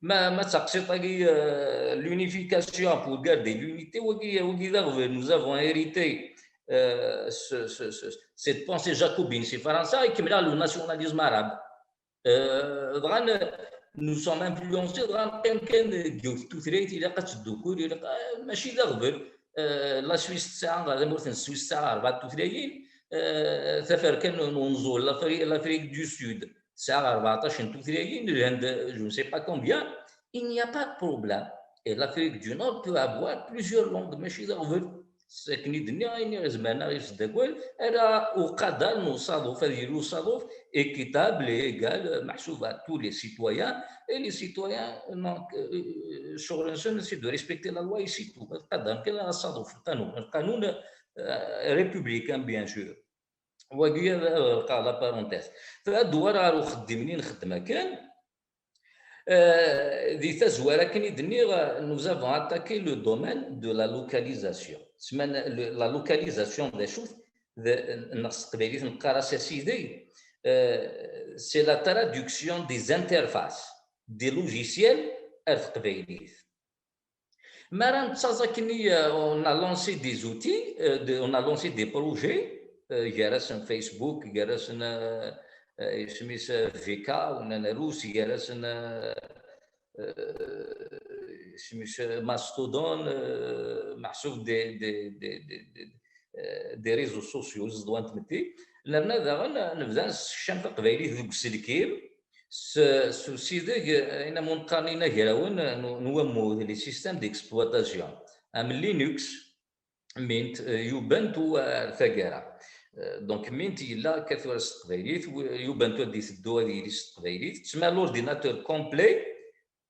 Ma, ma d taqsiṭ-agi, euh, l'unification pour garder l'unité, wagi, wagi d aɣbel, nous avons hérité, euh, ce, ce, ce, cette pensée jacobine si Fransa, ikemmel le nationalisme arabe. Euh, dɣa n- nous sommes influencés, dɣa neqqim kan deg yiwet tutlayt, ilaq ad teddukul, ilaq, euh, mačči d aɣbel. Euh, la Suisse tesɛa, tamurt n Suisse tesɛa rebɛa tutlayin, euh, taferka n unẓul, l'Afri- l'Afrique du Sud tesɛa rebɛeṭṭac n tutlayin, Lhend, je ne sais pas combien. Il n'y a pas de problème. Et l'Afrique du Nord peut avoir plusieurs langues, mačči d aɣbel. S akken i d-nniɣ, ayen i izemren ad aɣ-yesdagwal, ala uqadar n usaḍuf, ad yili usaḍuf équitable et égal, meḥsub à tous les citoyens, et les citoyens, donc, euh, ccɣel-nsen, c'est de respecter la loi et c'est tout. Ad qadren kan asaḍuf, lqanun, lqanun, euh, républicain, bien sûr. Wagi ad ad ɣelqeɣ la parenthèse. Ad d-uɣaleɣ ɣer uxeddim-nni nxeddem akken. Euh, di tazwara akken i d-nniɣ, nous avons attaqué le domaine de la localisation. Tsemma le- la localisation d acu-t? D- neɣ s teqbaylit neqqar-as asideg, euh, c'est la traduction des interfaces des logiciels ar teqbaylit. Mi ara nettaẓ akkenni, euh, on a lancé des outils, euh, de- on a lancé des projets, euh, gar-asen Facebook, gar-asen, euh, euh, isem-is, euh, V K, unanarus, gar-asen, euh, euh, isem-is, euh, Mastodon, euh, meḥsub des, des, des, des, des, euh, des réseaux sociaux, ẓeḍwa n tmetti. Nerna daɣen nebda nessekcam taqbaylit deg uselkim, s, s usideg, ayen am qqaren inagrawen n, n wammud, les systèmes d'exploitation, am Linux, Mint, euh, Ubuntu ar taggara. Euh, donc Mint yella akka tura s teqbaylit, w- Ubuntu ad d-iteddu ad yili s teqbaylit. Tsemma l'ordinateur complet,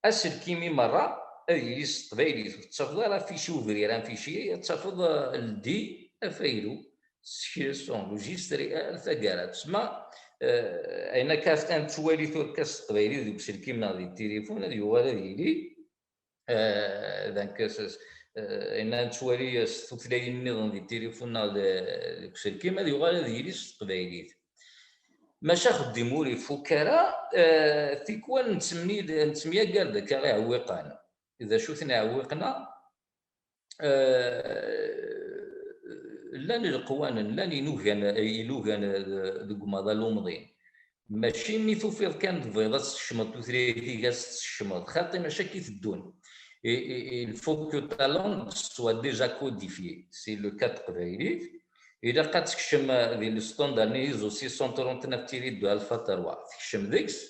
aselkim i merra ad yili s teqbaylit. Ur tettafeḍ ara fichier ouvrir, un fichier, ad tafeḍ, euh, ldi afaylu, sekres, enregistrer, ar taggara. Tsemma, euh, ayen akka ad nettwali tura s teqbaylit deg uselkim neɣ di tilifun, ad yuɣal ad yili, euh, donc, s- s- euh, ayen ad nettwali s tutlayin nniḍen di tilifun neɣ de- deg uselkim, ad yuɣal ad yili s teqbaylit. Maca axeddim ur ifuk ara, eh, tikwal nettemyagar-d akka iɛewwiqen. D acu-ten iɛewwiqen-a? Eh, llan ileqwanen, llan ilugan, ilugan, eh, deg umaḍal umḍin. Mačči mi tufiḍ kan tebɣiḍ ad teskecmeḍ tutlayt-ik, ad tt-teskecmeḍ. Xaṭi, mačči akka i teddun. Et, et, et il faut que ta langue soit déjà codifiée. C'est le cas de teqbaylit. Ilaq ad tekcem, euh, di le standard-nni ISO six cent trente-neuf tiret deux alpha trois. Tekcem deg-s.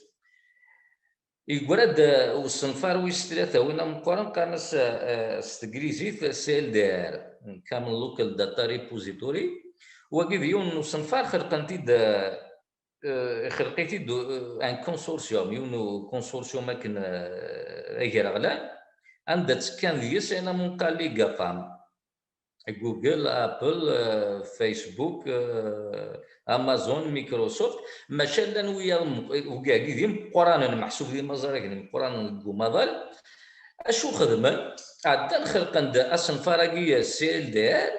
Yeggra-d, euh, usenfar wis tlata, win ameqqran, qqaren-as, euh, s teglizit C L D R, Common Local Data Repository. Wagi d yiwen n usenfar xelqen-t-id, euh, euh, ixelq-it-id, euh, un consortium, yiwen n consortium akken, euh, agraɣlan, anda ttekkan deg-s ayen am unqal les GAFAM. Google, Apple, euh, Facebook, euh, Amazon, Microsoft, maca llan wiyaḍ m-, wigagi d imeqqranen, meḥsub d imaẓragen imeqqranen deg umaḍal. Acu xedmen? Ɛeddan xelqen-d asenfar-agi C L D R,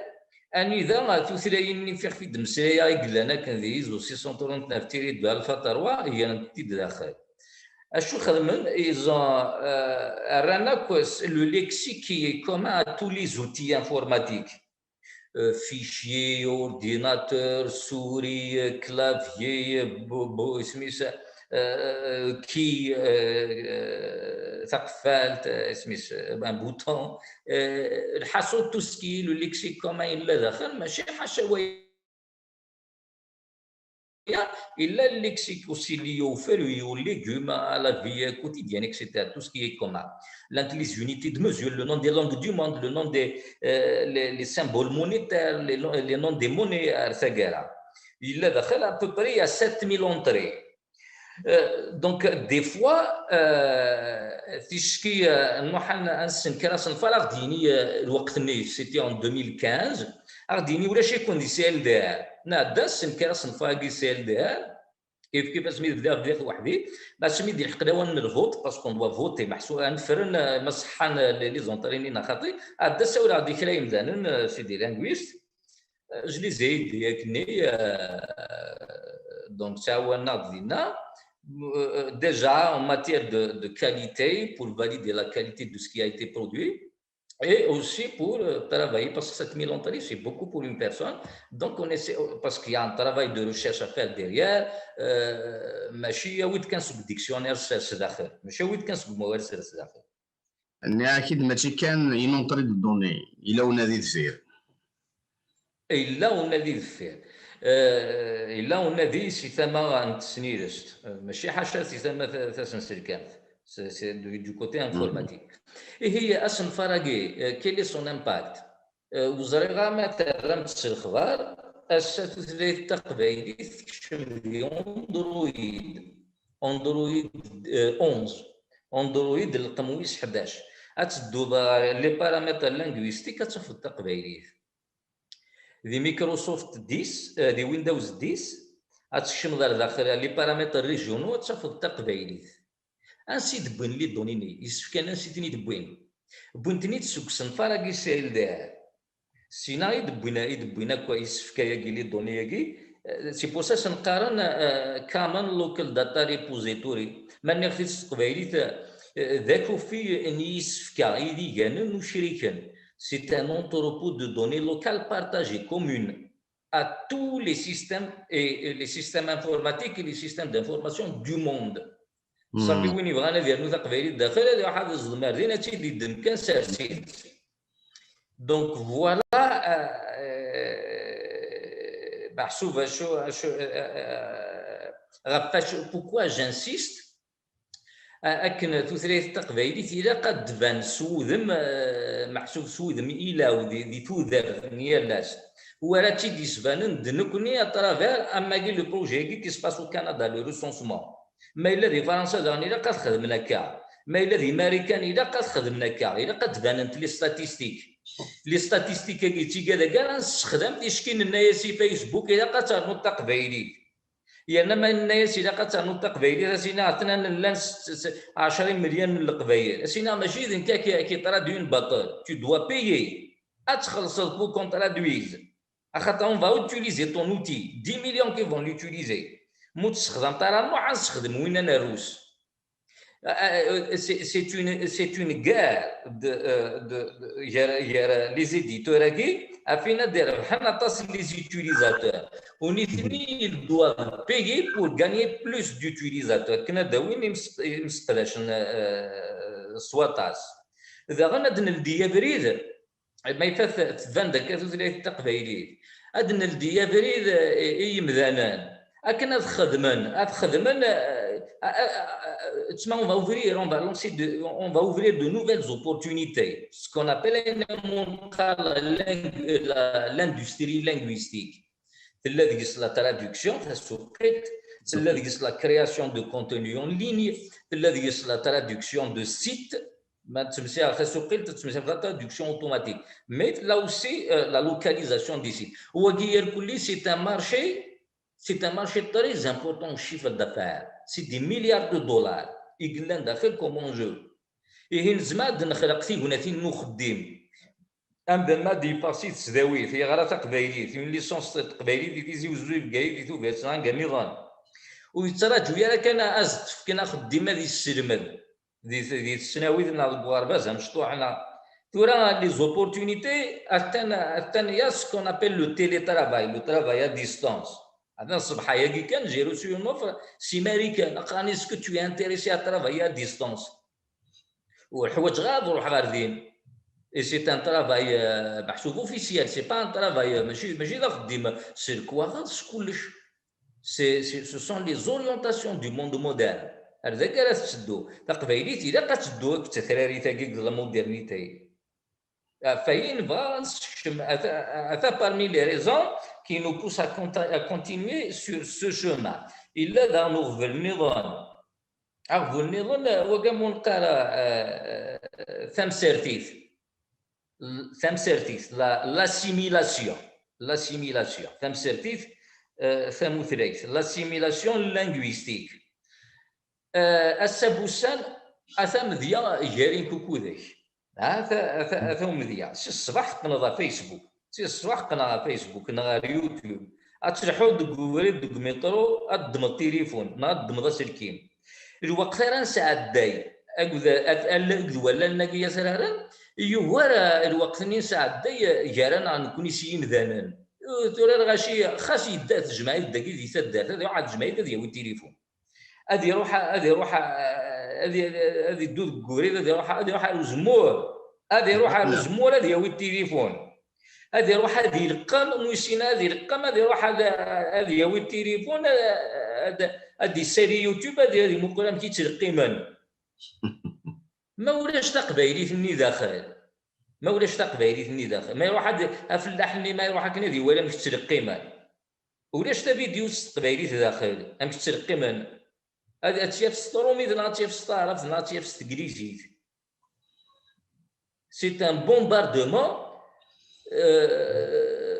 anida tutlayin-nni ɣef i d-mmeslayeɣ i yellan akken di ISO six cent trente-neuf tiret deux alpha trois, grent-t-id daxel. Acu xedmen? Ils ont, euh, rran akk s-, le lexique qui est commun à tous les outils informatiques. Euh, fichier, ordinateur, souris, euh, clavier, euh, bo-, bo-, isem-is, euh, key, euh, euh, taqeffalt, euh, isem-is, euh, un bouton. Euh, lḥaṣul, tout ce qui est le lexique commun yella daxel, mačči ḥaca waya. Il a le lexique aussi lié aux fruits, aux légumes, à la vie quotidienne, et cetera. Tout ce qui est commun. L'un des unités de mesure, le nom des langues du monde, le nom des, euh, les, les symboles monétaires, les, les noms des monnaies, et cetera. Il a à peu près à sept mille entrées. Euh, donc, des fois, euh, ticki, euh, nruḥ ad n-, ad nessenker asenfar, ad aɣ-d-yini, euh, lweqt-nni, c'était en deux mille quinze, ad aɣ-d-yini ulac-iken di C L D R. Nɛedda nessenker asenfar-agi C L D R, kif kif asmi d-bdiɣ bdiɣ weḥd-i, asmi d-ilḥeq lawan n lvot, parce qu'on doit voter, meḥsub ad nefren, euh, ma ṣeḥḥan, euh, les, les entrées-nni neɣ xaṭi, ɛedda ssawleɣ-d i kra yemdanen, euh, c'est des linguistes. Euh, je les ai aidés akken-nni, euh, donc ttɛawanen-aɣ-d dinna. Euh, déjà en matière de, de qualité, pour valider la qualité de ce qui a été produit, et aussi pour, euh, travailler, parce que sept mille entrées, c'est beaucoup pour une personne. Donc on essaie, parce qu'il y a un travail de recherche à faire derrière, euh, mačči awi-d kan seg dictionnaire s, sdaxel, mačči awi-d kan seg umawal s, sdaxel. Nniɣ-ak-id mačči kan une entrée de données, yella unadi deffir. Yella unadi deffir. Euh, yella unadi si tama n tesnilest, euh, mačči ḥaca si tama ta-, tasenselkamt, c'est, c'est du, du côté informatique. Ihi, asenfar-agi, euh, quel est son impact? Euh, ur ẓriɣ ara ma terram-tt s lexbar, ass-a tutlayt taqbaylit tekcem di Android, Android, euh, onze, Android rrqem wis ḥdac. Ad tedduḍ ɣer les paramètres linguistiques, ad tafeḍ taqbaylit. Di Microsoft dix, euh, di Windows dix, ad tekcmeḍ ar daxel, les paramètres régionaux, ad tafeḍ taqbaylit. Ansi i d-wwin les données-nni? Isefkan ansi i ten-id-wwin? Wwin-ten-id seg usenfar-agi C L D R. Sina i d-wwin, i d-wwin akk isefka-agi, les données-agi. Euh, c'est pour ça i sen-qqaren, euh, Common Local Data Repository. Ma nniɣ-t-id s teqbaylit, euh, d akufi n yisefka idiganen ucriken. C'est un entrepôt de données locales partagées, communes à tous les systèmes et, et les systèmes informatiques et les systèmes d'information du monde. Ṣafi, win yebɣan ad yernu taqbaylit daxel, ad iruḥ ad iẓḍem ar din, ad tt-id-iddem kan, sers-itt. Donc voilà, euh, euh, meḥsub acu, acu, euh, euh, ɣef wacu, pourquoi j'insiste, euh, akken tutlayt taqbaylit ilaq ad d-tban s wudem, euh, meḥsub s wudem ilaw di, di tudert n yal ass. Wara tt-id-yesbanen d nekkni à travers amagi le projet-agi qui se passe au Canada, le recensement. Ma yella di Fransa daɣen ilaq ad xedmen akka. Ma yella di Marikan ilaq ad xedmen akka. Ilaq ad d-banent les statistiques. Les statistiques-agi d tigad-agi ara nessexdam ticki nenna-yas i Facebook ilaq ad ternuḍ taqbaylit. Yerna ma nenna-yas ilaq ad ternuḍ taqbaylit, ad s-iniɣ atnan llan s, s, ɛecra imelyan n leqbayel. Ad s-iniɣ mačči d nekk ad k-, ad k-itraduyen baṭel. Tu dois payer. Ad txellṣeḍ pour qu'on traduise. Axaṭer, on va utiliser ton outil. Dix millions qui vont l'utiliser. Ma ur tessexdameḍ ara Nuḥ, ad nessexdem winna n rrus. Euh, c'est c'est une, c'est une guerre de, euh, de, de, gar, gar les éditeurs-agi, ɣef wayen ad d-irebḥen aṭas les utilisateurs. U nitni, ils doivent payer pour gagner plus d'utilisateurs. Akken ad d-awin imes-, imseqdacen, euh, s waṭas. Daɣen ad d-neldi abrid, ma yefat tban-d akka tutlayt taqbaylit, ad d-neldi abrid, eh, i yimdanen akken ad xedmen, ad xedmen, eh, eh, eh, eh, on va ouvrir, on va lancer de, on va ouvrir de nouvelles opportunités, ce qu'on appelle l'industrie linguistique. Tella deg-s la traduction, tasuqilt, tella deg-s la création de contenu en ligne, tella deg-s la traduction de sites, ma ttmesileɣ tasuqilt, ttmesileɣ la traduction automatique. Mais là aussi, euh, la localisation des sites. Wagi irkelli, c'est un marché, c'est un marché très important au chiffre d'affaires. C'est des milliards de dollars. I yellan daxel comme enjeu. Ihi nezmer ad nexleq tignatin n uxeddim. Amdan ma d-yeffeɣ si tesdawit, yeɣra taqbaylit, une licence taqbaylit di Tizi Uzzu, i Bgayet, di Tubiret, neɣ anga nniḍen. Ur yettraǧu ara kan ad as-d-fken axeddim ad yesselmed di, di tesnawit neɣ deg uɣerbaz amecṭuḥ neɣ. Tura, les opportunités, attan, attan, il y a ce qu'on appelle le télétravail, le travail à distance. Atan ṣṣbeḥ-agi kan, j'ai reçu une offre si Marikan, aqran, est-ce que tu es intéressé à travailler à distance? Ur ḥwaǧeɣ ara ad ruḥeɣ ɣer din. Et c'est un travail, euh, meḥsub officiel, c'est pas un travail, euh, mačči, mačči d axeddim s lekwaɣeḍ, s kullec. C'est, c'est, ce sont les orientations du monde moderne. Ar dagi ara tetteddu. Taqbaylit ilaq ad teddu akked tetrarit-agi deg la modernité. Ɣef wayen nebɣa ad nessekcem, ata, ata parmi les raisons qui nous poussent à conti-, à continuer sur ce chemin. Illa daɣen uɣbel nniḍen. Aɣbel nniḍen, wagi mu neqqar, eh, tamsertit. L-, tamsertit, la, l'assimilation. L'assimilation. Tamsertit, eh, tamutlayt. L'assimilation linguistique. Eh, ass-a n wussan, ata amedya gar-i nekk ukudek. Ata, ata, ata umedya. Si ṣṣbeḥ teqqneḍ ɣer Facebook. Si ṣṣbeḥ qqneɣ ɣer Facebook neɣ ɣer YouTube. Ad telḥuḍ deg ubrid, deg métro, ad ddmeḍ tilifun, neɣ ad ddmeḍ aselkim. Lweqt ara nesɛedday akked, akked, akked wallalen-agi atraren, yugar, eh, lweqt-nni nesɛedday, eh, gar-aneɣ nekkni s yimdanen. Eh, tura lɣaci, xas yedda tejmaɛit dagi di taddart, ad iruḥ ad tejmaɛit ad yawi tilifun. Ad iruḥ, ad iruḥ, ad i-, ad iddu deg ubrid, ad iruḥ, ad iruḥ ar uzemmur. Ad iruḥ ar uzemmur, ad yawi tilifun. Ad iruḥ ad ileqqem, mu yessin ad ileqqem, ad iruḥ ad, ad yawi tilifun, ad, ad issali YouTube, ad, ad imuqel amek i ttleqqimen. Ma ulac taqbaylit-nni daxel, ma ulac taqbaylit-nni daxel, ma iruḥ ad, afellaḥ-nni ma iruḥ akken ad iwali amek ttleqqimen. Ulac tavidyut s teqbaylit daxel, amek ttleqqimen. Ad, ad tt-yaf s trumit, neɣ ad tt-yaf s taɛrabt, neɣ ad tt-yaf s teglizit. C'est un bombardement, euh,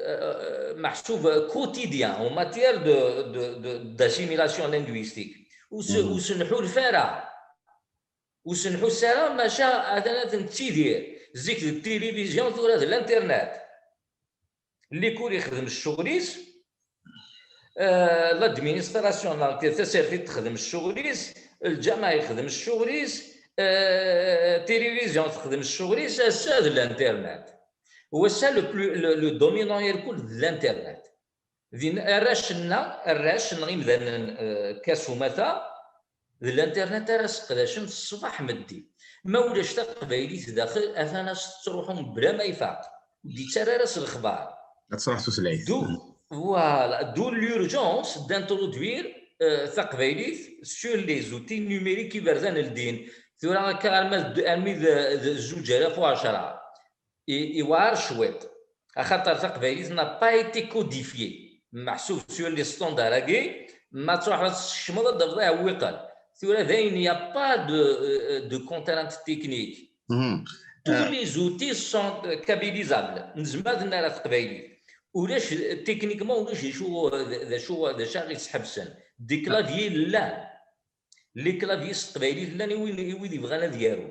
euh, meḥsub quotidien en matière de, de, de, d'assimilation linguistique. Ur s-, ur s-nḥulfa ara. Ur s-nḥuss ara, maca atan ad nettidir. Zik d tilivizyu, tura d l'internet. Likul ixdem ccɣel-is, euh, l'administration, neɣ tasertit texdem ccɣel-is, lǧameɛ ixdem ccɣel-is, euh, tilivizyu texdem ccɣel-is, ass-a d l'internet. Wass-a le plus, le, le dominant irkul d l'internet. Din arrac-nneɣ, arrac neɣ imdanen, euh, kas umata, d l'internet ara seqdacen ṣṣbeḥ meddi. Ma ulac taqbaylit daxel, atan as tettruḥu mebla ma ifaq. Ur d-ittarra ara s lexbar. Ad truḥ tutlayt. D'où, voilà, d'où l'urgence d'introduire, euh, taqbaylit sur les outils numériques iberdan ldin. Tura akka arma d, armi d, d zuǧ alaf u ɛecṛa. I, iwɛer cwiṭ. Axaṭer taqbaylit n'a pas été codifiée. Meḥsub sur les standards-agi, ma truḥeḍ ad tessekcmeḍ ad d-tafeḍ iɛewwiqen. Tura dayen, il n'y a pas de, euh, de contrainte technique. Tous les outils sont, euh, kabilisables. Nezmer ad nerr ɣer teqbaylit. Ulac, techniquement, ulac d acu, d, d acu, d acu ara ɣ-yesḥebsen. Des claviers llan. Les claviers s teqbaylit llan i win, i wid yebɣan ad yarun.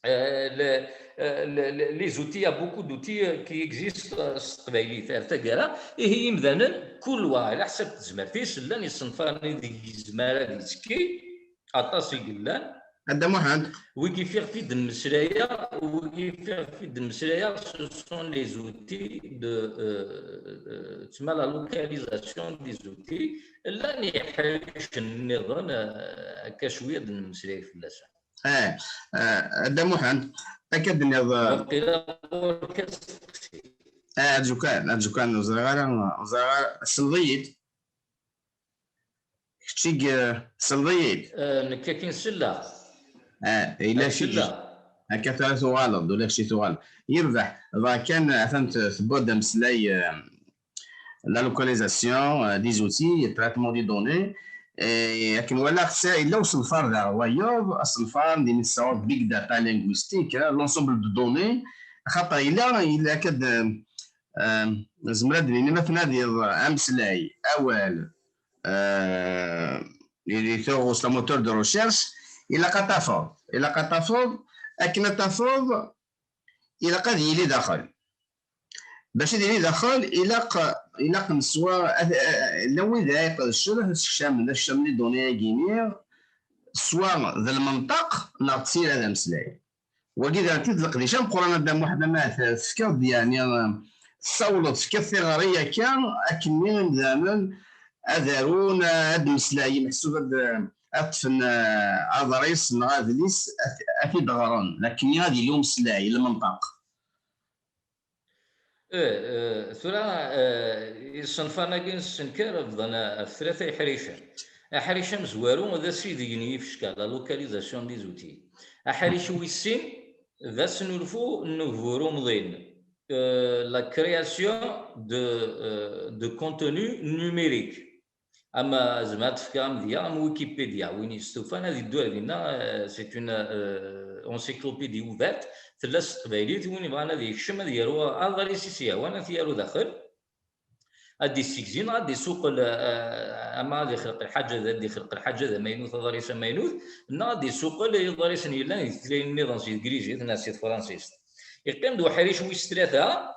Euh, le, euh, le- le- les outils, il y a beaucoup d'outils euh, qui existent euh, s teqbaylit ar taggara. Ihi imdanen, kul wa ɛla ḥsab tezmert-is, llan isenfaren ideg yezmer ad yettekki, aṭas i yellan. A Dda Muḥend. Wigi fiɣef i d-mmeslayeɣ, wigi fiɣef i d-mmeslayeɣ, ce sont les outils de, euh, euh, tma la localisation des outils. Llan iḥricen nniḍen, euh, akka cwiya d-nemmeslay fell-asen. Ah, ah, a Dda Muḥend, akka d-tenniḍ, ah, Waqila ɣur-k asteqsi. Ah, arju kan, arju kan, ur ẓriɣ ara, ur ẓriɣ ara, tesleḍ-iyi-d. Kečč i tesleḍ-iyi-d. Eh, nekk akin selleɣ. Ah, yella kečč. Akka tura tuɣaleḍ, ula kečč i tuɣaleḍ. Yerbeḥ, dɣa kan, atan t- tewwi-d ameslay, eh, la localisation, eh, des outils, et traitement des données. Eh, akken walaɣ, yella usenfar daɣ wayeḍ, asenfar n din tesɛuḍ big data linguistique, eh, l'ensemble de données, xaṭer yella, yella akka d, eh, nezmer ad d-nini ma tnadiḍ ameslay, awal, eh, di tuɣust, la moteur de recherche, ilaq ad tafeḍ, ilaq ad tafeḍ, akken ad tafeḍ, ilaq ad yili daxel. Bac ad yili daxel, ilaq, ilaq neswa, ad- llan wid ara iqedcen ad sekcamen, ad sekcamen les données-agi-nni, swa d lmenṭaq neɣ d tira d ameslay. Wagi d tid leqdic ameqqran, a Dda Muḥend, ama tefkiḍ-d, yeɛni, tessawleḍ, tefkiḍ tiɣri akka, akken imdanen ad arun, ad mmeslayen, meḥsub ad, ad ṭṭfen, eh, aḍris neɣ adlis, ad, ad t-id-ɣren, akken ad yili umeslay, lmenṭaq. Eh, eh, tura, eh, isenfaren-agi n ssenker bḍan ɣef tlata iḥricen. Aḥric amezwaru d asideg n yifecka, la localisation des outils. Aḥric wis sin d asnulfu n ugbur umḍin, eh, la création de, eh, de contenu numérique. Ama zemreɣ ad d-fkeɣ amedya am Wikipedia, win yestufan ad iddu ar dinna, eh, c'est une, eh, encyclopédie ouverte, tella s teqbaylit, win yebɣan ad yekcem ad yaru aḍris i s-yehwan ad t-yaru daxel, ad d-issegzi neɣ ad d-isuqel, eh, ama ad ixleq lḥaǧa, ad d-ixleq lḥaǧa d amaynut, aḍris amaynut, neɣ ad d-isuqel iḍrisen yellan di tutlayin nniḍen s teglizit neɣ s tefransist. Yeqqim-d uḥric wis tlata,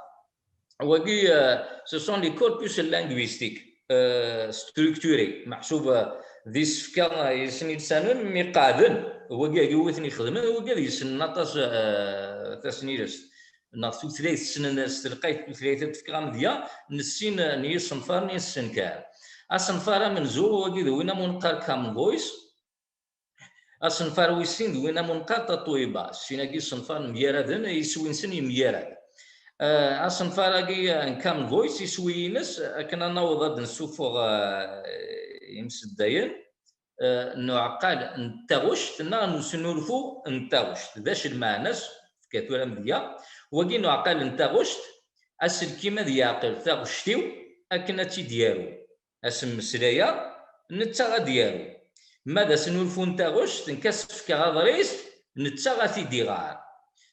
Wagi, euh, ce sont les corpus linguistiques, euh, structurés. Meḥsub, euh, d isefka, euh, yesnilissanen mi qeɛden. Wagi, agi wi ten-ixedmen, wagi ad yessnen aṭas, euh, tasnilest. Neɣ tutlayt, ssnen s telqayt tutlayt ad d-fkeɣ amedya, n sin n yisenfaren i nessenkar. Asenfar amenzu, wagi d win am neqqar Common Voice, Asenfar wis sin d win am neqqar Tatoeba. Sin-agi isenfaren mgaraden, iswi-nsen yemgarad. Eh, asenfar-agi, eh, n Common Voice, iswi-ines, akken ad naweḍ ad d-nessufeɣ, eh, imseddayen, eh, n uɛeqqal n taɣect neɣ n usnulfu n taɣect. D acu lmeɛna-s? Fka tura amedya. Wagi n uɛeqqal n taɣect, aselkim ad yeɛqel taɣect-iw akken ad tt-id-yaru. Asemmeslay-a, netta ad d-yaru. Ma d asnulfu n taɣect, nekk ad s-fkeɣ aḍris, netta ad t-id-iɣer.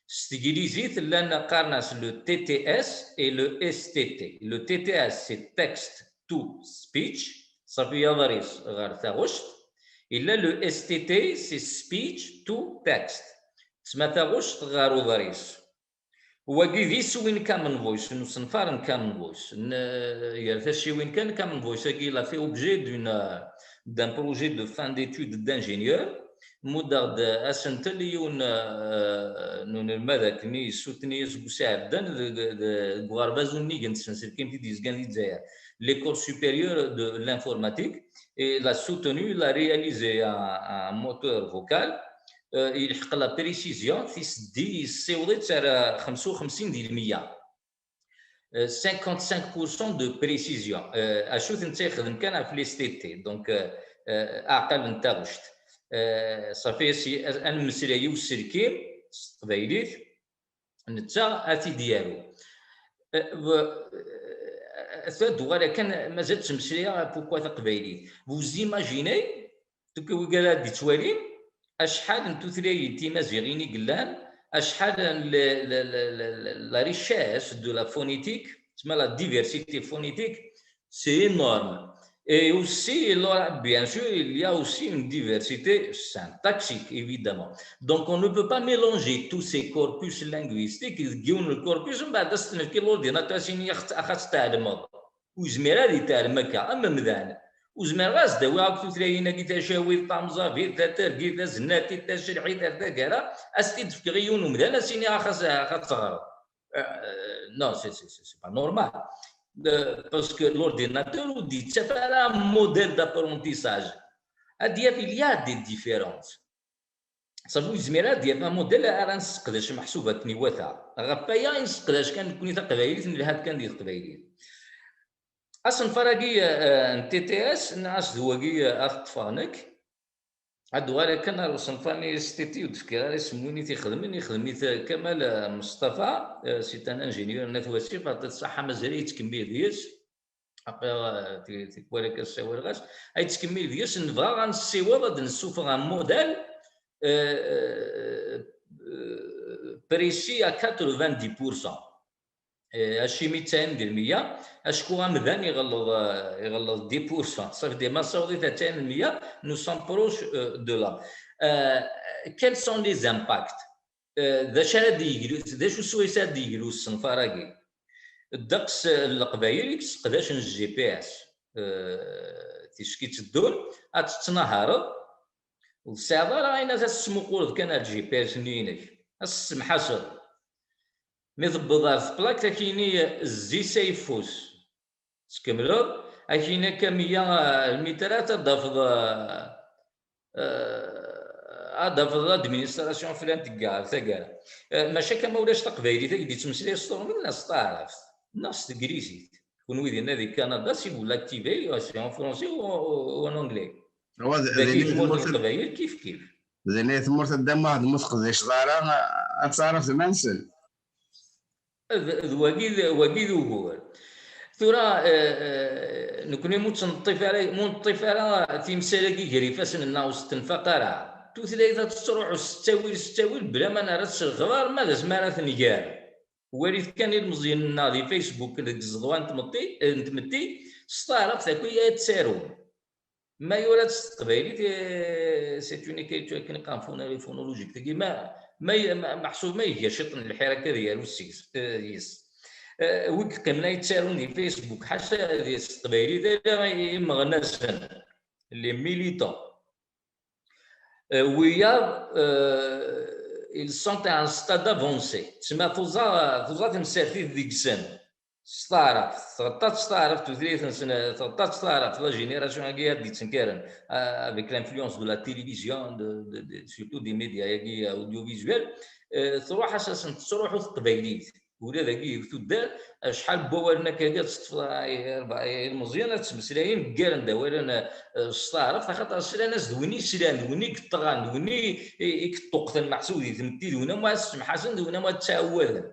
S teglizit, llan qqaren-as le T T S et le S T T. Le T T S, c'est text to speech, ṣafi aḍris ɣer taɣect. Illa le S T T, c'est speech to text. Tesma taɣect ɣer uḍris. Wagi d iswi n Common Voice, n usenfar n Common Voice. N-, gar tacciwin kan, Common Voice-agi, il a fait objet d'une, d'un projet de fin d'études d'ingénieur. Muddeɣ-d asentel i yiwen, euh, n unelmad akken i yessutni aseggas iɛeddan deg, deg, deg uɣerbaz unnig n tsenselkimt i d-yezgan di Lezzayer, l'École supérieure de l'informatique, et il a soutenu, il a réalisé un, un moteur vocal, euh, yelḥeq la précision, tiseddi yessiweḍ-itt ar xemsa u xemsin di lmeyya. Euh, cinquante-cinq pour cent de précision. Euh, acu-t netta yexdem kan ɣef les S T T. Donc, euh, euh, aɛqal n taɣect. Euh, ṣafi, as-, as-, ad nemmeslay i uselkim s teqbaylit, netta ad t-id-yaru. Euh, w-, euh, tuɣal kan mazal ttmeslayeɣ pourquoi taqbaylit. Vous imaginez, wigi ara d-ittwalin, acḥal n tutlayin timaziɣin i yellan, acḥal n le, le, le, le, le, la richesse de la phonétique, tma la diversité phonétique, c'est énorme. Et aussi, bien sûr, il y a aussi une diversité syntaxique, évidemment. Donc, on ne peut pas mélanger tous ces corpus linguistiques. L'ordinateur, c'est une Ur zmireɣ ad itɛellem akka am umdan. Ur zmireɣ ad s-d-awiɣ akk tutlayin-agi, tacawit, tamẓabit, tatergit, tazennatit, tacelḥit, ar taggara, ad s-t-id-fkeɣ i yiwen umdan, ad s-iniɣ ax ad teɣreḍ. Euh, non, c'est pas normal. Euh, parce que l'ordinateur ur d-yettaf ara un modèle d'apprentissage. Ad d-yaf, il y a des différences. Sabu yezmer ad d-yaf amudel ara nesseqdec meḥsub akken iwata. Ɣef waya i nesseqdac kan nekkni taqbaylit, nelha-d kan di teqbaylit. Asenfar-agi, eh, n T T S, nniɣ-as d wagi, eh, ad t-ṭṭfeɣ nekk. Ad d-uɣaleɣ kan ar usenfar-nni S T T, ur d-fkiɣ ara isem win i t-ixedmen, ixdem-it, eh, Kamal, eh, Mustafa, eh, c'est un ingénieur n At Wasif, aṭṭi ṣṣaḥa mazal yettkemmil deg-s. Aql-aɣ, eh, ti-, tikwal akka ssawaleɣ-as, ay yettkemmil deg-s, nebɣa ad nessiweḍ ad d-nessufeɣ un modèle, eh, eh, eh, précis à quatre-vingt-dix pour cent. Eh, acimi tesɛin di lmeyya? Acku amdan iɣelleḍ, eh, iɣelleḍ dix pour cent. Ça veut dire, ma nessaweḍ-it ar tesɛin di lmeyya, nous sommes proches, eh, de là. Eh, quels sont les impacts? Eh, d acu ara d-yeglu, d acu swayes ara d-yeglu usenfar-agi? Ddeqs, eh, n Leqbayel i yesseqdacen G P S, eh, ticki tteddun, ad tettnahareḍ, ur tesɛiḍ ara ayen ad tesmuquleḍ kan ar G P S-nni-inek, ad tessemḥaseḍ. Mi tewweḍ ar tplakt, ad k-yini zzi s ayeffus. Tkemmleḍ, ad k-yini akka meyya, eh, lmitrat, ad d-tafeḍ, eh, eh, ad d-tafeḍ l'administration flan tegga ɣer taggara. Eh, maca akka ma ulac taqbaylit, ad k-d-yettmeslay s turmit neɣ s taɛrabt neɣ s teglizit. Kunwi dinna di Kanada, si vous l'activez, c'est en français ou, ou, ou en anglais. Dagi tmurt n Leqbayel kif kif. Dinna tmurt a Dda Muḥ, ma teqdiceḍ ara, ad taɛrabt iman-nsen. D, d wagi, d wagi d ugur. Tura, eh, eh, nekkni mu tt-neṭṭif ara, mu neṭṭif ara timsal-agi gar ifassen-nneɣ, ur s-tenfaq ara. Tutlayt ad tettruḥ s ttawil, s ttawil, bla ma nerra-tt s lexbar, ma d asmi ara tnger. Walit kan ilmeẓyen-nneɣ di Facebook deg ẓeḍwa n tmetti, eh, n tmetti, s taɛrabt akk i ad ttarun. Ma yura-tt s teqbaylit, eh, c'est une écriture akken iqqaren phonologique. Tagi ma, ma, ma, meḥsub ma iga ciṭ n lḥir akka ad yaru seg-s, eh, yes. Eh, wi yeqqimen ay ttarun di Facebook, ḥaca di s teqbaylit, ala imeɣnasen, les militants. Eh, wiyaḍ, eh, ils sont à un stade avancé. Tessma tuẓa, tuẓa temsertit deg-sen. S taɛrabt, tɣeṭṭa-tt s taɛrabt tutlayt-nsen, tɣeṭṭa-tt s taɛrabt, la génération-agi ad d-yettenkaren, euh, avec l'influence de la télévision, de, de, de, surtout des médias-agi audiovisuels, euh, truḥ-as-asen tettruḥu teqbaylit. Ula dagi deg tuddar, acḥal n wawalen akka ad teṭṭfeḍ, ay, ay, ilmeẓyen ad ttmeslayen, ggaren-d awalen, euh, s taɛrabt, axaṭer slan-as d win i slan, d win i yeṭṭɣan, d win i, i, i yeṭṭuqten meḥsub di tmetti, d win am ad ssemḥasen, d win am ad ttɛawaden.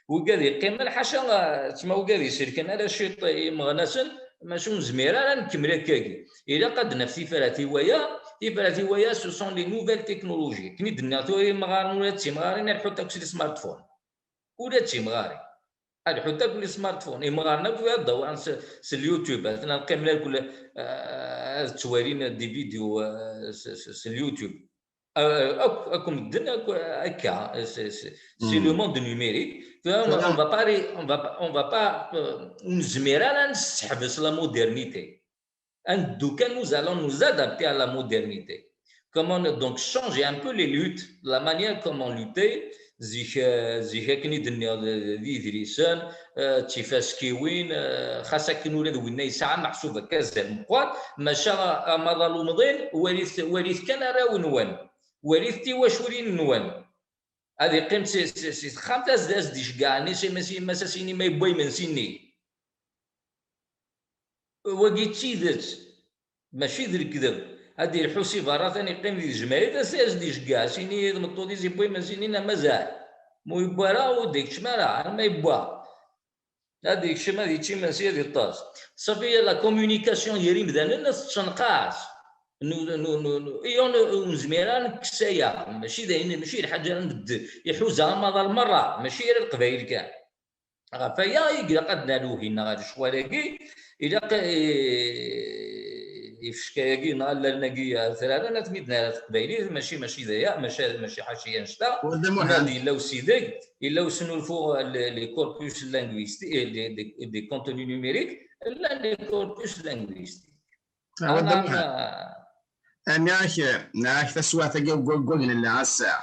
Wigad yeqqimen, ḥaca, eh, ttma wigad iselken ala ciṭ imeɣnasen, maca ur nezmir ara ad nkemmel akkagi. Ilaq ad d-naf tifrat i waya, tifrat i waya, ce sont les nouvelles technologies. Akken i d-nniɣ tura imɣaren ula d timɣarin ad ḥutt akk s les smartphones. Ula d timɣarin. Ad ḥutt akk les smartphones. Imɣaren akk ad dawren s, s YouTube. Atnan qqimen akk, eh, ad ttwalin des vidéos, eh, s, s, s YouTube. Euh, akk, akk medden, akk, akka, c'est, c'est, c'est le monde numérique. Tura, on va pas, on va pas, on va pas, euh, ur nezmir ara ad nesseḥbes la modernité. Ad neddu kan, nous allons nous adapter à la modernité. Comment on, donc, changer un peu les luttes, la manière comme on luttait, zik, euh, zik akken i d-nniɣ d, d idlisen, euh, d tifaskiwin, euh, xas akken ula d winna yesɛa meḥsub akka azal meqqar, maca amaḍal umḍin, walit, walit kan arraw-nwen. Walit tiwaculin-nwen. Ad iqqim si, si, si texxamt, ad, ad s-d-iceggeɛ, nni s yemma-s, yemma-s, ad s-yini ma yewwa imensi-nni. Wagi d tidet, mačči d lekdeb. Ad d-ilḥu si berra, tan iqqim di tejmaɛit, ad s-, ad s-d-iceggeɛ, ad s-yini i tmeṭṭut-is yewwa imensi-nni neɣ mazal. Ma ur yewwa ara, ur d-ikeččem ara, arma yewwa. Ad yekcem, ad yečč imensi, ad yeṭṭes. Safi, la communication gar imdanen ad tettenqas. Nu, nu, nu, nu, i ur, ur nezmir ara ad nekkes aya. Mačči d ayen, mačči d lḥaǧa ara nbeddel. Iḥuza amaḍal merra, mačči ala Leqbayel kan. Ɣef waya i ilaq ad d-nalu hinna ɣer lecɣal-agi, ilaq, eh, ifecka-agi neɣ allalen-agi ar trara, ad ten-id-nerr ɣer teqbaylit, mačči, mačči d aya, mačči, mačči ḥaci annect-a. Nadi yella usideg, yella usnulfu, les corpus linguistiques, les, les, les contenus numériques, llan les corpus linguistiques. Ami ak, ami ak taswiɛt-agi n wayyur nella ass-a,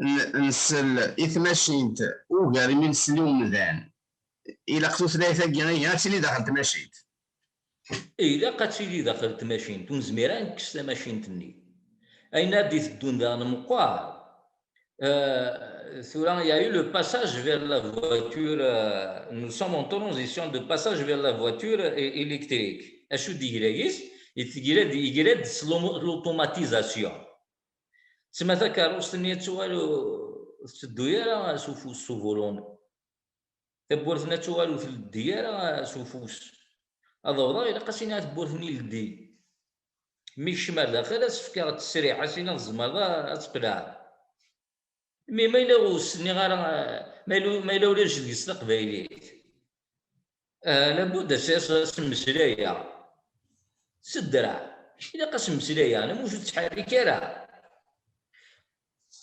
n-, nsell i tmacint ugar imi nsell i umdan. Ilaq tutlayt-agi ihi ad tili daxel tmacint. Ilaq ad tili daxel tmacint, ur nezmir ara ad nekkes tamacint-nni. Ayen ad d-iteddun daɣen meqqar. Euh, tura, il y a eu le passage vers la voiture, euh, nous sommes en transition de passage vers la voiture é-, électrique. Acu d-yegra yis? Yegra-d, yegra-d s l'automatisation. Tessma takeṛṛust-nni ad tuɣal ur tetteddu ara s ufus, s ubulun. Tawwurt-nni ad tuɣal ur tleddi ara s ufus. Ad awḍeɣ, ilaq ad s-iniɣ i tewwurt-nni ldi. Mi kecmeɣ ar daxel, ad s-fkeɣ ttesriḥ, ad s-iniɣ tzemreḍ a-, ad tqelɛeḍ. Mi ma yella ur s-nniɣ ara, ma yella, ma yella ulac deg-s taqbaylit, ah, labud ad s-, ad s-mmeslayeɣ s ddreɛ. Ilaq ad s-mmeslayeɣ, anamek ur tettḥerrik ara.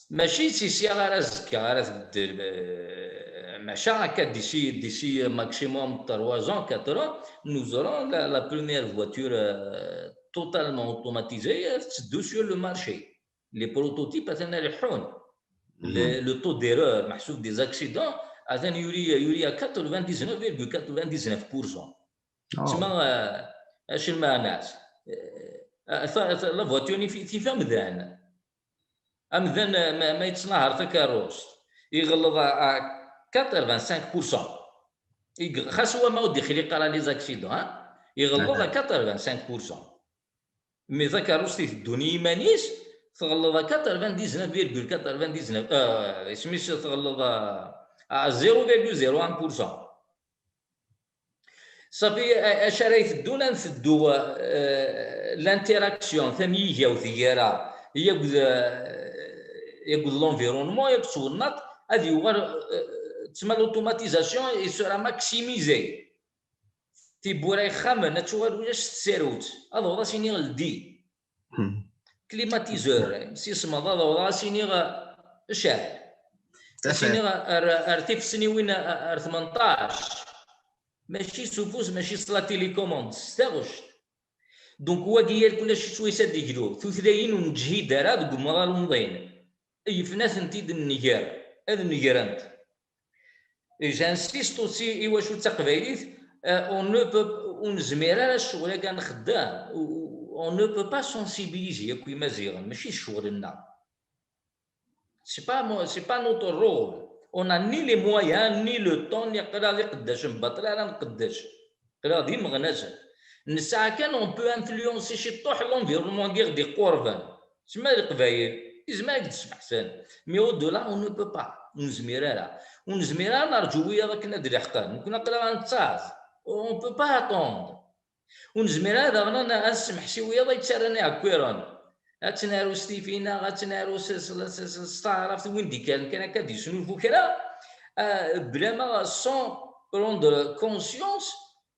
Mačči si ssiɛa ara azekka ara tbeddel, euh, maca akka d'ici, d'ici maximum trois ans, quatre ans, nous aurons la, la première voiture, euh, totalement automatisée, euh, tetteddu sur le marché. Les prototypes atan leḥḥun. Le, le taux d'erreur, meḥsub des accidents, atan yuli, yuli à quatre-vingt-dix-neuf virgule quatre-vingt-dix-neuf pour cent. Tessma, euh, acu lmeɛna-s? Euh, ta-, ta-, la voiture-nni fi-, tif amdan. Amdan, euh, ma, ma yettnahar takeṛṛust, iɣelleḍ à, à quatre-vingt-cinq pour cent. Ig-, xas wama ur d-ixliq ara les accidents, hein? Iɣelleḍ à quatre-vingt-cinq pour cent. Mi takeṛṛust iteddun i yiman-is, tɣelleḍ à quatre-vingt-dix-neuf virgule quatre-vingt-dix-neuf, euh, isem-is tɣelleḍ à, à zéro virgule zéro un pour cent. Safi, a-, acu ara iteddun, ad nteddu, euh, l'interaction, tamyigawt gar-a, akked, euh, akked l'environnement, akked twennaḍt, ad yuɣal, euh, tessma l'automatisation, il sera maximisé. Tiwwura ixxamen ad tuɣal ulac tsarut, ad awḍeɣ ad s-iniɣ ldi. Climatiseur, imsismeḍ, ad awḍeɣ ad s-iniɣ, eh, cɛel. Ad s-iniɣ ar, ar tifesniwin, ar tmenṭac. Mačči s ufus, mačči s la télécommande, s taɣect. Donc, wagi yakk ulac swayes ad d-iglu. Tutlayin ur neǧhid ara deg umḍal umḍin. Yefna-tent-id nnger, ad negrent. Et j'insiste aussi, i wacu d taqbaylit, euh, on ne peut, ur nezmir ara ccɣel-agi ad nxeddem, on ne peut pas sensibiliser akk imaziɣen, mačči d ccɣel-nneɣ. C'est pas mo-, c'est pas notre rôle. On n'a ni les moyens, ni le temps, ni qrib iqeddacen baṭel ara nqeddec. Qrib d imeɣnasen. Nesɛa kan, on peut influencer ciṭuḥ l'environnement-agi ɣ-d-iqurben. Tessma Leqbayel, izmer ad k-d-smeḥsen. Mais au-delà, on ne peut pas. Ur nezmir ara. Ur nezmir ara ad nerǧu wiyaḍ akken ad d-leḥqen. Nekkni aql-aɣ ad nettaẓ. On peut pas attendre. Ur nezmir ara daɣen ad, ad nesmeḥsi wiyaḍ ay yettarran iɛekkiren. Ad tt-naru s tifi-nneɣ, ad tt-naru s, s, s, s, s taɛrabt, win d-ikkren kan akka ad d-yesnulfu kra, ah, blama sans prendre conscience,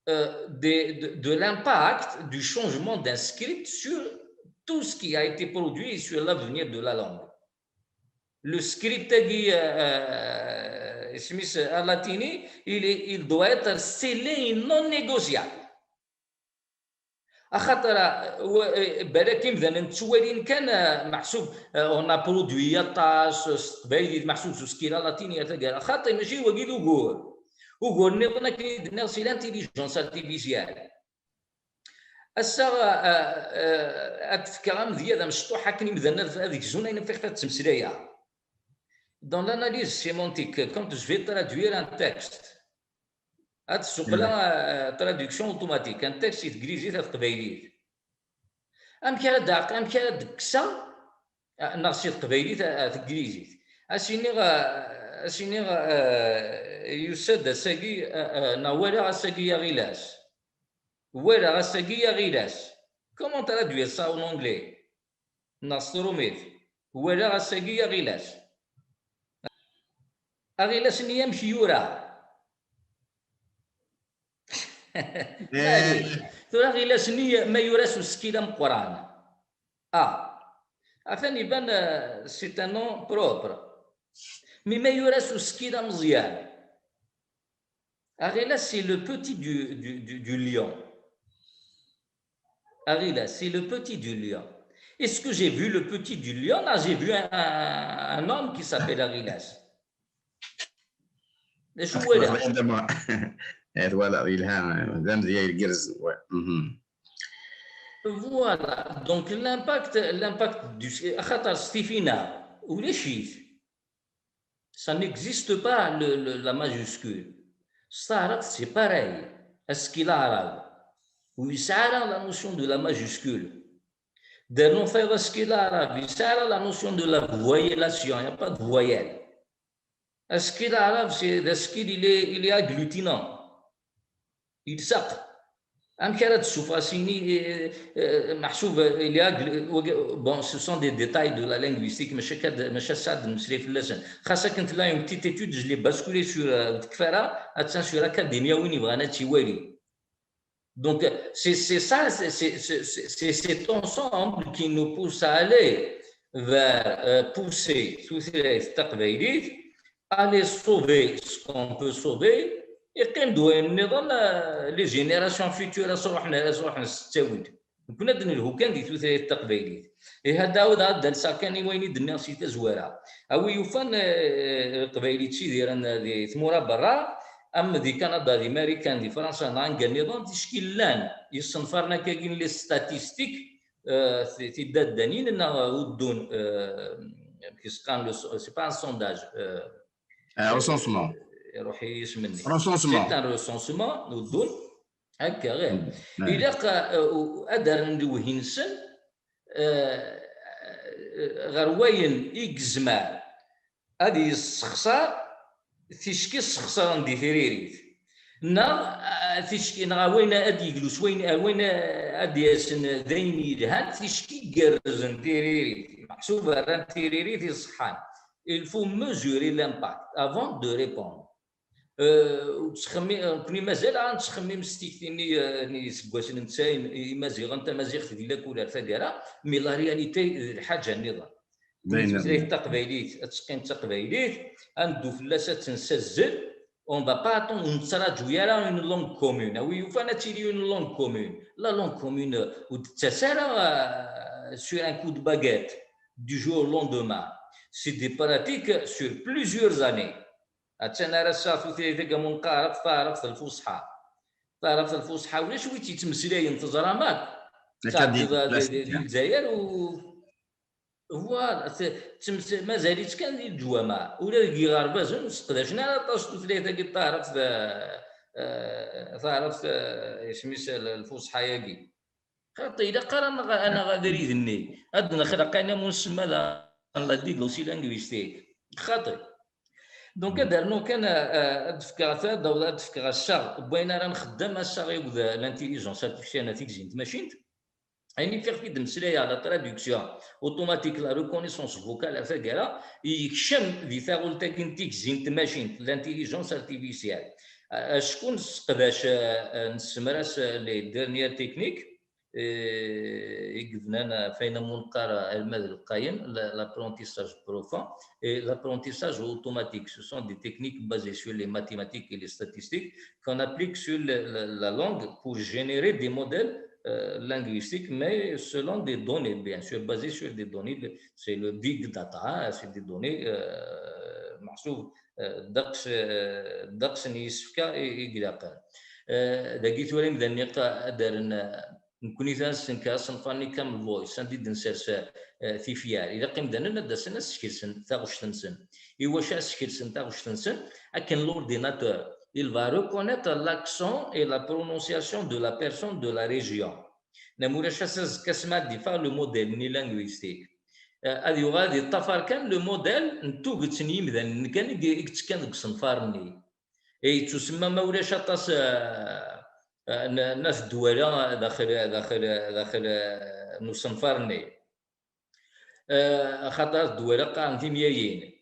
euh, de, de, de l'impact du changement d'un script sur tout ce qui a été produit et sur l'avenir de la langue. Le script-agi, euh, euh, isem-is, alatini, il est, il doit être scellé et non négociable. Axaṭer, euh, wa-, euh, balak imdanen ttwalin kan, euh, meḥsub, euh, on a produit aṭas s teqbaylit, meḥsub s uskil alatini ar taggara. Xaṭi, mačči wagi d ugur. Ugur nniḍen akken i d-nniɣ, c'est l'intelligence artificielle. Ass-a, euh, euh, ad d-fkeɣ amedya d amecṭuḥ akken imdanen ad, ad gzun ayen ɣef ad ttmeslayeɣ. Dans l'analyse sémantique, quand je vais traduire un texte, ad ssuqleɣ, euh, traduction automatique, un texte si teglizit ar teqbaylit. Amek ara d-, amek ara d-kkseɣ, euh, neɣ si teqbaylit ar, ar teglizit? Ad s-iniɣ, euh, ad s-iniɣ, euh, yusa-d ass-agi, euh, euh, neɣ walaɣ ass-agi aɣilas. Walaɣ ass-agi aɣilas. Comment traduire ça en anglais? Neɣ s trumit. Walaɣ ass-agi aɣilas. Aɣilas-nni amek yura? Tura ɣilas-nni ma yura s usekkil ameqqran. Ah, atan iban, euh, c'est un nom propre. Mais ma yura s usekkil ameẓyan. Aɣilas, c'est le petit du, du, du, du lion. Aɣilas, c'est le petit du lion. Est-ce que j'ai vu le petit du lion? Non, j'ai vu un, un, un homme qui s'appelle Aɣilas. D acu wala? Voilà, yelha, d amedya igerrzen, ouais. Mhm. Voilà, donc l'impact, l'impact du, axaṭer s tifinaɣ, ulac-it. Ça n'existe pas, le, le, la majuscule. S taɛrabt, c'est pareil. Asekkil aɛrab, ur yesɛi ara la notion de la majuscule. Dernu tayeḍ asekkil aɛrab, yesɛi ara la notion de la voyellation, il n'y a pas de voyelle. Asekkil aɛrab, c'est, d asekkil, il est, il est agglutinant. Yelseq. Amek ara d-tessufɣ asini, eh, eh, meḥsub, eh, il est agglu-, wagi, bon, ce sont des détails de la linguistique, maca akka d-, maca ass-a ad d-nemmeslay fell-asen. Xas akken tella une petite étude, je l'ai basculée sur, euh, tekfa ara, attan sur Academia, win yebɣan ad tt-iwali. Donc, c'est, c'est ça, c'est, c'est, c'est, c'est cet ensemble qui nous pousse à aller vers, euh, pousser tutlayt taqbaylit, aller sauver ce qu'on peut sauver, yeqqim-d wayen nniḍen, euh, les générations futures, ad s-ruḥen, ad s-ruḥen s ttawil. Nekkni ad d-nelhu kan di tutlayt taqbaylit. Ihi ad d-ɛawdeɣ ad d-alseɣ kan i wayen i d-nniɣ si tazwara. A wi yufan, eh, Leqbayel yettidiren di tmura berra, am di Kanada, di Marikan, di Fransa, neɣ anga nniḍen, ticki llan yisenfaren akkagi n les statistiques, eh, ti-, tidaddanin, neɣ uddun, eh, amek i s-qqaren, le so-, c'est pas un sondage, eh, Un recensement. Iruḥ-iyi yisem-nni. Recensement. C'est un recensement, uddun. Akka, ɣir. Mm, mm. Ilaq, eh, u-, ad rren lewhi-nsen, eh, ɣer wayen i yezmer ad yessexṣar ticki ssexṣaren di tririt. Neɣ, eh, ticki, neɣ wayen ad yeglu s wayen, eh, wayen, eh, ad d-yasen d ayen yelhan, ticki igerrzen tiririt. Meḥsub rran tiririt iṣeḥḥan. Il faut mesurer l'impact avant de répondre. Euh, ur ttxemmi-, euh, nekkni mazal ara nettxemmim s tikti-nni, euh, n yiseggasen n tesɛin, Imaziɣen, tamaziɣt di lakul ar taggara, mais la réalité d lḥaǧa nniḍen. Tutlayt taqbaylit ad teqqim d taqbaylit, ad neddu fell-as ad tt-nessazzel, on va pas attendre, ur nettraǧu ara une langue commune. A wi yufan ad tili une langue commune. La langue commune, euh, ur d-tettas ara, euh, sur un coup de baguette, du jour au lendemain. C'est des pratiques sur plusieurs années. Attan ar ass-a tutlayt-agi am uneqqar akk taɛrabt lfuṣḥa. Taɛrabt lfuṣḥa ulac wi tt-yettmeslayen, teẓram akk. Akka di, tɛeddiḍ di, di, di Lezzayer u, voilà, t-, ttems-, mazal-itt kan di leǧwameɛ. Ula deg yiɣerbazen ur seqdacen ara aṭas tutlayt-agi n taɛrabt, eh, eh, taɛrabt, eh, isem-is l-, lfuṣḥa-agi. Xaṭi, ilaq ara naɣ, naɣ abrid-nni. Ad d-nexleq ayen am unsemma la, la diglossie linguistique. Xaṭi. Donc, ad rnuɣ kan, eh, ad d-fkeɣ ta-, ad d-fkeɣ assaɣ n wayen ara nxeddem, assaɣ akked l'intelligence artificielle, neɣ tigzi n tmacint. Ayen i fiɣef i d-mmeslayeɣ, la traduction automatique, la reconnaissance vocale, ar taggara, yekcem di taɣult-agi n tigzi n tmacint, l'intelligence artificielle. Eh, acku nesseqdac, eh, eh, nessemras, eh, les dernières techniques, eh, i yebnan ɣef wayen am uneqqar almad lqayen, la-, l'apprentissage profond et l'apprentissage automatique. Ce sont des techniques basées sur les mathématiques et les statistiques qu'on applique sur le, le, la langue pour générer des modèles, euh, linguistiques, mais selon des données, bien sûr, basées sur des données. Le, c'est le big data, hein, c'est des données, euh, meḥsub, euh, ddeqs, euh, ddeqs n yisefka i, i ilaqen. Euh, dagi tura imdanen ad d-rren, euh, nekkni ad nessenker asenfar-nni Camel Voice, anda i d-nsers, eh, tifyar. Ilaq imdanen ad d-asen ad skelsen taɣect-nsen. I wacu ad skelsen taɣect-nsen? Akken l'ordinateur, il va reconnaître l'accent et la prononciation de la personne de la région. Neɣ ma ulac ass azekka asmi ad d-iffeɣ le modèle-nni linguistique. Eh, ad yuɣal ad yeṭṭafar kan le modèle n tuget n yimdanen kan i, i yettekkan deg usenfar-nni. Eh, yettusemma ma ulac aṭas, eh, eh, n, n at Dwala daxel, daxel, daxel, eh, n usenfar-nni. Eh, axaṭer at Dwala qqaren timyayin.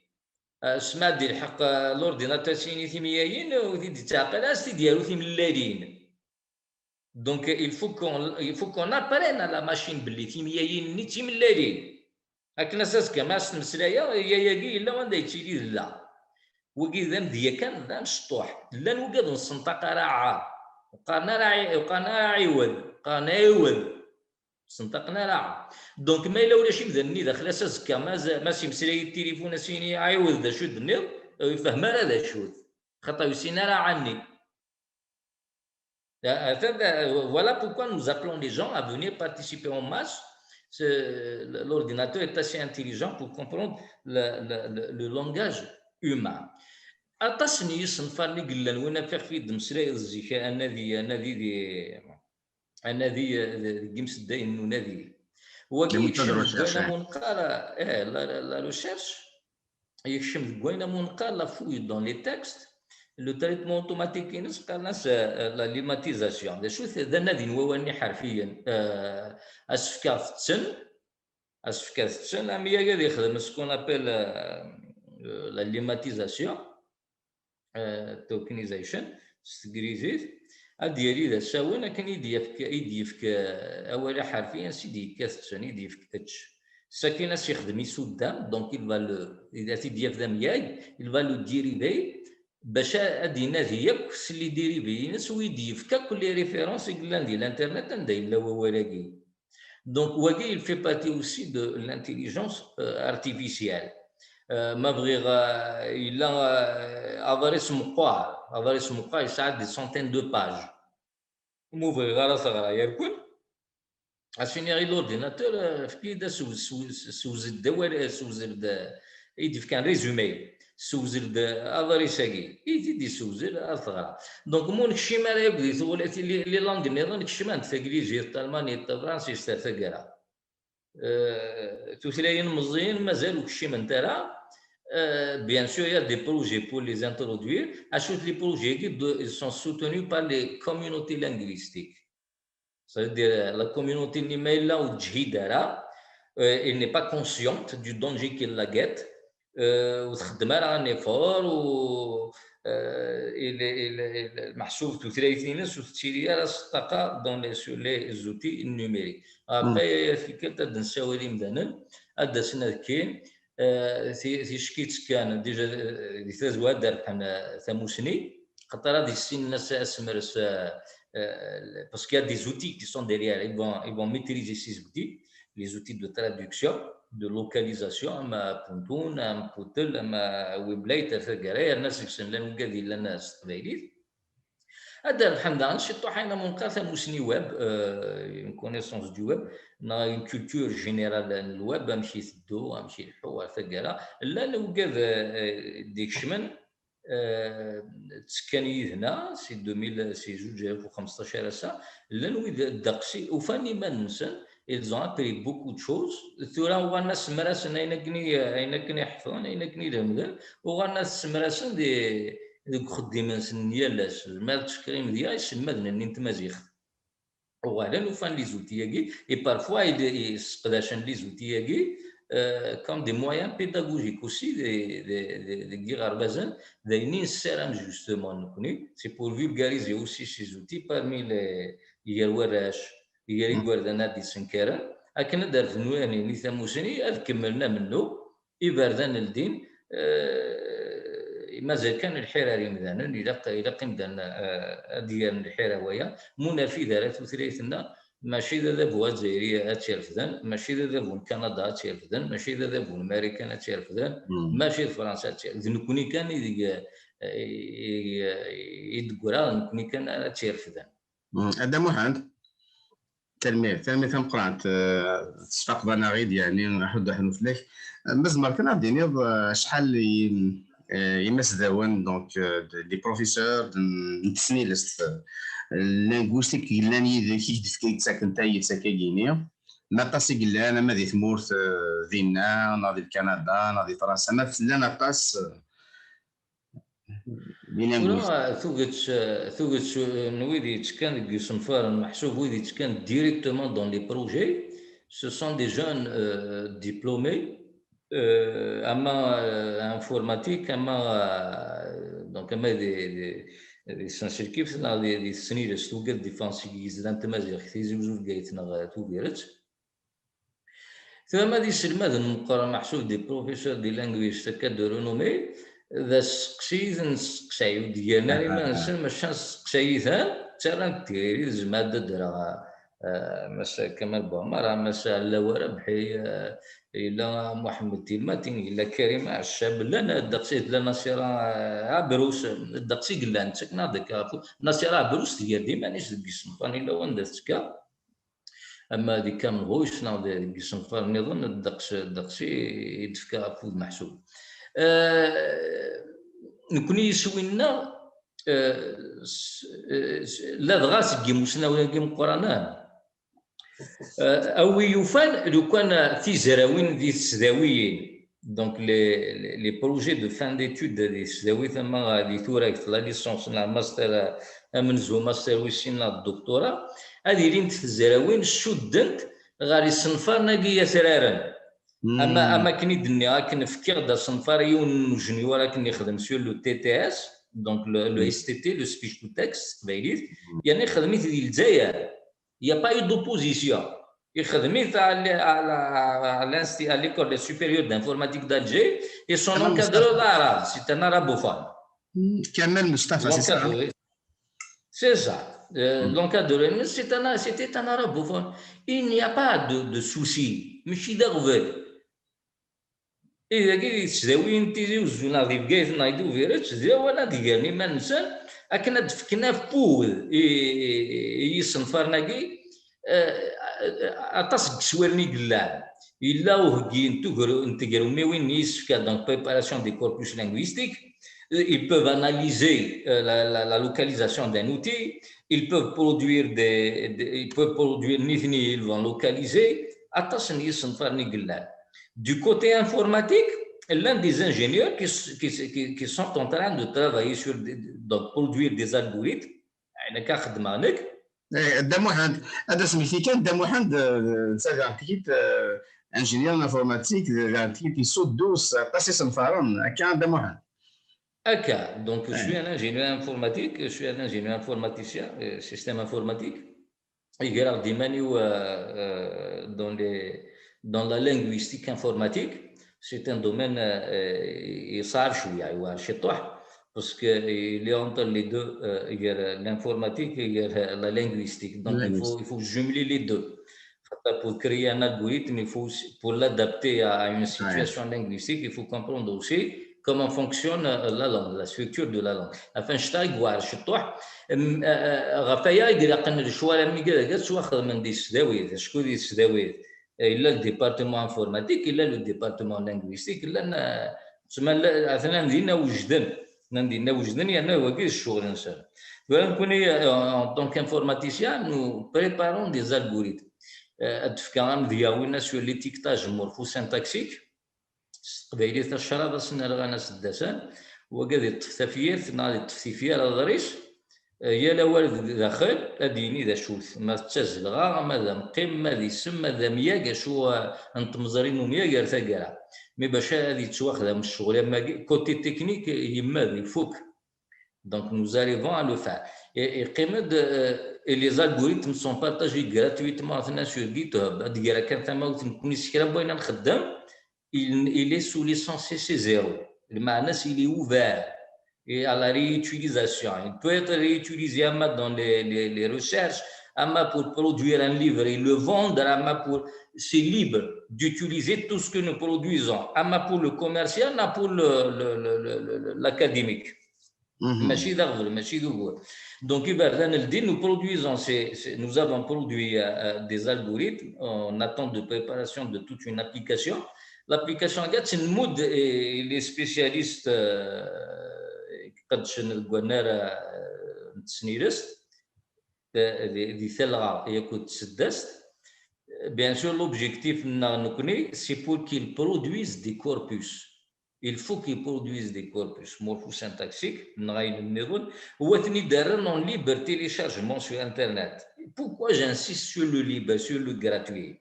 Eh, sma ad d-ilḥeq, eh, l'ordinateur s yini timyayin, ur t-id-yettɛeqqil, ad s-t-id-yaru timellalin. Donc il faut qu'on il faut qu'on apprenne à la machine belli timyayin-nni d timellalin. Akken ass azekka ma as-ttmeslayeɣ, yayagi yella anda yettili d la. Wagi d amedya kan, d amecṭuḥ. Llan wigad ur nessenṭaq ara a. Ur qqaren ara ɛi- ur qqaren ara ɛiwed, qqaren ɛiwed. Ur ssenṭaqen ara a. Donc ma yella ulac imdanen-nni daxel-as azekka, ma z- ma s-yemmeslay i tilifun as-yini ɛiwed d acu d-tenniḍ, ur yefhem ara d acu-t. Xaṭer ur yessin ara ɛanni. Euh, euh, voilà pourquoi nous appelons les gens à venir participer en masse. Ce- L'ordinateur est assez intelligent pour comprendre le, le- le- le langage humain. Aṭas n yisenfaren i yellan, win ɣef i d-meslayeḍ zik, anadi, anadi di, anadi, euh, deg imseddayen n unadi. Wagi yekcem deg wayen am neqqar, eh, la, la, la recherche, yekcem deg wayen am neqqar la fouille dans les textes, le traitement automatique-ines qqaren-as, euh, la lemmatisation. D acu-t? D anadi n wawalen iḥerfiyen, euh, asefk-a tetten, asefk-a tetten, am yaya ad yexdem ce qu'on appelle, euh, euh, la lemmatisation, euh, tokenization, s teglizit, ad d-yali d asawen akken i d-yefk, i d-yefk, euh, awal aḥerfi, ansi d-yekka tetten, i d-yefk ečč. Sakin as yexdem isuddam, donc il va le, ad t-id-yaf d amyag, il va le dériver, bac a- ad d-inadi akk s les dérivés-ines, u i d-yefk akk les références i yellan di l'internet anda yella wawal-agi. Donc wagi il fait partie aussi de l'intelligence, euh, artificielle. Euh, ma bɣiɣ, euh, yella, euh, aḍris meqqar, aḍris meqqar yesɛa des centaines de pages. Ma ur bɣiɣ ara teɣra yarkun, as-iniɣ i l'ordinateur, euh, efk-iyi-d asew- sew- sewzel-d awal, sewzel-d, euh, i d-yefkan résumé, sewzel-d, euh, aḍris-agi, i t-id-yessewzel ad teɣra. Donc ma ur nekcim ara yakk di tuɣla- les, les langues nniḍen kecmen-d, taglizit, talmanit, tafransist, ar taggara. Euh, tutlayin meẓẓiyin mazal ur kciment ara. Euh, bien sûr, il y a des projets pour les introduire. Acu-t les projets-agi, de- ils sont soutenus par les communautés linguistiques. C'est-à-dire, la communauté-nni ma yella ur teǧhid ara, euh, elle n'est pas consciente du danger qui la guette, euh, ur txeddem ara un effort, u, euh, il- il- il- meḥsub tutlayt-ines ur tettili ara s ṭṭaqa dans les, sur les outils numériques. Après, tikkelt ad d-nessawal imdanen, ad d-asen ad kkin, euh, ti- ticki ttekkan, déjà, euh, di tazwara ad d-rebḥen, euh, tamusni, xaṭer ad issinen as- asemres, euh, euh, parce qu'il y a des outils qui sont derrière, ils vont, ils vont maîtriser ces outils, les outils de traduction, de localisation, am Puntun, am Putel, am Weblate, ar taggara, yerna seg-sen llan wigad yellan s teqbaylit. Ad d-rebḥen daɣen ciṭuḥ ayen am neqqar tamusni web, euh, une connaissance du web, neɣ une culture générale n lweb, amek iteddu, amek ileḥḥu ar taggara. Llan wigad, euh, d-ikecmen, euh, ttekkan yid-neɣ si deux mille, si zuǧ alaf u xemseṭṭac ar ass-a, llan wid ddeqs i ufan iman-nsen, ils ont appris beaucoup de choses. Tura uɣalen ad semrasen ayen akken i, ayen akken i ḥefḍen, ayen akken i lemden, uɣalen ad semrasen di, deg uxeddim-nsen n yal ass. Zemreɣ ad ttekkeɣ imedya iselmaden-nni n tmaziɣt. Uɣalen ufan les outils-agi, et parfois i d- i sseqdacen les outils-agi, euh, comme des moyens pédagogiques aussi, de- de- de- deg yiɣerbazen, d ayen i nessaram justement nekni, c'est pour vulgariser aussi ces outils parmi les, gar warrac, gar igerdan ad d-isenkaren, akken ad d-rfden wanin i tamusni, ad kemmlen amennuɣ, iberdan ldin, eh, mazal kan lḥir ar imdanen, ilaq, ilaq imdanen, eh, ad d-gren lḥir ar waya. Ma ur nerfid ara tutlayt-nneɣ, mačči d adabu azzayri ad tt-irefden, mačči d adabu n Kanada ad tt-irefden, mačči d adabu n Marikan ad tt-irefden, mačči d Fransa ad tt-irefden. D nekni kan i deg, eh, i, i, i d-ggra, d nekni kan ara tt-irefden. Mm, a Dda Muḥend, tanemmirt, tanemmirt tameqqrant, eh, tesfaqeḍ-aneɣ-id, yeɛni, aḥuddu aḥnu fell-ak. Eh, ma tzemreḍ kan ad d-tiniḍ, eh, acḥal n, eh, imasdawen, donc, eh, d- des professeurs de, n tesnilest, eh, linguistique yellan yid-k, i k-d-tefka, i k-d-ttakent tayet akkagi-ni, ma aṭas i yellan, ama di tmurt, eh, dinna, neɣ di Kanada, neɣ di Fransa, ma llan aṭas, eh, Bilinguiste. Tura, tuget, tuget n wid yettekkan deg yisenfaren, meḥsub wid yettekkan directement dans les projets, ce sont des jeunes, euh, diplômés, euh, ama, euh, informatique, ama, euh, donc, ama des, des, di tsenselkift neɣ di, di tesnilest, wigad d-iffɣen seg yizla n tmaziɣt, Tizi Uzzu, Bgayet neɣ Tubiret. Tura ma d iselmaden meqqren, meḥsub des professeurs, des linguistes, akka de renommée, d asteqsi i ten-nesteqsay, ur d-gren ara iman-nsen, maca nesteqsay-iten, ttarran-t d tayri, zemreɣ ad d-ddreɣ, eh, Massa Kamal Buɛmara, Massa Ɛellawa Rabḥi, eh, yella Muḥemmed Tilmatin, yella Karim Ɛeccab, llan ddeqs i tella Nasira, eh, Ɛebrus, ddeqs i yellan, ttaken-aɣ-d akka afud. Nasira Ɛebrus tger-d iman-is deg yisenfaren, yella wanda tettka. Ama di Camp Rouge neɣ di, deg yisenfaren nniḍen, ddeqs, ddeqs i, i d-tefka afud meḥsub. Eh, nekni iswi-nneɣ, eh, s-, eh, s-, ladɣa seg yimusnawen-agi meqqranen, eh, a wi yufan, lukan tizrawin di tesdawiyin, donc les, les, les projets de fin d'études di tesdawit, ama di turagt, la licence, neɣ master, eh, amenzu, master wis sin, neɣ doctorat, ad ilint tezrawin cuddent ɣer isenfaren-agi atraren. Ama, ama akken i d-nniɣ, akken fkiɣ-d asenfar i yiwen n ujenyur akken yexdem sur le T T S, donc le, le S T T, le speech to text s teqbaylit, yerna ixdem-it di Lezzayer. Il n'y a pas eu d'opposition. Ixdem-it à l-, à la, à l'insti-, à l'école supérieure d'informatique d'Alger et son encadreur d aɛrab, c'est un arabophone. Kamal Mustafa, c'est ça, hein? C'est ça. Euh, l'encadreur, c'est un, c'était un arabophone. Il n'y a pas de, de souci. Mačči d aɣbel. I dagi di tesdawiyin n Tizi Uzzu neɣ di Bgayet neɣ di Tubiret, d lawan ad gren iman-nsen akken ad d-fken afud i, i, i yisenfaren-agi, eh, aṭas n yeswalen i yellan. Yella uheggi n tugru-, n tegrummiwin n yisefka, donc préparation des corpus linguistiques. Ils peuvent analyser, euh, la, la, la localisation d'un outil. Ils peuvent produire des, des, ils peuvent produire, nitni, ils vont localiser. Aṭas n yisenfaren i yellan. Du côté informatique, l'un des ingénieurs qui, s-, qui, s-, qui, qui sont en train de travailler sur des, donc produire des algorithmes. Ayen akka xeddmeɣ nekk. Eh, Dda Muḥend, ad as-mmekti kan, Dda Muḥend, eh, d tagartikit, eh, ingénieur informatique, d tagartikit yessuddes aṭas isenfaren, akka, Dda Muḥend. Akka, donc je suis un ingénieur informatique, je suis un ingénieur informaticien, euh, système informatique. Greɣ-d iman-iw, euh, euh, dans les, dans la linguistique informatique. C'est un domaine, euh, yesɛa cwiya, yewɛer ciṭuḥ, parce que il est entre les deux, euh, l'informatique et la linguistique. Donc il faut, il faut jumeler les deux. Pour créer un algorithme, il faut aussi, pour l'adapter à, à une situation linguistique, il faut comprendre aussi comment fonctionne, euh, la langue, la structure de la langue. Enfin, je t'ai voir, je t'ai, euh, euh, ɣef waya i ilaqen lecɣal am widak ad ttwaxedmen di tesdawit, acku di tesdawit, euh, il y a le département informatique, il y a le département linguistique, il y a, euh, tsemma, la, atnan dinna wejden, atnan dinna wejden, yerna wagi d ccɣel-nsen. Tura nekkni, euh, en tant qu'informaticien, nous préparons des algorithmes. Euh, ad d-fkeɣ amedya-ina sur l'étiquetage morphosyntaxique, s teqbaylit acraḍ asen rɣan aseddasan, wagi ad iṭṭef tafyirt neɣ ad iṭṭef tifyar aḍris, eh, yal awal d daxel ad d-yini d acu-t, ma d tazelɣa, ma d amqim, ma d isem, ma d amyag, acu, eh, n tmeẓri n umyag ar taggara. Mi bac ad yettwaxdam ccɣel am wagi, côté technique, yemmed, ifuk. Donc, nous arrivons à le faire. Et, et, qim-d, euh, et les algorithmes sont partagés gratuitement sur GitHub. Ad d-greɣ kan tamawt nekkni s kra n wayen ad nxeddem, il, il est sous licence C C zéro. Lmeɛna-s, il est ouvert et à la réutilisation. Il peut être réutilisé ama dans les, les, les recherches, ama pour produire un livre et le vendre, ama pour, c'est libre d'utiliser tout ce que nous produisons, ama pour le commercial, ama pour le, le, le, le, le, l'académique. Mačči d aɣbel, mačči d ugur. Donc, iberdan ldin, nous produisons ces, ces, nous avons produit, euh, euh, des algorithmes en attente de préparation de toute une application. L'application-agi ad tt-nmudd i les spécialistes, euh, iqeddcen deg wannar, euh, n tesnilest, euh, di, di talɣa akked tseddast. Bien sûr, l'objectif-nneɣ nekkni, c'est pour qu'ils produisent des corpus. Il faut qu'ils produisent des corpus morphosyntaxiques, neɣ ayen nniḍen, u ad ten-id-rren en libre téléchargement sur Internet. Pourquoi j'insiste sur le libre, sur le gratuit?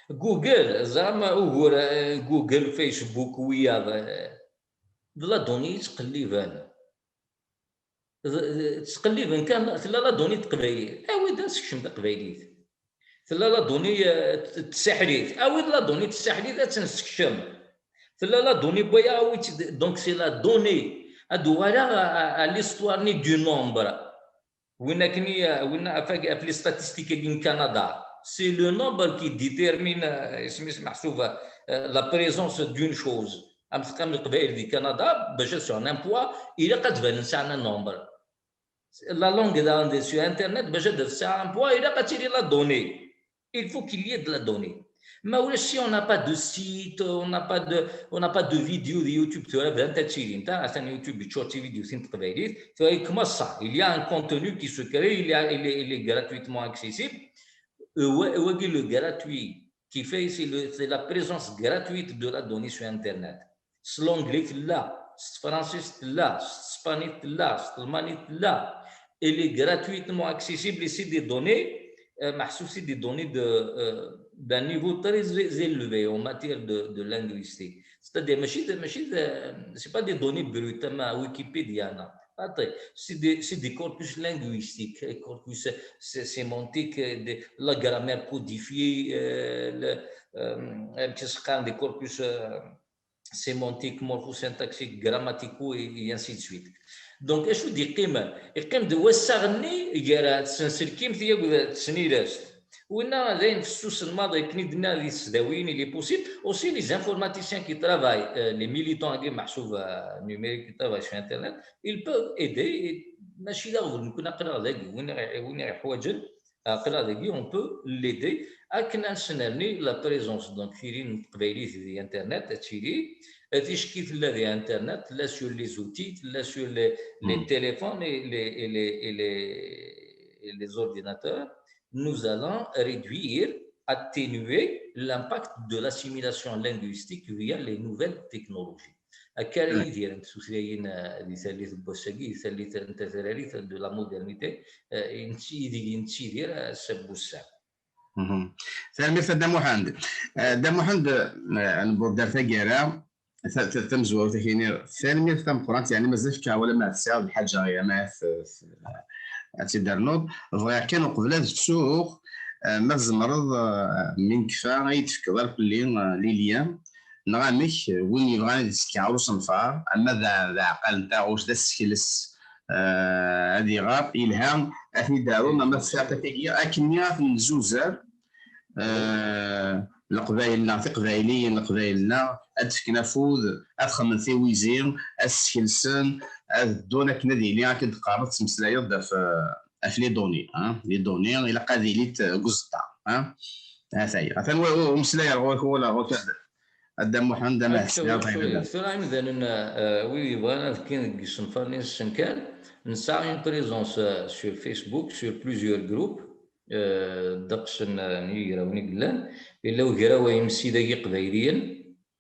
Google, zeɛma ugur, eh, Google, Facebook, wiyaḍ, eh, d la donnée i ttqelliben. Ttqelliben kan, tella la donnée n teqbaylit, awi-d ad nsekcem taqbaylit. Tella la donnée, euh, n tsaḥlit, awi-d la donnée n tsaḥlit ad tt-nessekcem. Tella la donnée n waya, awi-tt-id. Donc c'est la donnée. Ad uɣaleɣ à, à, à l'histoire-nni du nombre. Win akken i, win ɣef, ɣef les statistiques-agi n Canada. C'est le nombre qui détermine, euh, isem-is meḥsub, euh, la présence d'une chose. Am teqqim Leqbayel di Canada, bac ad sɛun un poids, ilaq ad banen sɛan un nombre. La langue daɣen sur Internet, bac ad tesɛu un poids, ilaq ad tili la donnée. Il faut qu'il y ait de la donnée. Ma ulac, si on n'a pas de site, on n'a pas de, on n'a pas de vidéo de YouTube, tura bdant ad tilint, atan YouTube yeččur d tividyutin n teqbaylit, tura yekma ṣṣeḥ. Il y a un contenu qui se crée, il y a, il est, il est gratuitement accessible. Euh, wa-, wagi le gratuit, qui fait, c'est le, c'est la présence gratuite de la donnée sur Internet. S l'anglais tella, s tefransist tella, s tespanit tella, s telmanit tella. Elle est gratuitement accessible et c'est des données, euh, meḥsub, c'est des données de, euh, d'un niveau très é-, élevé en matière de, de linguistique. C'est-à-dire, mačči d, mačči d, c'est pas des données brutes, am Wikipedia, non. Attends, c'est des, c'est des corpus linguistiques, euh, corpus, euh, sé-, sémantique, euh, de la grammaire codifiée, euh, le, euh, amek i s-qqaren, des corpus, euh, sémantiques, morphosyntaxiques, grammaticaux et, et ainsi de suite. Donc, acu d-yeqqimen? Yeqqim-d wassaɣ-nni gar tsenselkimt akked tesnilest. Winna d ayen fessusen maḍi, akken i d-nniɣ di tesdawiyin, il est possible. Aussi, les informaticiens qui travaillent, euh, les militants, agi meḥsub, euh, numériques qui travaillent sur Internet, ils peuvent aider. Et mačči d aɣbel, nekkni aql-aɣ dagi, win i, win i ɣ-iḥwaǧen, aql-aɣ dagi, on peut l'aider akken ad nesnerni la présence, donc, tili n teqbaylit di Internet, ad tili, euh, ticki tella di Internet, tella sur les outils, tella sur les, les téléphones et les, et les, et les, et les ordinateurs. Nous allons réduire, atténuer l'impact de l'assimilation linguistique via les nouvelles technologies. Akka ara yidirent tutlayin, eh, di tallit n wass-agi, di tallit n tatrarit, de la modernité, eh, i netti-, ideg i nettidir, eh, ass-a n wussan. Mhm. Tanemmirt a Dda Muḥend. Eh, Dda Muḥend, eh, newweḍ-d ar taggara, ta-, ta-, tamezwarut akini, tanemmirt tameqqrant, yeɛni mazal fkiɣ wala ma tesɛiḍ lḥaǧa ɣer ma t-, t-, ad tt-id-ternuḍ. Bɣiɣ kan uqbel ad ttuɣ, eh, ma tzemreḍ, eh, mi nekfa, ad yi-d-tefkeḍ ar fell-i, eh, les liens, neɣ amek, eh, win yebɣan ad itekki ɣer usenfar, ama d a-, d aɛqal n taɣect, d asekles, eh, ad iɣer, yelha, ad ten-id-arun, ama tesɛiḍ tagi, akkenni ad ten-nzuzer, eh, Leqbayel-nneɣ, Tiqbayliyin, Leqbayel-nneɣ, ad d-fken afud, ad xedmen tiwizi, ad skelsen, ad ddun akken ad yili, akken d-teqqareḍ, tettmeslayeḍ-d ɣef, eh, ɣef les données, hein, les données, ilaq ad ilint deg uẓeṭṭa, hein. Atan, atan wa-, wa-, umeslay ar ɣur-k, wala ɣur-k, a Dda Muḥend, ama Actually, tura imdanen, euh, wid yebɣan ad kkin deg yisenfaren-nsen kan, nesɛa une présence, euh, sur Facebook, sur plusieurs groupes, euh, ddeqs n, euh, n yigrawen i yellan. Yella ugraw imsidag iqbayliyen,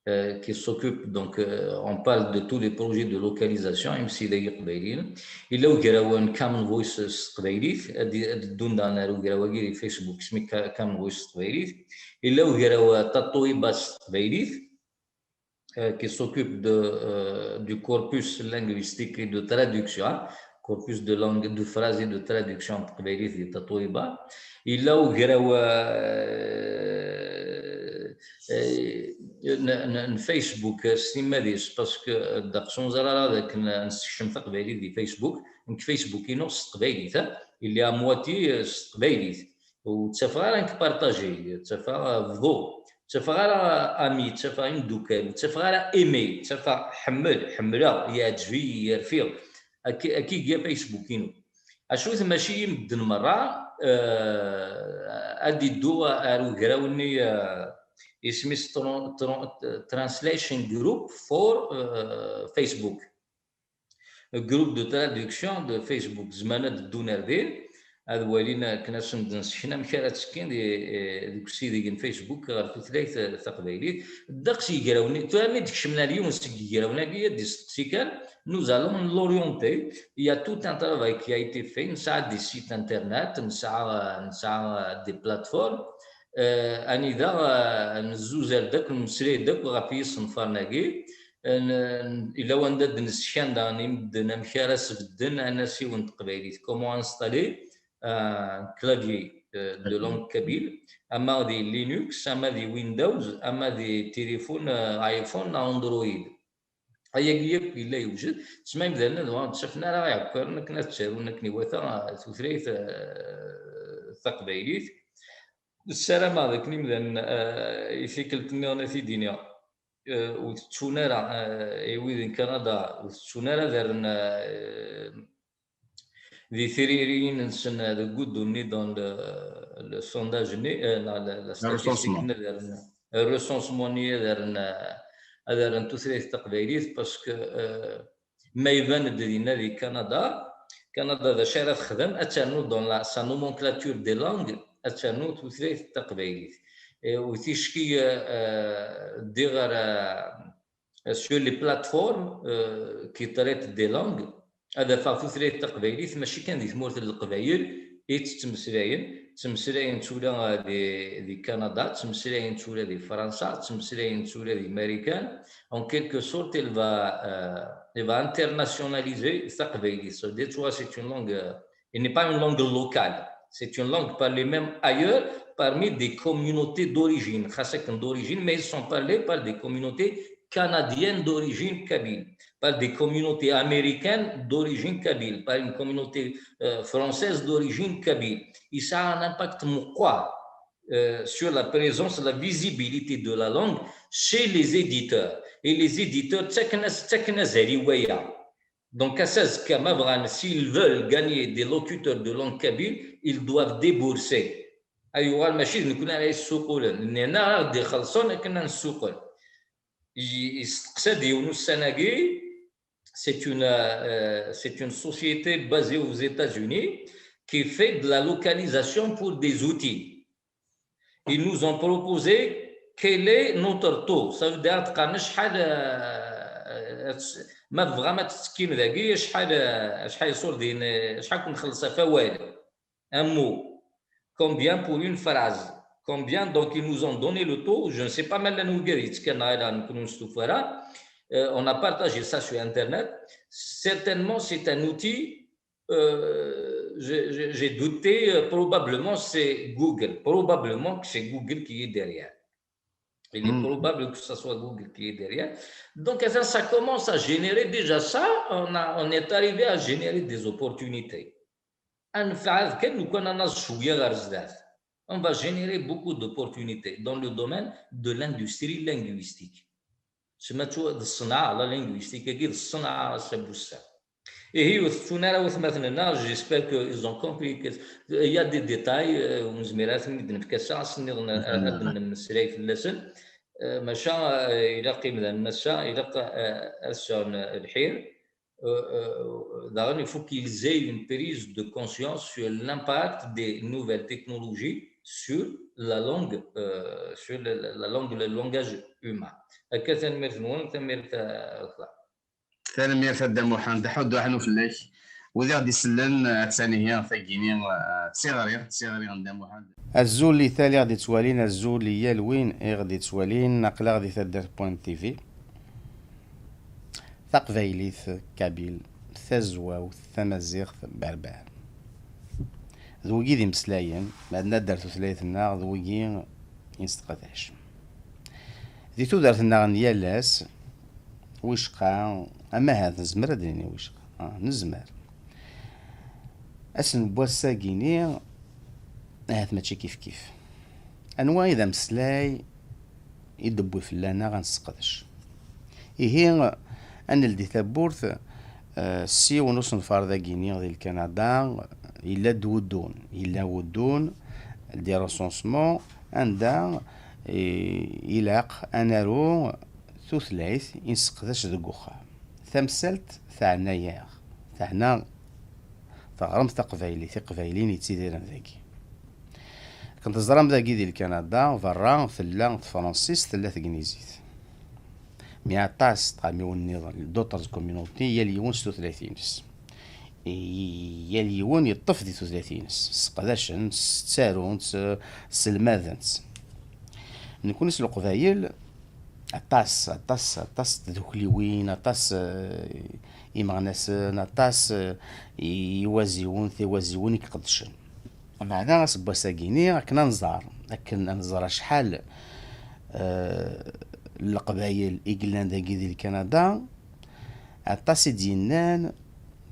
euh, qui s'occupe, donc, euh, on parle de tous les projets de localisation, imsidag iqbayliyen. Yella ugraw n Common Voice s teqbaylit, ad d-, ad d-ddun daɣen ar ugraw-agi di Facebook, isem-is Ka-, Common Voice s teqbaylit. Yella ugraw, euh, Tatoeba s teqbaylit, euh, qui s'occupe de, euh, du corpus linguistique et de traduction, hein, corpus de langue, de phrases et de traduction n teqbaylit di Tatoeba. Yella ugraw, euh, euh, n, n, n Facebook, euh, s timmad-is, parce que, euh, ddeqs ur neẓri ara d akken, euh, nessekcem taqbaylit di Facebook. Nekk Facebook-inu s teqbaylit, hein, il est à moitié, euh, s teqbaylit. Ur ttafeɣ ara nekk partager, ttafeɣ, euh, bḍu, ttafeɣ ara ami, ttafeɣ imdukal, ttafeɣ ara aimer, ttafeɣ ḥemmel, ḥemmleɣ, yeɛǧeb-iyi, yerfiɣ. Akka, akka i iga Facebook-inu. Acu tmacin i medden merra, eh, ad iddu ar ugraw-nni, eh, isem-is tran-, tran-, Translation Group for, eh, Facebook. Groupe de traduction de Facebook. Zemren ad ddun ar din, ad walin akken ad sen-d-nesken amek ara ttekkin di, eh, deg usideg n Facebook ɣer tutlayt, eh, taqbaylit. Ddeqs yigrawen, tura mi d-kecmen ar yiwen seg yigrawen-agi, ad d-isteqsi kan, nous allons l'orienter. Il y a tout un travail qui a été fait. Nesɛa des sites internet, nesɛa, nesɛa des plateformes. Eh, anida, eh, nezzuzer-d akk, nemmeslay-d akk ɣef yisenfaren-agi. N- n- yella wanda d-neskan daɣen i medden amek ara sbedden anasiw n teqbaylit, comment installer un clavier euh, de langue kabyle, ama di Linux, ama di Windows, ama di téléphone euh, iPhone neɣ Android. Ayagi yakk yella yewjed, tesma imdanen ad ur ttcafen ara iɛekkaren akken ad ttarun akken iwata tutlayt euh, taqbaylit. Ssarameɣ d akken imdanen euh, i tikkelt nniḍen ad t-id-iniɣ euh, ur tettun ara euh, i wid n Kanada ur tettun ara ad rren euh, di tririyin-nsen deg uddu-nni dans le, le sondage-nni euh, neɣ la, la statistique-nni ad rren recensement-nni ad rren euh, ad rren tutlayt taqbaylit parce que euh, ma iban-d dinna di Kanada, Kanada d acu ara texdem, ad ternu dans la, sa nomenclature des langues, ad ternu tutlayt taqbaylit. Et ur ticki euh, ddiɣ ɣer euh, sur les plateformes euh, qui traitent des langues, ad afeɣ tutlayt taqbaylit mačči kan di tmurt n Leqbayel i tt-ttmeslayen, ttmeslayen tura di, di Kanada, ttmeslayen tura di Fransa, ttmeslayen tura di Marikan. En quelque sorte, elle va, euh, elle va internationaliser taqbaylit. So, that's why c'est une langue, euh, elle n'est pas une langue locale. C'est une langue parlée même ailleurs, parmi des communautés d'origine. Xas akken d'origine, mais ils sont parlés par des communautés canadiennes d'origine kabyle, par des communautés américaines d'origine kabyle, par une communauté euh, française d'origine kabyle. Yesɛa un impact meqqar euh, sur la présence, la visibilité de la langue chez les éditeurs. Et les éditeurs, ttaken-as ttaken azal i waya. Donc, ass-a azekka, ma bɣan, s'ils veulent gagner des locuteurs de langue kabyle, ils doivent débourser. Ayuɣal mačči d nekkni ara yessuqulen, nnan-aɣ ad ixellṣen akken ad nessuqel. Yesteqsa-d yiwen ussan-agi, c'est une, euh, c'est une société basée aux États-Unis qui fait de la localisation pour des outils. Ils nous ont proposé quel est notre taux. Ça veut dire, tqan acḥal, euh, ma tebɣam ad tettekkim dagi, acḥal, acḥal iṣurdiyen, acḥal kun-nxelleṣ ɣef wawal. Un mot. Combien pour une phrase. Combien, donc ils nous ont donné le taux. Je ne sais pas ma llan wigad yettekkan neɣ ala, nekkni ur nestufa ara. Euh, on a partagé ça sur Internet. Certainement, c'est un outil euh, j'ai douté, euh, probablement c'est Google. Probablement que c'est Google qui est derrière. Il est mm. probable que ce soit Google qui est derrière. Donc, ça, ça commence à générer déjà ça. On, a, on est arrivé à générer des opportunités. On va générer beaucoup d'opportunités dans le domaine de l'industrie linguistique. Tsemma d ṣṣenɛa, la linguistique-agi d ṣṣenɛa ass-a n wass-a. Ihi ur tettun ara watmaten-nneɣ, j'espère qu'ils ont compris que il y a des détails, euh, ur nezmir ara ad ten-id-nefk ass-a, ass-nniḍen ad d-nemmeslay fell-asen. Euh, maca euh, ilaq imdanen ass-a, ilaq euh, ad sɛun lḥir. Euh, euh, daɣen, il faut qu'ils aient une prise de conscience sur l'impact des nouvelles technologies sur la langue, euh, sur la, la langue, le langage humain. Akka, tanemmirt-nwen, tanemmirt a Dda Muḥend, ḥuddu aḥnu fell-ak. Wid i ɣ-d-isellen, attan ihi tagi-nni, d tiɣri, d tiɣri n Dda Muḥend. Azul i tal i ɣ-d-ittwalin, azul i yal win i ɣ-d-ittwalin, aql-aɣ di taddart point T V. Taqbaylit, kabyle, tazwawt, tamaziɣt, berber. D wigi d imeslayen, ma d nadder tutlayt-nneɣ, d wigi i nesseqdac. Di tudert-nneɣ n yal ass, wicqa, ama ahat nezmer ad d-nini wicqa, ah, nezmer. Ass n wass-agi-ni, ahat mačči kifkif. Anwa i d ameslay i d-tewwi fell-aneɣ ad nesseqdec? Ihi, ad neldi tawwurt, eh, s yiwen usenfar dagi-ni di Lkanada, yella-d wuddun, yella wuddun, des recensements, anda, eh, ilaq ad naru tutlayt i nesseqdac deg uxxam. Tamsalt teɛna-yaɣ, teɛna teɣremt taqbaylit, iqbayliyen yettidiren dagi. Akken teẓram dagi di Lkanada, berra tella tefransist, tella tegnizit. Mi aṭas tɣamiwin nniḍen, d'autres communautés, yal yiwen s tutlayt-ines. I-, yal yiwen yeṭṭef di tutlayt-ines. Sseqdacen-tt, ttarun-tt, sselmaden-tt. Nekni s Leqbayel, aṭas, aṭas, aṭas n tdukliwin, aṭas, eh, imeɣnasen, aṭas, eh, iwaziwen, tiwaziwin i iqedcen. Meɛna aseggas-agi-ni, akken ad nẓer, akken ad nẓer acḥal, eh, n Leqbayel i yellan dagi di Lkanada, aṭas i d-yennan,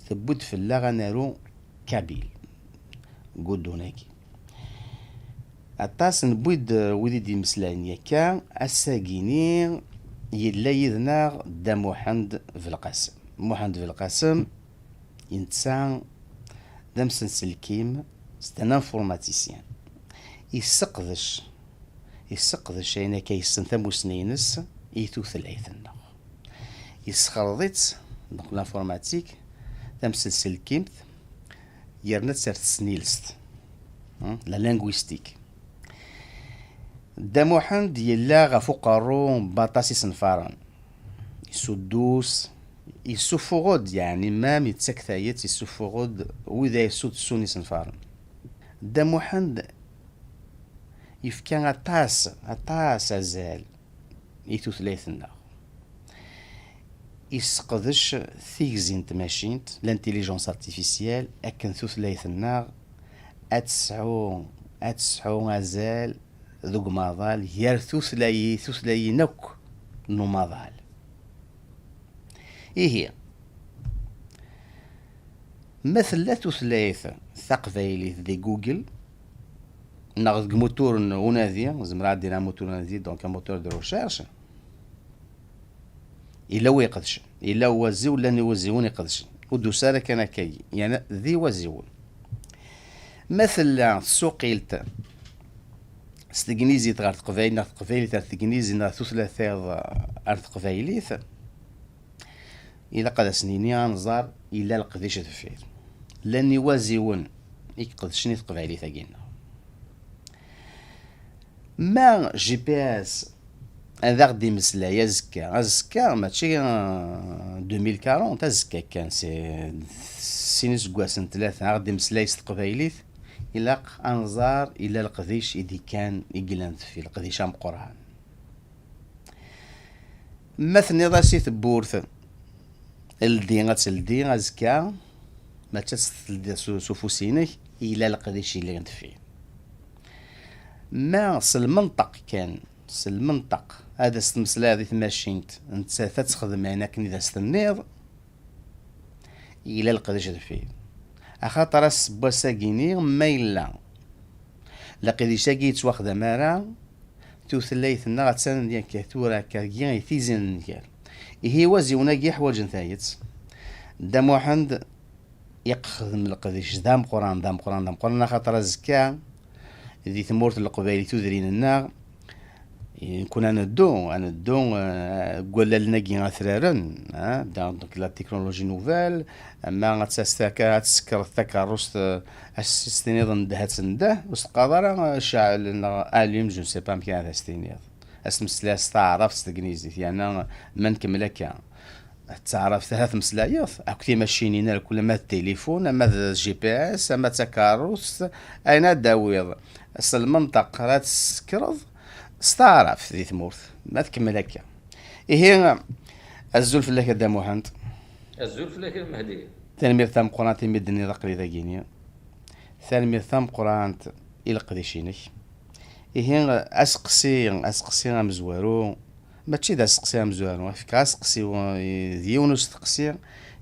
tewwi-d fell-aɣ ad naru Kabyle deg uddun-agi. Aṭas newwi-d, eh, wid i d-imeslayen yakka, ass-agi-ni yella yid-neɣ Dda Muḥend Belqasem. Muḥend Belqasem, netta d amsenselkim, c'est un informaticien. Yesseqdec, yesseqdec ayen akka yessen tamussni-ines i tutlayt-nneɣ. Yessexleḍ-itt, donc l'informatique, tamsenselkimt, yerna-tt ar tesnilest, hmm, la linguistique. Dda Muḥend yella ɣef uqerru n waṭas isenfaren. Yessuddus, yessuffuɣ-d, yeɛni, mam yettak tayet, yessuffuɣ-d wid ay yessudsun isenfaren. Dda Muḥend yefka aṭas, aṭas azal i tutlayt-nneɣ. Yesseqdec tigzi n tmacint, l'intelligence artificielle, akken tutlayt-nneɣ ad tesɛu, ad tesɛu azal deg umaḍal gar tutlayi-, tutlayin akk n umaḍal. Ihi, ma tella tutlayt taqbaylit di Google, neɣ deg mutur n unadi, zemreɣ ad d-iniɣ mutur n unadi, donc un moteur de recherche, yella wi iqedcen, yella waziw, llan iwaziwen iqedcen. Ur d-tusi ara kan akkagi, yeɛni d iwaziwen. Ma tella tsuqilt s tegnizit ɣer teqbaylit, neɣ teqbaylit ar tegnizit, neɣ tutlayt-iḍ ar teqbaylit, ilaq ad as-nini, ad nẓer, yella leqdic deffir. Llan iwaziwen i iqedcen i teqbaylit-agi-nneɣ. Ma G P S ad aɣ-d-imeslay azekka, azekka mačči, euh, deux mille quarante, azekka kan, c'est sin iseggasen, tlata, ad aɣ-d-imeslay s teqbaylit, ilaq ad nẓer, yella leqdic i d-ikkan, i yellan deffir, leqdic ameqqran. Ma tenniḍ-as i tewwurt, ldi, ad teldi azekka, mačči ad teldiḍ s, s ufus-inek, yella leqdic yellan deffir. Ma s lmenṭeq kan, s lmenṭeq, ad as-tmeslayeḍ i tmacint, nettat ad texdem ayen akken i d as-tenniḍ, yella leqdic deffir. Axaṭer ass n wass-agi-ni, ma yella leqdic-agi yettwaxdam ara, tutlayt-nneɣ attan akka tura, akkagi i tizi n nnger. Ihi iwaziwen-agi ḥwaǧen tayet. Dda Muḥend yexdem leqdic d ameqqran, d ameqqran, d ameqqran, axaṭer azekka di tmurt n Leqbayel i tudrin-nneɣ, nekkni ad neddu, ad neddu, eh, deg wallalen-agi atraren, eh, donc la technologie nouvelle, ama ad tas-, taka-, ad tsekreḍ takeṛṛust, eh, ad s-tiniḍ ndeh, ad tendeh, ur s-teqqareḍ ara, eh, cɛel neɣ allim, je ne sais pas amek ara as-tiniḍ. Ad s-tmeslayeḍ s taɛrabt, s tegnizit, yerna ma nkemmel akka, d taɛrabt ara tmeslayeḍ, akk timacinin, ar kul, ama d tilifun, ama d G P S, ama d takeṛṛust, ayen ad d-tawiḍ s lmenṭeq ara tt-tessekreḍ s taɛrabt di tmurt, ma tkemmel akka. Ihi, azul fell-ak a Dda Muḥend. Azul fell-ak a Mehdi. Tanemmirt tameqqrant imi d-tenniḍ aql-i dagini. Tanemmirt tameqqrant i leqdic-inek. Ihi, aseqsi, aseqsi amezwaru, mačči d aseqsi amezwaru, ad fkeɣ aseqsi, d yiwen usteqsi,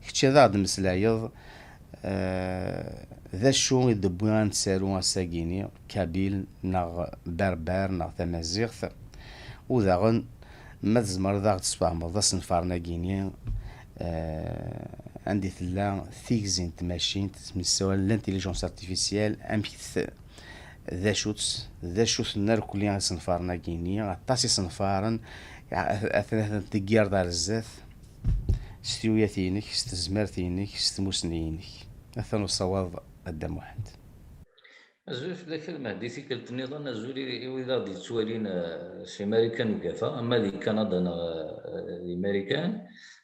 kečč ad aɣ-d-meslayeḍ, eh, d acu i d-wwi ad nettaru ass-agi-ni, Kabyle neɣ Berber neɣ Tamaziɣt, u daɣen ma tzemreḍ ad aɣ-d-tesfehmeḍ asenfaren-agi-ni, eh, anda i tella tigzi n tmacint, nessawal l'intelligence artificielle, amek t-, d acu-tt, d acu-ten irkelli isenfaren-agi-ni, aṭas isenfaren, a-, atan, atan deg yired ar zdat, s tuyat-inek, s tezmert-inek, s tmussni-inek. Atan usawaḍ a Dda Muḥend. Azul fell-ak a Mehdi, tikkelt nniḍen, azul i, i wid aɣ-d-yettwalin, eh, si Marikan ugafa, ama di Kanada neɣ, eh, di Marikan.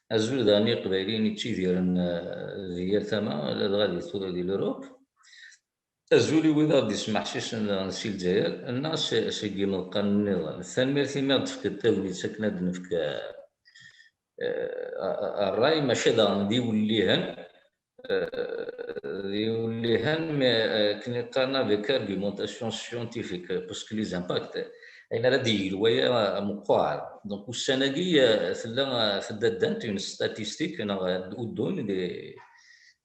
Azul daɣen i Iqbayliyen yettidiren, eh, di yal tama, ladɣa di tu-, di l'Europe. Azul i wid aɣ-d-ismeḥsisen daɣen si Lezzayer, neɣ s-, seg imeḍqan nniḍen. Tanemmirt imi aɣ-d-tefkiḍ tagnit akken ad d-nefk, eh, eh, ṛṛay, maca daɣen d iwellihen, eh, d iwellihen, mais, eh, akken i qqaren avec argumentation scientifique, parce que les impacts, ayen ara d-yeglu waya, eh, meqqar. Donc, ussan-agi, eh, tella, eh, tedda ddant une statistique, neɣ, eh, uddun di,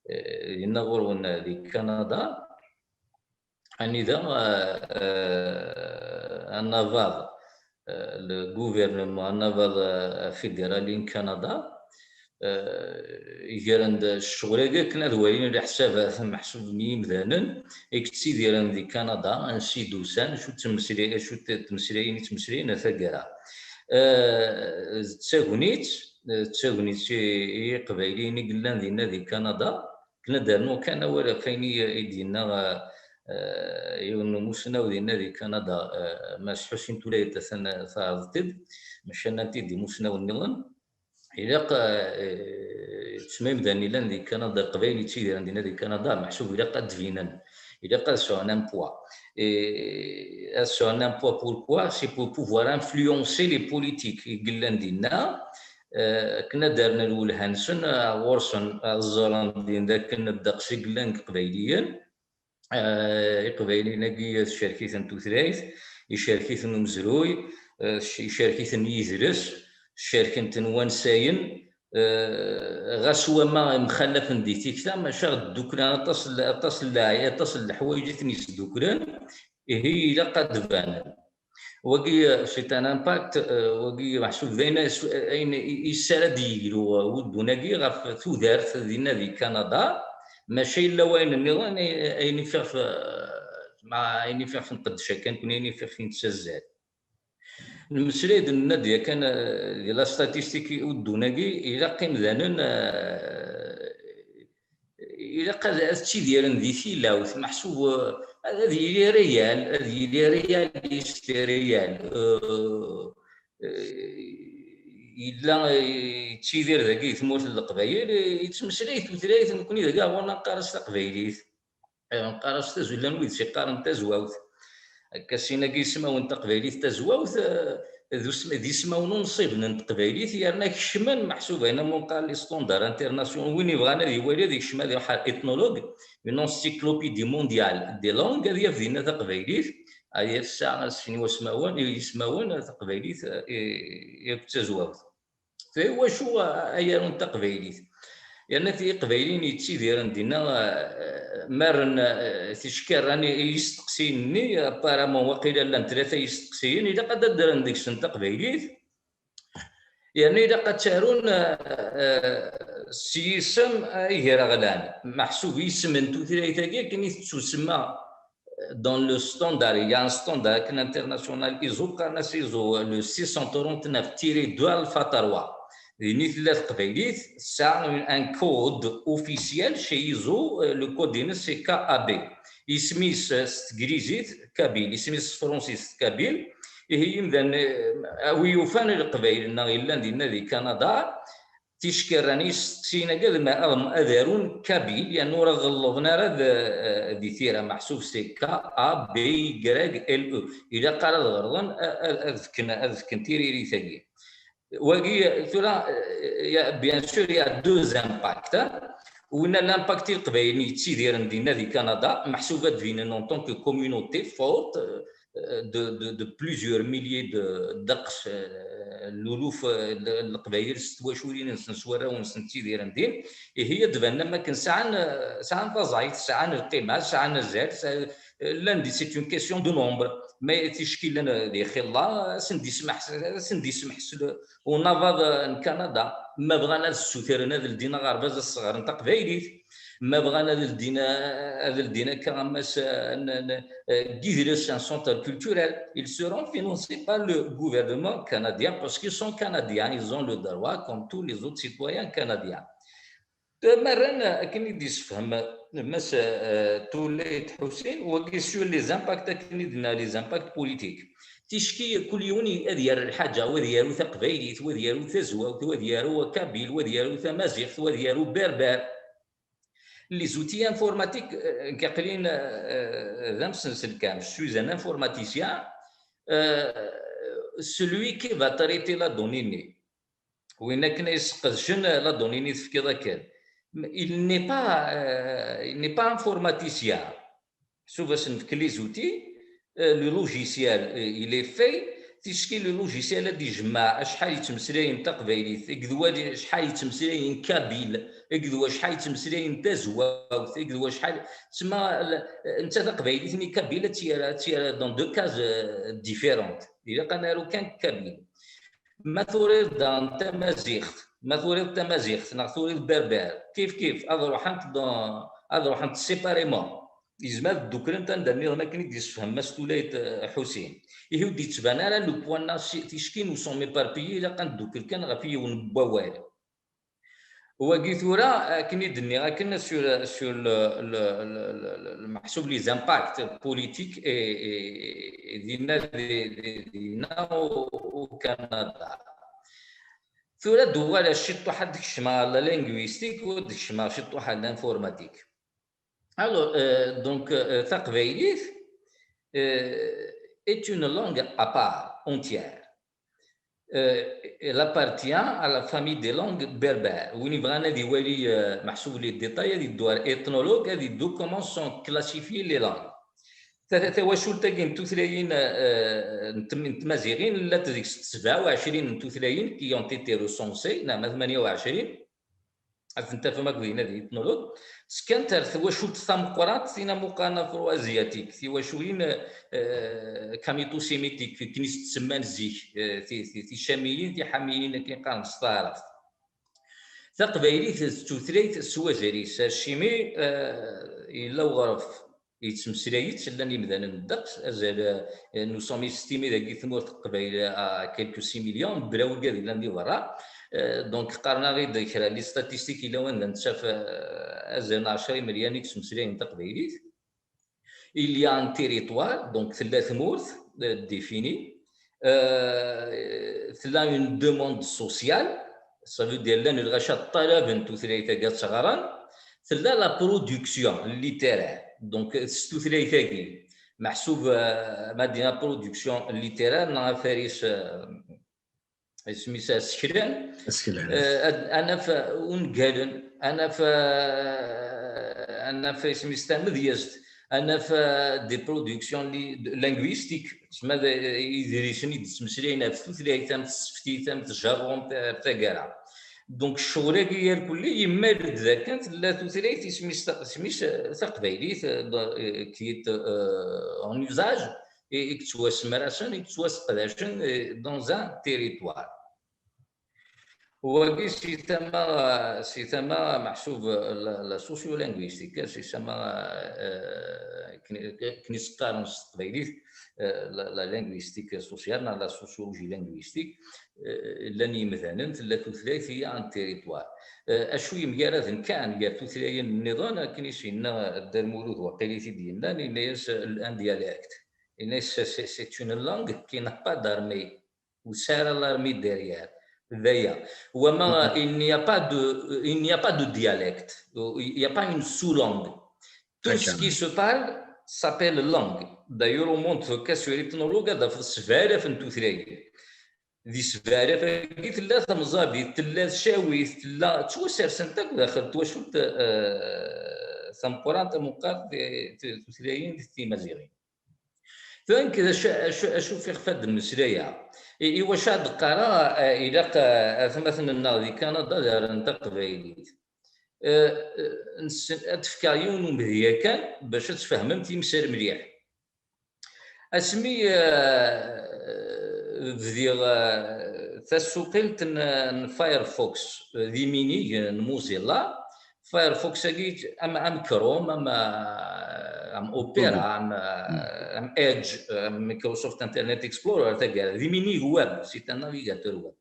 eh, dinna ɣur-wen, eh, di Kanada, anida, eh, eh, anabaḍ, eh, le gouvernement, anabaḍ, eh, fédéral n Kanada, eh, gren-d ccɣel-agi akken ad walin leḥsabat meḥsub n yimdanen i yettidiren di Kanada, ansi d-usan, acu ttmeslay-, acu t-, ttmeslayen i ttmeslayen ar taggara. Eh, d tagnit, eh, d tagnit i, i Yiqbayliyen i yellan dinna di Kanada, akken ad d-rnuɣ kan awal ɣef wayen i, i d-yenna, eh, yiwen n umusnaw dinna di Kanada, eh, Mass Ḥusin Tulayt, atan taɛreḍt-id, maca nnan-t-id imusnawen nniḍen. Ilaq, eh, ttma imdanen yellan di Kanada, Leqbayel yettidiren dinna di Kanada, meḥsub ilaq ad d-binen, ilaq ad sɛun un poids. Et ad sɛun un poids, pourquoi? C'est pour pouvoir influencer les politiques i yellan dinna, eh, akken ad d-rren lwelha-nsen, eh, ɣur-sen, ad ẓren din d akken ddeqs i yellan deg Iqbayliyen. Eh, Iqbayliyen-agi tcerk-iten tutlayt, icerk-iten umezruy, eh, icerk-iten yidles, cerken-ten wansayen, eh, ɣas wama mxallafen di tikta, maca dduklen aṭas n, aṭas n lɛay-, aṭas n leḥwayeǧ i ten-yesduklen, ihi ilaq ad d-banen. Wagi, c'est un impact, euh, wagi meḥsub d ayen, ayen i, i s ara d-yeglu, euh, uddun-agi ɣef tudert dinna di Kanada, maca yella wayen nniḍen, ay-, ayen i fiɣef, euh, ma ayen i fiɣef nqeddec akka nekni, ayen i fiɣef nettazzal. Nemmeslay-d, nenna-d yakan, euh, di la statistique uddun-agi, ilaq imdanen, euh, ilaq ad, ad ttidiren di tilawt, meḥsub, eh, ad, ad yili réel, ad yili réaliste, réel. Eh, eh, yella, eh, yettidir dagi di tmurt n Leqbayel, eh, yettmeslay tutlayt, nekni dagi ɣur-neɣ neqqar-as taqbaylit. Eh, neqqar-as tazullan wid s-iqqaren tazwawt. Akka sin-agi ismawen n teqbaylit tazwawt, eh, d usm-, d ismawen unṣiben n teqbaylit, yerna kecmen meḥsub ayen am unqal les standards internationaux. Win yebɣan ad iwali, ad ikcem, ad iruḥ ar ethnologue, une encyclopédie mondiale des langues, ad yaf dinna taqbaylit, ad yaf tesɛa asfen wasmawen, ismawen, taqbaylit, eh, i, i tazwawt. Iwacu, eh, ay arun taqbaylit? Yerna ti-, Iqbayliyen yettidiren dinna, eh, ma rren, eh, ticekkarin i, i yisteqsiyen-nni, apparemment waqila llan tlata yisteqsiyen, ilaq ad d-rren deg-sen taqbaylit. Yerna ilaq ad tarun, eh, eh, s yisem, eh, igraɣlan. Meḥsub isem n tutlayt-agi akken i tettusemma, dans le standard, il y a un standard akken international, ISO, qqaren-as ISO, le six cent trente-neuf tiret deux alpha trois. Din i tella teqbaylit, tesɛa un, un code officiel chez ISO, euh, le code-ines c'est K A B. Isem-is, euh, s teglizit, kabyle, isem-is s tefransist, kabyle. Ihi imdanen, euh, a wi yufan leqbayel-nneɣ yellan dinna di Kanada, ticekkarin isteqsiyen-agi ad, ad, ad arun kabyle, yerna ur ɣellḍen ara d, eh, di tira, meḥsub c'est K A B Y L E. Ilaq ara ad ɣelḍen, a-, a-, ad fken, ad fken tiririt-agi. Wagi, tura, eh, y a, bien sûr, il y a deux impacts, hein. Winna l'impact i Leqbayel yettidiren dinna di Kanada, meḥsub ad d-binen en tant que communauté forte, eh, de, de, de plusieurs milliers de, ddeqs, eh, luluf, eh, n Leqbayel s twaculin-nsen, s warraw-nsen ttidiren din, ihi ad d-banen am akken sɛan, eh, sɛan taẓayt, sɛan lqima, sɛan azal, sɛan, eh, llan di, c'est une question de nombre. Ma ticki llan, eh, di Xilla, ad sen-d-ismeḥ-, ad sen-d-ismeḥsel unabaḍ, eh, n Kanada. Ma bɣan ad ssutren ad ldin aɣerbaz, ad sɣeren taqbaylit. Ma bɣan ad ldin, ad ldin akka am ass, eh, n, n, eh, n yidles, un centre culturel, ils seront financés par le gouvernement canadien parce qu'ils sont canadiens, ils ont le droit comme tous les autres citoyens canadiens. Ma rran akken i d-yessefhem Mass, eh, Tulayt Ḥusin, wagi sur les impacts, akken i d-nenna les impacts politiques. Ticki kul yiwen ad yerr lḥaǧa, wa ad yaru taqbaylit, wa ad yaru tazwawt, wa ad yaru kabyle, wa ad yaru tamaziɣt, wa ad yaru berber. les outils informatiques, euh, aql-i, euh, d amsenselkam, je suis un informaticien, euh, celui qui va traiter la donnée-nni, win akken ay yesqedcen la donnée-nni tefkiḍ akken, il n'est pas, euh, il n'est pas informaticien. Sauf asen-nefk les outils, euh, le logiciel, euh, il est fait, ticki le logiciel ad d-ijemmeɛ acḥal yettmeslayen taqbaylit, akked wa acḥal yettmeslayen kabyle, akked wa acḥal yettmeslayen tazwawt, akked wa acḥal, tsemma, netta taqbaylit-nni kabyle ad tt-yerr, ad tt-yerr dans deux cases, euh, différentes. Ilaq ad naru kan kabyle. Ma turiḍ daɣen tamaziɣt, ma turiḍ tamaziɣt neɣ turiḍ berber, kif kif, ad ruḥent dans, ad ruḥent séparément. Yezmer ad dduklent anda nniḍen akken i d-yessefhem Mass Tulayt, eh, Ḥusin. Ihi ur d-yettban ara le point-nneɣ si, ticki nous sommes éparpillés, ilaq ad ndukkel kan ɣef yiwen n wawal. Wagi tura, akken i d-nniɣ akken, sur, sur le, le, le, le, le, le meḥsub les impacts politiques et, et, et dinna, di, di, dinna au, au Canada. Tura d-uɣaleɣ ciṭuḥ ad d-kecmeɣ ɣer la linguistique u ad d-kecmeɣ ciṭuḥ ɣer l'informatique. Alors, euh, donc, euh, taqbaylit, euh, est une langue à part entière. Euh, elle appartient à la famille des langues berbères. Win yebɣan ad iwali, euh, meḥsub les détails, ad iddu ar Ethnologue, ad iddu comment sont classifiées les langues. Ta-, tawacult-agi n tutlayin, euh, n tm-, n tmaziɣin, llant deg-s sebɛa u ɛecrin n tutlayin qui ont été recensées, neɣ ma tmanya u ɛecrin, ad ten-tafem akk dinna di Ethnologue, ttekkant ar twacult tameqqrant, tin amuqan afro-asiatique, tiwaculin, euh, kamito-sémitique, akken i s-ttsemman zik, euh, ti-, ti-, ticamiyin, tiḥamiyin, akken qqaren s taɛrabt. Taqbaylit d tutlayt s wazal-is, acimi, euh, yella uɣref yettmeslay-itt, llan yimdanen ddeqs, azal, euh, nous sommes estimés dagi tmurt n Leqbayel à quelques six millions, mebla wigad yellan di berra. Euh, donc, qqaren-aɣ-id kra n les statistiques yella wanda nettaf, euh, azal n ɛecra imelyan i yettmeslayen taqbaylit. Il y a un territoire, donc tella tmurt, euh, définie. Euh, tella une demande sociale, ça veut dire llan lɣaci ṭṭalaben tutlayt-agi ad tt-ɣren. Tella la production littéraire, donc s tutlayt-agi, meḥsub, euh, ma d-nini production littéraire, neɣ afaris, euh, isem-is aseklan. Aseklan. Euh, ad, ad naf ungalen, ad naf, euh, ad naf isem-is tamedyazt, ad naf, euh, des productions li-, linguistiques, tsemma d, idrisen i d-ttmeslayen ɣef tutlayt, am tseftit, am tjerrumt, ar taggara. Donc, ccɣel-agi irkelli yemmal-d d akken tella tutlayt isem-is ta-, isem-is, euh, taqbaylit, euh, qui est, euh, en usage, i, i yettwasemrasen, i yettwaseqdacen, eh, dans un territoire. Wagi si tama, si tama meḥsub la, la sociolinguistique, si tama, eh, akken i s-qqaren s teqbaylit, eh, la, la linguistique sociale, neɣ la sociologie linguistique, eh, llan yimdanen, tella tutlayt, il y a un territoire. Eh, acu yemgaraden kan gar tutlayin nniḍen, akken i s-yenna Dda Lmulud, waqil i t-id-yennan, yenna-yas, eh, un dialecte. Yenna-yas, c'est, c'est une langue qui n'a pas d'armée. Ur tesɛi ara l'armée derrière. D aya. Wama, il n'y a pas de, il n'y a pas de dialecte. Il n'y a pas une sous-langue. Tout ce qui se parle s'appelle langue. D'ailleurs, au monde, car sur Ethnologue, ad tafeḍ sebɛa alaf n tutlayin. Di sebɛa alaf-agi tella tamẓabit, tella tcawit, tella, ttwasersent akk daxel twacult, eh, tameqqrant, am uqqar, ti-, ti-, tutlayin timaziɣin. Tura nekk d acu, acu, acu fiɣef ad d-mmeslayeɣ? I, i wacu ad d-qqareɣ, eh, ilaq, eh, atmaten-nneɣ di Kanada ad arun taqbaylit? Eh, eh, nessen-, ad d-fkeɣ yiwen umedya kan bac ad tfehmem timsal mliḥ. Asmi, eh, bdiɣ, eh, tasuqilt n, n Firefox, eh, d iminig n Mozilla, Firefox-agi am, am Chrome, am, eh, am Opera, am, eh, am Edge, am Microsoft Internet Explorer, taggara, d iminig web, c'est un navigateur web.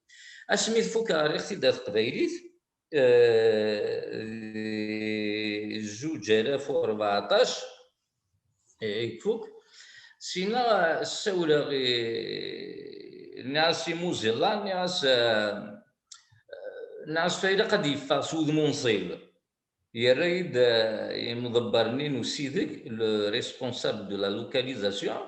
Asmi tfuk, rriɣ-t-id ar teqbaylit, eh, di zuǧ alaf u rbeɛṭac, eh, i ifuk. Sina ssawleɣ i, nniɣ-as i Mozilla, nniɣ-as, eh, nniɣ-as ilaq ad yeffeɣ s wudem unṣib. Yerra-yi-d, eh, imḍebber-nni n usideg, le responsable de la localisation,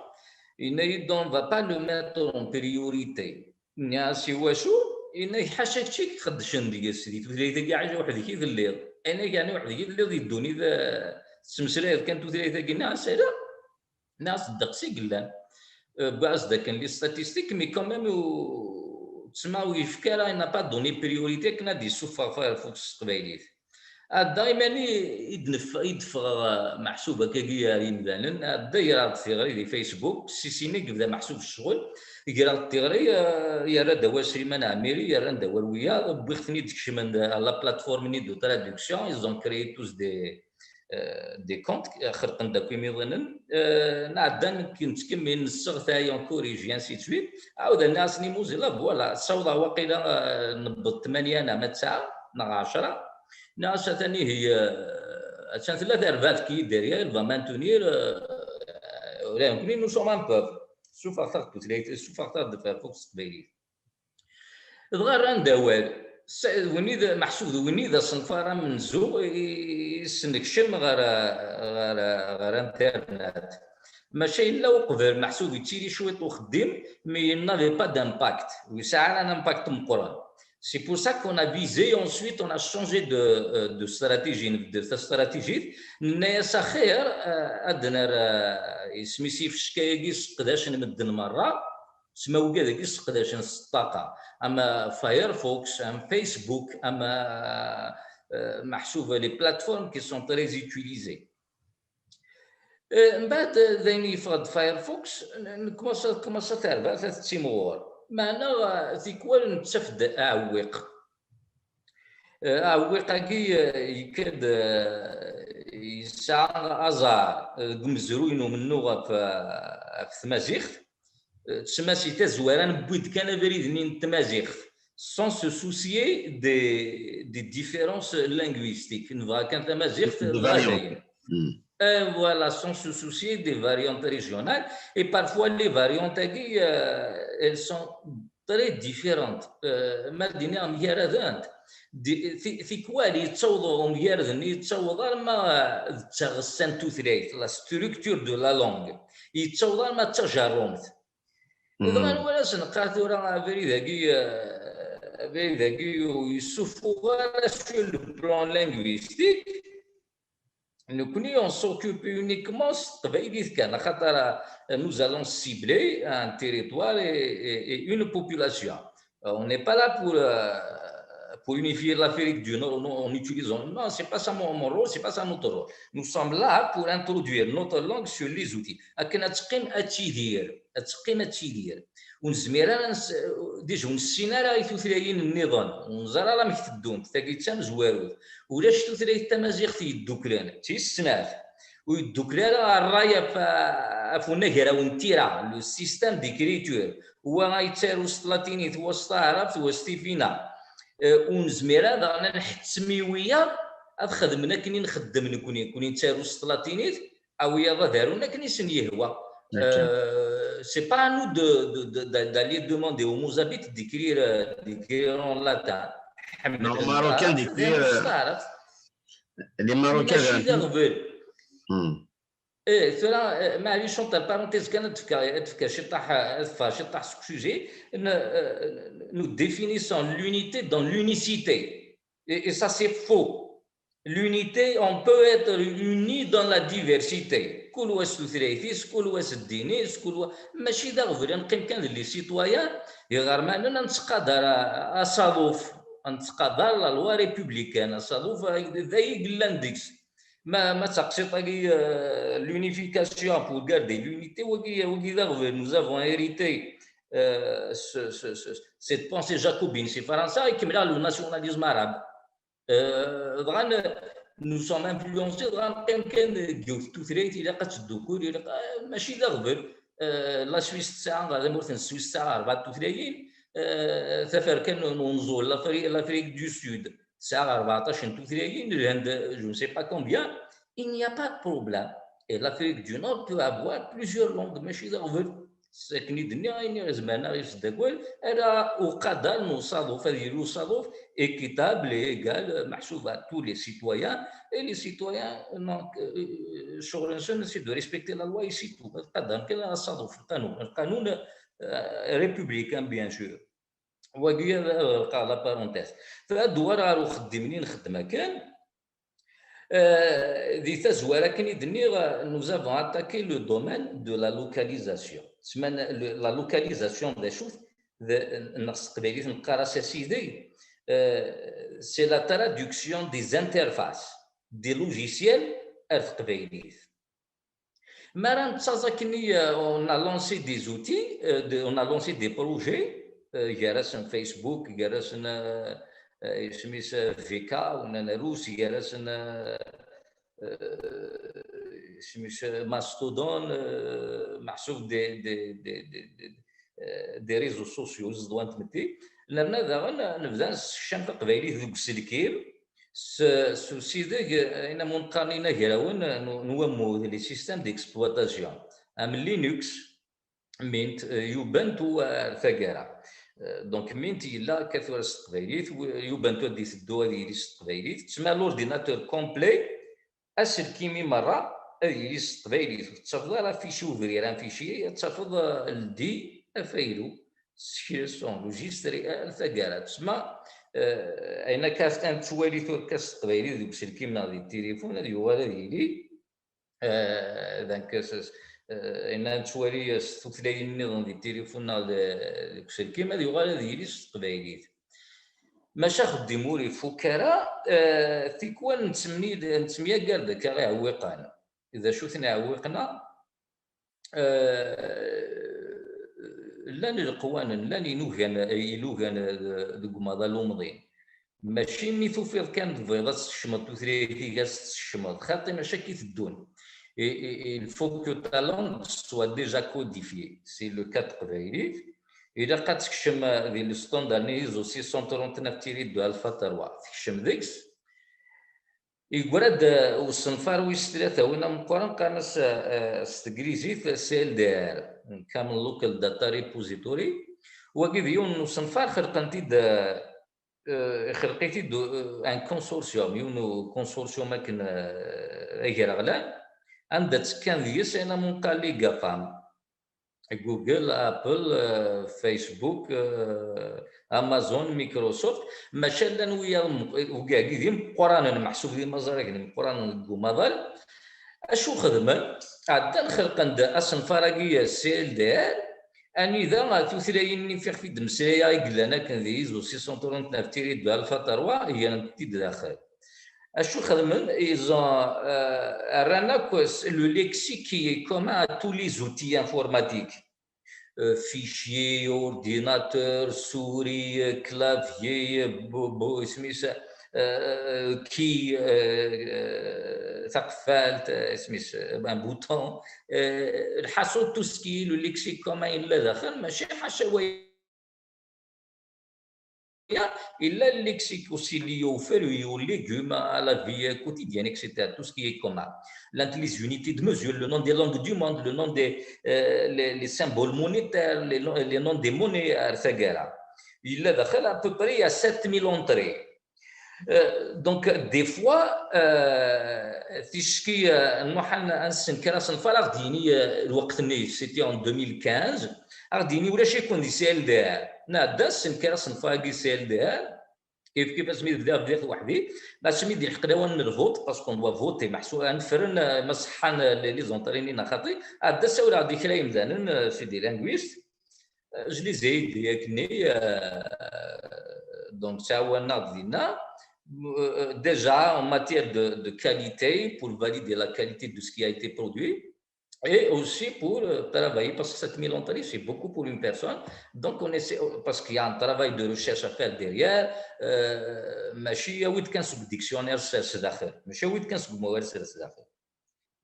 yenna-yi-d: "On va pas le mettre en priorité." Nniɣ-as: "Iwacu?" Yenna-k: "Ḥaca kečč i iqeddcen deg-s, di tutlayt-agi ɛic weḥd-k i telliḍ." Yenna-k: "Yeɛni weḥd-k i telliḍ, di ddunit, eh, tettmeslayeḍ kan tutlayt-agi?" Nniɣ-as: "Ala." Nniɣ-as: "Ddeqs i yellan." Eh, wwiɣ-as-d akken les statistiques, mais quand même, ur, tsemma ur yefki ara, il n'a pas donné priorité akken ad d-yessufeɣ Firefox s teqbaylit. Ɛedda imani i d-nef-, i d-ffɣeɣ, eh, meḥsub akkagi ar yimdanen, ɛedda greɣ-d tiɣri di Facebook, si sini yebda meḥsub ccɣel, greɣ-d tiɣri, eh, yerra-d awal Sliman Ɛmiri, yerran-d awal wiyaḍ, wwiɣ-ten-id kecmen-d à la plateforme-nni de traduction, ils ont créé tous des, eh, des comptes, eh, xelqen-d akk imiḍanen, eh, nɛedda nekk, nettkemmil, nesseɣtay, on corrige, et ainsi de suite. Ɛawdeɣ nniɣ-asen i Mozilla, voilà, ssawḍeɣ waqila, eh, newweḍ tmanya neɣ ma tesɛa neɣ ɛecra. Nniɣ-as: "Atan ihi, eh, attan tella terbaɛt qui est derrière, elle va maintenir, eh, ula d nekkni, nous sommes un peuple." Ssufeɣ-aɣ-d tutlayt, ssufeɣ-aɣ-d Firefox s teqbaylit. Dɣa rran-d awal. S-, d win i d, meḥsub d win i d asenfar amenzu i, i s-nekcem ɣer, ɣer, ɣer internet. Maca yella uqbel, meḥsub yettili cwiṭ uxeddim, mais il n'avait pas d'impact. Ur yesɛi ara un impact meqqren. C'est pour ça qu'on a visé ensuite, on a changé de, euh, de stratégie, de stratégie. Nenna-yas: "Axir, euh, ad d-nerr, euh, isem-is ifecka-agi sseqdacen medden merra." Sma wigad-agi sseqdacen s ṭṭaqa, ama Firefox, am Facebook, ama, euh, meḥsub les plateformes qui sont très utilisées. Euh, mbeɛd, euh, d ayen yeffeɣ-d Firefox, n-, n-, commence, commence terbaɛt ad tettimɣur. Meɛna, euh, tikwal nettaf-d aɛewwiq. Euh, aɛewwiq-agi, euh, yekka-d, euh, yesɛa aẓar, euh, deg umezruy n umennuɣ ɣef, euh, ɣef tmaziɣt. Eh, tsemma si tazwara newwi-d kan abrid-nni n tmaziɣt, sans se soucier des, des différences linguistiques. Nebɣa kan tamaziɣt. Des variantes. Eh, voilà, sans se soucier des variantes régionales. Et parfois, les variantes-agi, euh, elles sont très différentes. Euh, ma d-iniɣ mgaradent. Di-, ti-, tikwal yettaweḍ umgarad-nni, yettaweḍ arma, euh, d taɣessa n tutlayt, la structure de la langue. Yettaweḍ arma d tajerrumt. Dɣa anwa ara s-neqqar tura abrid-agi, eh, abrid-agi ur yessufuɣ ara sur le plan linguistique? Nekkni, on s'occupe uniquement s teqbaylit kan, axaṭer, eh, nous allons cibler un territoire et, et, et une population. Euh, on n'est pas là pour, euh, pour unifier l'Afrique du Nord, non, en utilisant. Non, c'est pas ça mon, mon rôle, c'est pas ça notre rôle. Nous sommes là pour introduire notre langue sur les outils. Akken ad teqqim ad tidir, ad teqqim ad tidir. Ur nezmir ara, déjà ur nessin ara i tutlayin nniḍen, ur neẓri ara amek teddunt, tagi d tamezwarut. Ulac tutlayt tamaziɣt yedduklen, d tis snat. Ur yeddukel ara ṛṛay ɣef, ɣef unagraw n tira, le système d'écriture. Wa yettaru s tlatinit, wa s taɛrabt, wa s tifina. Eh, ur nezmir ara daɣen ad nḥettem i wiyaḍ ad xedmen akken i nxeddem nekkni. Nekkni nettaru s tlatinit, a wiyaḍ ad arun akken i sen-yehwa. Euh, c'est pas à nous de, de, de, de, d'aller demander aux Mozambites d'écrire, euh, d'écrire en latin. Non, Marocains d'écrire, euh, les Marocains. Mačči d aɣbel. Eh, tura, eh, maɛlic, entre parenthèses kan, ad d-fkeɣ, ad d-fkeɣ ciṭṭaḥ, ad ffɣeɣ ciṭṭaḥ seg sujet. N-, eh, nous définissons l'unité dans l'unicité. Et, et ça, c'est faux. L'unité, on peut être uni dans la diversité. Kul wa s tutlayt-is, kul wa s ddin-is, kul wa, mačči d aɣbel, ad neqqim kan d les citoyens, iɣermanen, ad nettqadar a-, asaḍuf, ad nettqadar la loi républicaine, asaḍuf d ay yellan deg-s. Ma, ma d taqsiṭ-agi, euh, l'unification pour garder l'unité, wagi, wagi d aɣbel, nous avons hérité, euh, ce, ce, ce, cette pensée jacobine si Fransa, ikemmel le nationalisme arabe. Euh, dɣa n-, nous sommes influencés, dɣa neqqim kan deg yiwet tutlayt, ilaq ad teddukul, ilaq, euh, mačči d aɣbel. Euh, la Suisse tesɛa, tamurt n Suisse tesɛa rebɛa tutlayin, euh, taferka n, n unẓul, l'Afri-, l'Afrique du Sud, tesɛa rebɛeṭṭac n tutlayin, Lhend, je ne sais pas combien, il n'y a pas de problème. Et l'Afrique du Nord peut avoir plusieurs langues, mačči d aɣbel. Akken i d-nniɣ, ayen i izemren ad aɣ-yesdaggel, ala uqader n usaḍuf, ad yili usaḍuf équitable et égal, meḥsub à tous les citoyens, et les citoyens, donc, euh, ccɣel-nsen, c'est de respecter la loi et c'est tout. Ad qadren kan asaḍuf, lqanun, lqanun, euh, républicain, bien sûr. Wagi ad, ad ɣelqeɣ la parenthèse. Ad d-uɣaleɣ ɣer uxeddim-nni nxeddem akken. Euh, di tazwara akken i d-nniɣ, nous avons attaqué le domaine de la localisation. Tsemma, le, la localisation d acu-t? D, neɣ s teqbaylit neqqar-as asideg, euh, c'est la traduction des interfaces, des logiciels ar teqbaylit. Mi ara nettaẓ akkenni, euh, on a lancé des outils, euh, de, on a lancé des projets, euh, gar-asen Facebook, gar-asen, euh, euh, isem-is, euh, V K, ou Nanarus, gar-asen, euh, euh, isem-is, euh, Mastodon, euh, meḥsub des, des, des, des, des, euh, des réseaux sociaux, ẓeḍwa n tmetti. Nerna daɣen, euh, nebda nessekcam taqbaylit deg uselkim, s, s usideg, euh, ayen am qqaren inagrawen, euh, n, n wammud, les systèmes d'exploitation, am Linux, Mint, euh, Ubuntu ar taggara. Euh, donc Mint yella akka tura s teqbaylit, w-, Ubuntu ad d-iteddu ad yili s teqbaylit. Tsemma l'ordinateur complet, aselkim-i merra ad yili s teqbaylit. Ur tettafeḍ ara fichier ouvrir, un fichier, ad tafeḍ, euh, ldi afaylu, sekres, enregistrer, ar taggara. Tsemma, euh, ayen akka ad nettwali tura s teqbaylit deg uselkim neɣ di tilifun, ad yuɣal ad yili, euh, donc, s, s, euh, ayen ad nettwali s tutlayin nniḍen di tilifun neɣ de, deg uselkim, ad yuɣal ad yili s teqbaylit. Maca axeddim ur ifuk ara, euh, tikwal nettemni-, nettemyagar-d akka iɛewwiqen. D acu-ten iɛewwiqen-a? Euh, llan ileqwanen, llan inugan, ilugan, euh, deg umaḍal umḍin. Mačči mi tufiḍ kan tebɣiḍ ad tsekcmeḍ tutlayt-ik, ad tt-tsekcmeḍ, xaṭi mačči akka i teddun. Et, et, et il faut que ta langue soit déjà codifiée. C'est le cas de teqbaylit. Ilaq ad tekcem, euh, di le standard-nni ISO six cent trente-neuf tiret deux alpha trois. Tekcem deg-s. Yeggra-d, uh, usenfar wis tlata, win ameqqran, qqaren-as, uh, uh, s teglizit C L D R, Common Local Data Repository. Wagi d yiwen n usenfar xelqen-t-id, uh, uh, ixelq-it-id, uh, un consortium, yiwen n consortium akken, uh, agraɣlan, anda ttekkan deg-s ayen am unqal les GAFAM. Google, Apple, euh, Facebook, euh, Amazon, Microsoft, maca llan wiyaḍ m-, wigagi d imeqqranen, meḥsub d imaẓragen imeqqranen deg umaḍal. Acu xedmen? Ɛeddan xelqen-d asenfar-agi, C L D R, anida tutlayin-nni fiɣef i d-mmeslayeɣ i yellan akken di ISO six cent trente-neuf tiret deux alpha trois, grent-t-id daxel. Acu xedmen? Ils ont, euh, rran akk s-, le lexique qui est commun à tous les outils informatiques. Euh, fichier, ordinateur, souris, euh, clavier, euh, bo-, bo-, isem-is, euh, key, euh, euh, taqeffalt, euh, isem-is, euh, un bouton. Euh, lḥaṣul, tout ce qui est le lexique commun yella daxel, mačči ḥaca waya. Il a le lexique aussi lié aux fruits, aux légumes, à la vie quotidienne, et cetera. Tout ce qui est commun. L'un des unités de mesure, le nom des langues du monde, le nom des, euh, les, les symboles monétaires, les, les noms des monnaies, et cetera. Il a à peu près à sept mille entrées. Euh, donc, des fois, euh, ticki, euh, nruḥ ad n-, ad nessenker asenfar, ad aɣ-d-yini, euh, lweqt-nni, c'était en deux mille quinze, ad aɣ-d-yini ulac-iken di C L D R. Nɛedda nessenker asenfar-agi C L D R, kif kif asmi d-bdiɣ, bdiɣ weḥd-i, asmi d-ilḥeq lawan n lvot, parce qu'on doit voter, meḥsub ad nefren, euh, ma ṣeḥḥan, euh, les, les entrées-nni neɣ xaṭi, ɛedda ssawleɣ-d i kra yemdanen, euh, c'est des linguistes, euh, je les ai aidés akkenni, euh, donc ttɛawanen-aɣ-d dinna. Euh, déjà en matière de, de qualité, pour valider la qualité de ce qui a été produit, et aussi pour, euh, travailler, parce que sept mille entrées, c'est beaucoup pour une personne. Donc, on essaie, parce qu'il y a un travail de recherche à faire derrière, euh, mačči awi-d kan seg dictionnaire s, sdaxel. Mačči awi-d kan seg umawal s, sdaxel.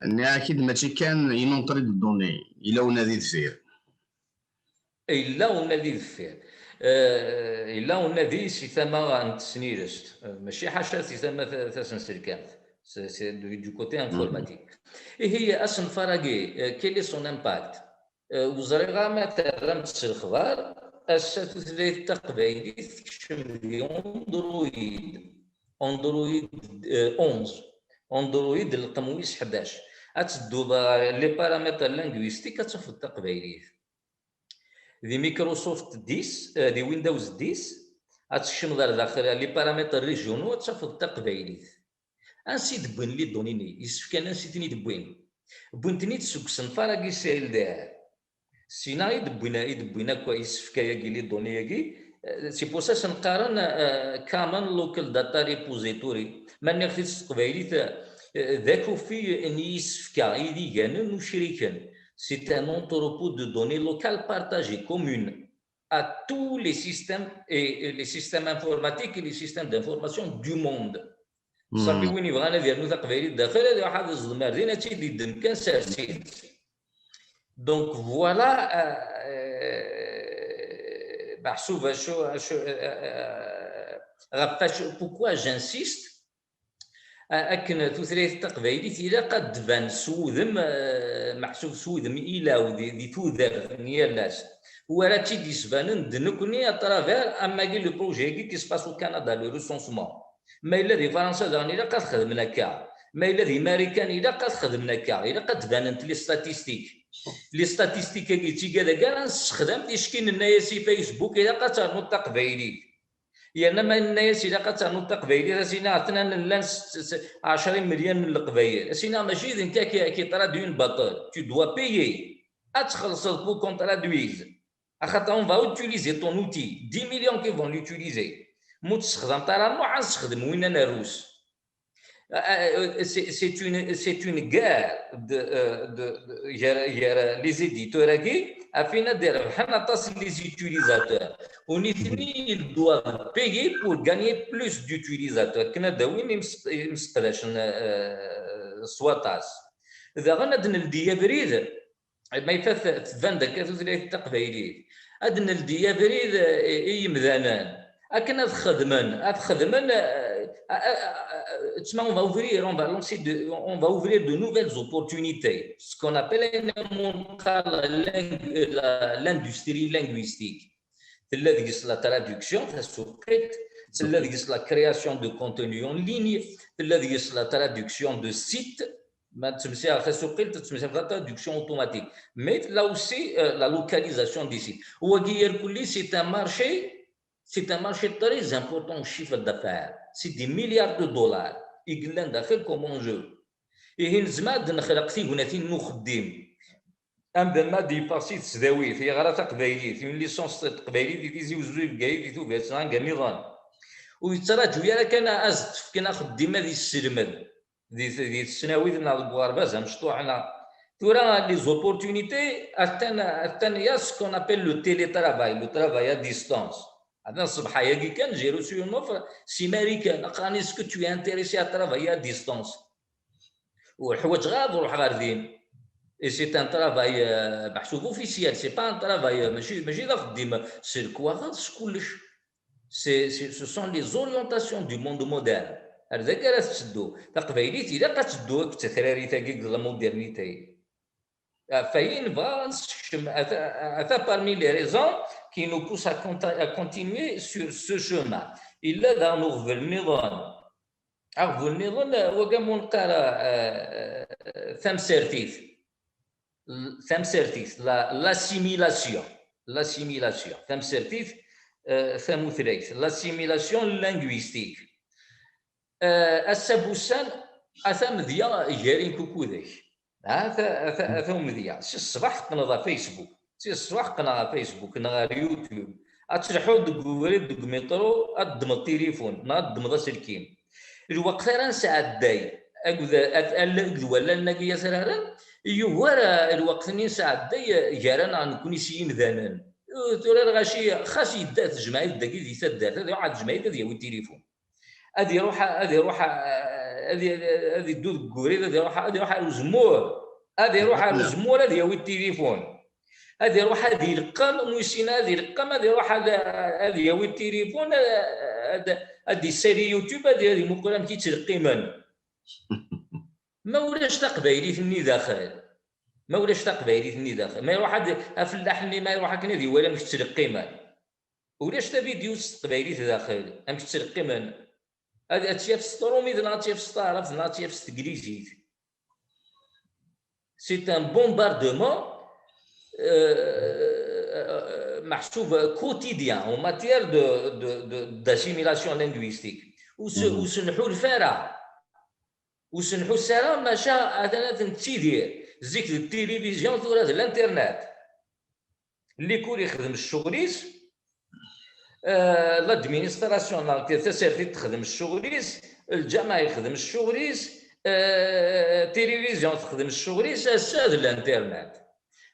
Nniɣ-ak-id mačči kan une entrée de données, yella unadi deffir. Yella unadi deffir. Euh, yella unadi si tama n tesnilest. Euh, mačči ḥaca si tama ta-, tasenselkamt. C'est, c'est du, du côté informatique. Ihi, asenfar-agi, euh, quel est son impact? Eh, ur ẓriɣ ara ma terram-tt s lexbar, ass-a tutlayt taqbaylit tekcem di Android, Android, eh, onze, Android rrqem wis ḥdac. Ad tedduḍ ɣer les paramètres linguistiques, ad tafeḍ taqbaylit. Di Microsoft dix, eh, di Windows dix, ad tekcmeḍ ar daxel les paramètres régionaux, ad tafeḍ taqbaylit. Ansi d-wwin les données-nni? Isefkan ansi ten-id-wwin? Wwin-ten-id seg usenfar-agi C L D R. Sina i d-wwin, i d-wwin akk isefka-agi, les données-agi. Eh, c'est pour ça s-neqqaren, eh, Common Local Data Repository. Ma nniɣ-t-id s teqbaylit, eh, d akufi n yisefka idiganen ucriken. C'est un entrepôt de données locales partagées, communes à tous les systèmes et, et les systèmes informatiques et les systèmes d'information du monde. Ṣafi, win yebɣan ad yernu taqbaylit daxel, ad iruḥ ad iẓḍem ar din, ad tt-id-iddem kan, sers-itt. Donc voilà, euh, euh, meḥsub acu, acu, euh, euh, ɣef wacu, pourquoi j'insiste, euh, akken tutlayt taqbaylit ilaq ad d-tban s wudem, euh, meḥsub s wudem ilaw di, di tudert n yal ass. Wara tt-id-yesbanen d nekkni à travers amagi le projet-agi qui se passe au Canada, le recensement. Ma yella di Fransa daɣen ilaq ad xedmen akka. Ma yella di Marikan ilaq ad xedmen akka. Ilaq ad d-banent les statistiques. Les statistiques-agi d tigad-agi ara nessexdam ticki nenna-yas i Facebook ilaq ad ternuḍ taqbaylit. Yerna ma nenna-yas ilaq ad ternuḍ taqbaylit, ad s-iniɣ atnan llan s, s, ɛecra imelyan n leqbayel. Ad s-iniɣ mačči d nekk ad k-, ad k-itraduin baṭel. Tu dois payer. Ad txellṣeḍ pour qu'on traduise. Axaṭer on va utiliser ton outil. Dix millions qui vont l'utiliser. Ma ur tessexdameḍ ara mmuḥ, ad nessexdem winna n rrus. Euh, c'est, c'est une, c'est une guerre de, euh, de, de, gar, gar les éditeurs-agi, ɣef wayen ad d-irebḥen aṭas les utilisateurs. U nitni, ils doivent payer pour gagner plus d'utilisateurs. Akken ad d-awin imes-, imseqdacen, euh, s waṭas. Daɣen ad d-neldi abrid, ma yefat tban-d akka tutlayt taqbaylit, ad d-neldi abrid, eh, i yimdanen akken ad xedmen, ad xedmen, eh, eh, eh, eh, on va ouvrir, on va lancer de, on va ouvrir de nouvelles opportunités, ce qu'on appelle la ling-, la, l'industrie linguistique. Tella deg-s la traduction, tasuqilt, tella deg-s la création de contenu en ligne, tella deg-s la traduction de sites, ma ttmesiɣ tasuqilt, ttmesiɣ la traduction automatique. Mais là aussi, euh, la localisation des sites. Wagi irkelli, c'est un marché, c'est un marché très important au chiffre d'affaires. C'est des milliards de dollars. I yellan daxel comme enjeu. Ihi nezmer ad nexleq tignatin n uxeddim. Amdan ma ad yeffeɣ si tesdawit, yeɣra taqbaylit, une licence taqbaylit di Tizi Uzzu, di Bgayet, di Tubiret, neɣ anga nniḍen, ur yettraǧu ara kan ad as-d-fken axeddim ad yesselmed di, di tesnawit neɣ deg uɣerbaz amecṭuḥ, neɣ tura les opportunités, attan, attan, il y a ce qu'on appelle le télétravail, le travail à distance. Atan ṣṣbeḥ-agi kan, j'ai reçu une offre si Marikan, aqran, est-ce que tu es intéressé à travailler à distance? Ur ḥwaǧeɣ ara ad ruḥeɣ ɣer din. Et c'est un travail, euh, meḥsub officiel, c'est pas un travail, euh, mačči, mačči d axeddim s lekwaɣeḍ, s kullec. C'est, c'est, ce sont les orientations du monde moderne. Ar dagi ara tetteddu. Taqbaylit ilaq ad teddu akked tetrarit-agi deg la modernité. Ɣef wayen nebɣa ad nessekcem, ata, ata parmi les raisons qui nous poussent à conta-, à continuer sur ce chemin. Illa daɣen uɣbel nniḍen. Aɣbel nniḍen, eh, wagi am ur neqqar, eh, tamsertit. L-, tamsertit, la, l'assimilation. L'assimilation. Tamsertit, eh, tamutlayt. L'assimilation linguistique. Eh, ass-a n wussan, ata amedya gar-i nekk ukud-k. Ata, ata, ata umedya. Si ṣṣbeḥ teqqneḍ ɣer Facebook. Si ṣṣbeḥ qqneɣ ɣer Facebook neɣ ɣer YouTube. Ad telḥuḍ deg ubrid, deg umiṭru, ad ddmeḍ tilifun, neɣ ad ddmeḍ aselkim. Lweqt ara nesɛedday akked, akked, akked wallalen-agi atraren, yugar, eh, lweqt-nni nesɛedday, eh, gar-aneɣ nekkni s yimdanen. Eh, tura lɣaci, xas yedda tejmeɛ-it dagi di taddart, ad iruḥ ad tejmeɛ-it ad yawi tilifun. Ad iruḥ, ad iruḥ, ad i-, ad iddu deg ubrid, ad iruḥ, ad iruḥ ar uzemmur. Ad iruḥ ar uzemmur, ad yawi tilifun. Ad iruḥ ad ileqqem, ur yessin ad ileqqem, ad iruḥ ad, ad yawi tilifun, ad, ad, ad issali YouTube, ad, ad imuqel amek i ttleqqimen. Ma ulac taqbaylit-nni daxel, Ma ulac taqbaylit-nni daxel, ma iruḥ ad, afellaḥ-nni ma iruḥ akken ad iwali amek ttleqqimen. Ulac tavidyut s teqbaylit daxel, amek ttleqqimen. Ad, ad tt-yaf s tṛumit neɣ ad tt-yaf s taɛrabt neɣ ad tt-yaf s teglizit. C'est un bombardement, euh, meḥsub quotidien en matière de, de, de, d'assimilation linguistique. Ur s-, ur s-nḥulfa ara. Ur s-nḥuss ara, maca atan ad nettidir. Zik d tilivizyon, tura d l'internet. Likul ixdem ccɣel-is, euh, l'administration neɣ tasertit texdem ccɣel-is, lǧameɛ yexdem ccɣel-is, euh, tilivizyon texdem ccɣel-is, ass-a d l'internet.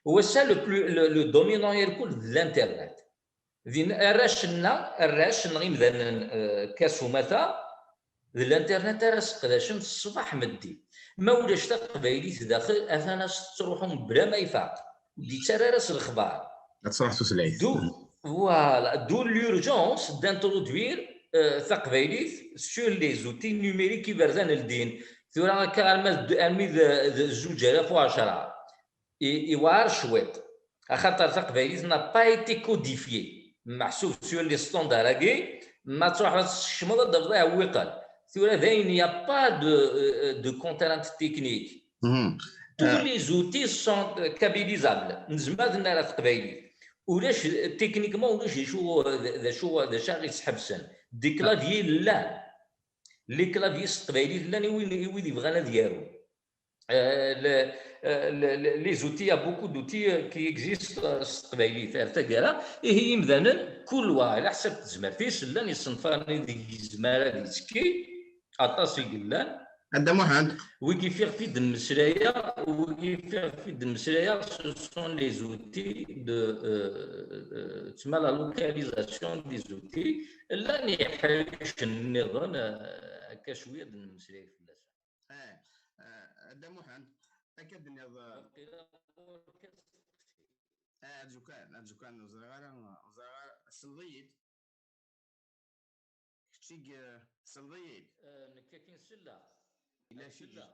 Wass-a le plus, le, le dominant irkul d l'internet. Din arrac-nneɣ, arrac neɣ imdanen, euh, kas umata, d l'internet ara seqdacen ṣṣbeḥ meddi. Ma ulac taqbaylit daxel, atan ad s-tettruḥu mebla ma ifaq. Ur d-yettarra ara s lexbar. Ad truḥ tutlayt. D'où, voilà, d'où l'urgence d'introduire, euh, taqbaylit sur les outils numériques iberdan ldin. Tura akka arma d, armi d, d zuǧ alaf u ɛecṛa. I, iwɛer cwiṭ. Axaṭer taqbaylit n'a pas été codifiée. Meḥsub sur les standards-agi, ma truḥeḍ ad tsekcmeḍ ad d-tafeḍ iɛewwiqen. Tura dayen, il n'y a pas de, euh, de contrainte technique. Tous les outils sont, euh, kabylisables. Nezmer ad nerr ɣer teqbaylit. Ulac, techniquement, ulac d acu, d acu, d acu ara ɣ-yesḥebsen. Des claviers llan. Les claviers s teqbaylit llan i win, i wid yebɣan ad yarun. Euh, le, euh, le, le, les outils, il y a beaucoup d'outils, euh, qui existent, euh, s teqbaylit ar taggara. Ihi imdanen, kul wa ɛla ḥsab tezmert-is, llan isenfaren ideg yezmer ad yettekki, aṭas i yellan. A Dda Muḥend. Wigi fiɣef i d-mmeslayeɣ, wigi fiɣef i d-mmeslayeɣ, ce sont les outils de, euh, euh, tma la localisation des outils. Llan iḥricen nniḍen, euh, akka cwiya ad nemmeslay fell-asen. Eh, eh, a Dda Muḥend, akka d-tenniḍ, eh, Waqila ur k-, eh, arju kan, arju kan, ur ẓriɣ ara, ur ẓriɣ ara, tessneḍ-iyi-d. Kečč i, eh, tessneḍ-iyi-d. Eh, nekk akin selleɣ. Yella Ad kečč i selleɣ.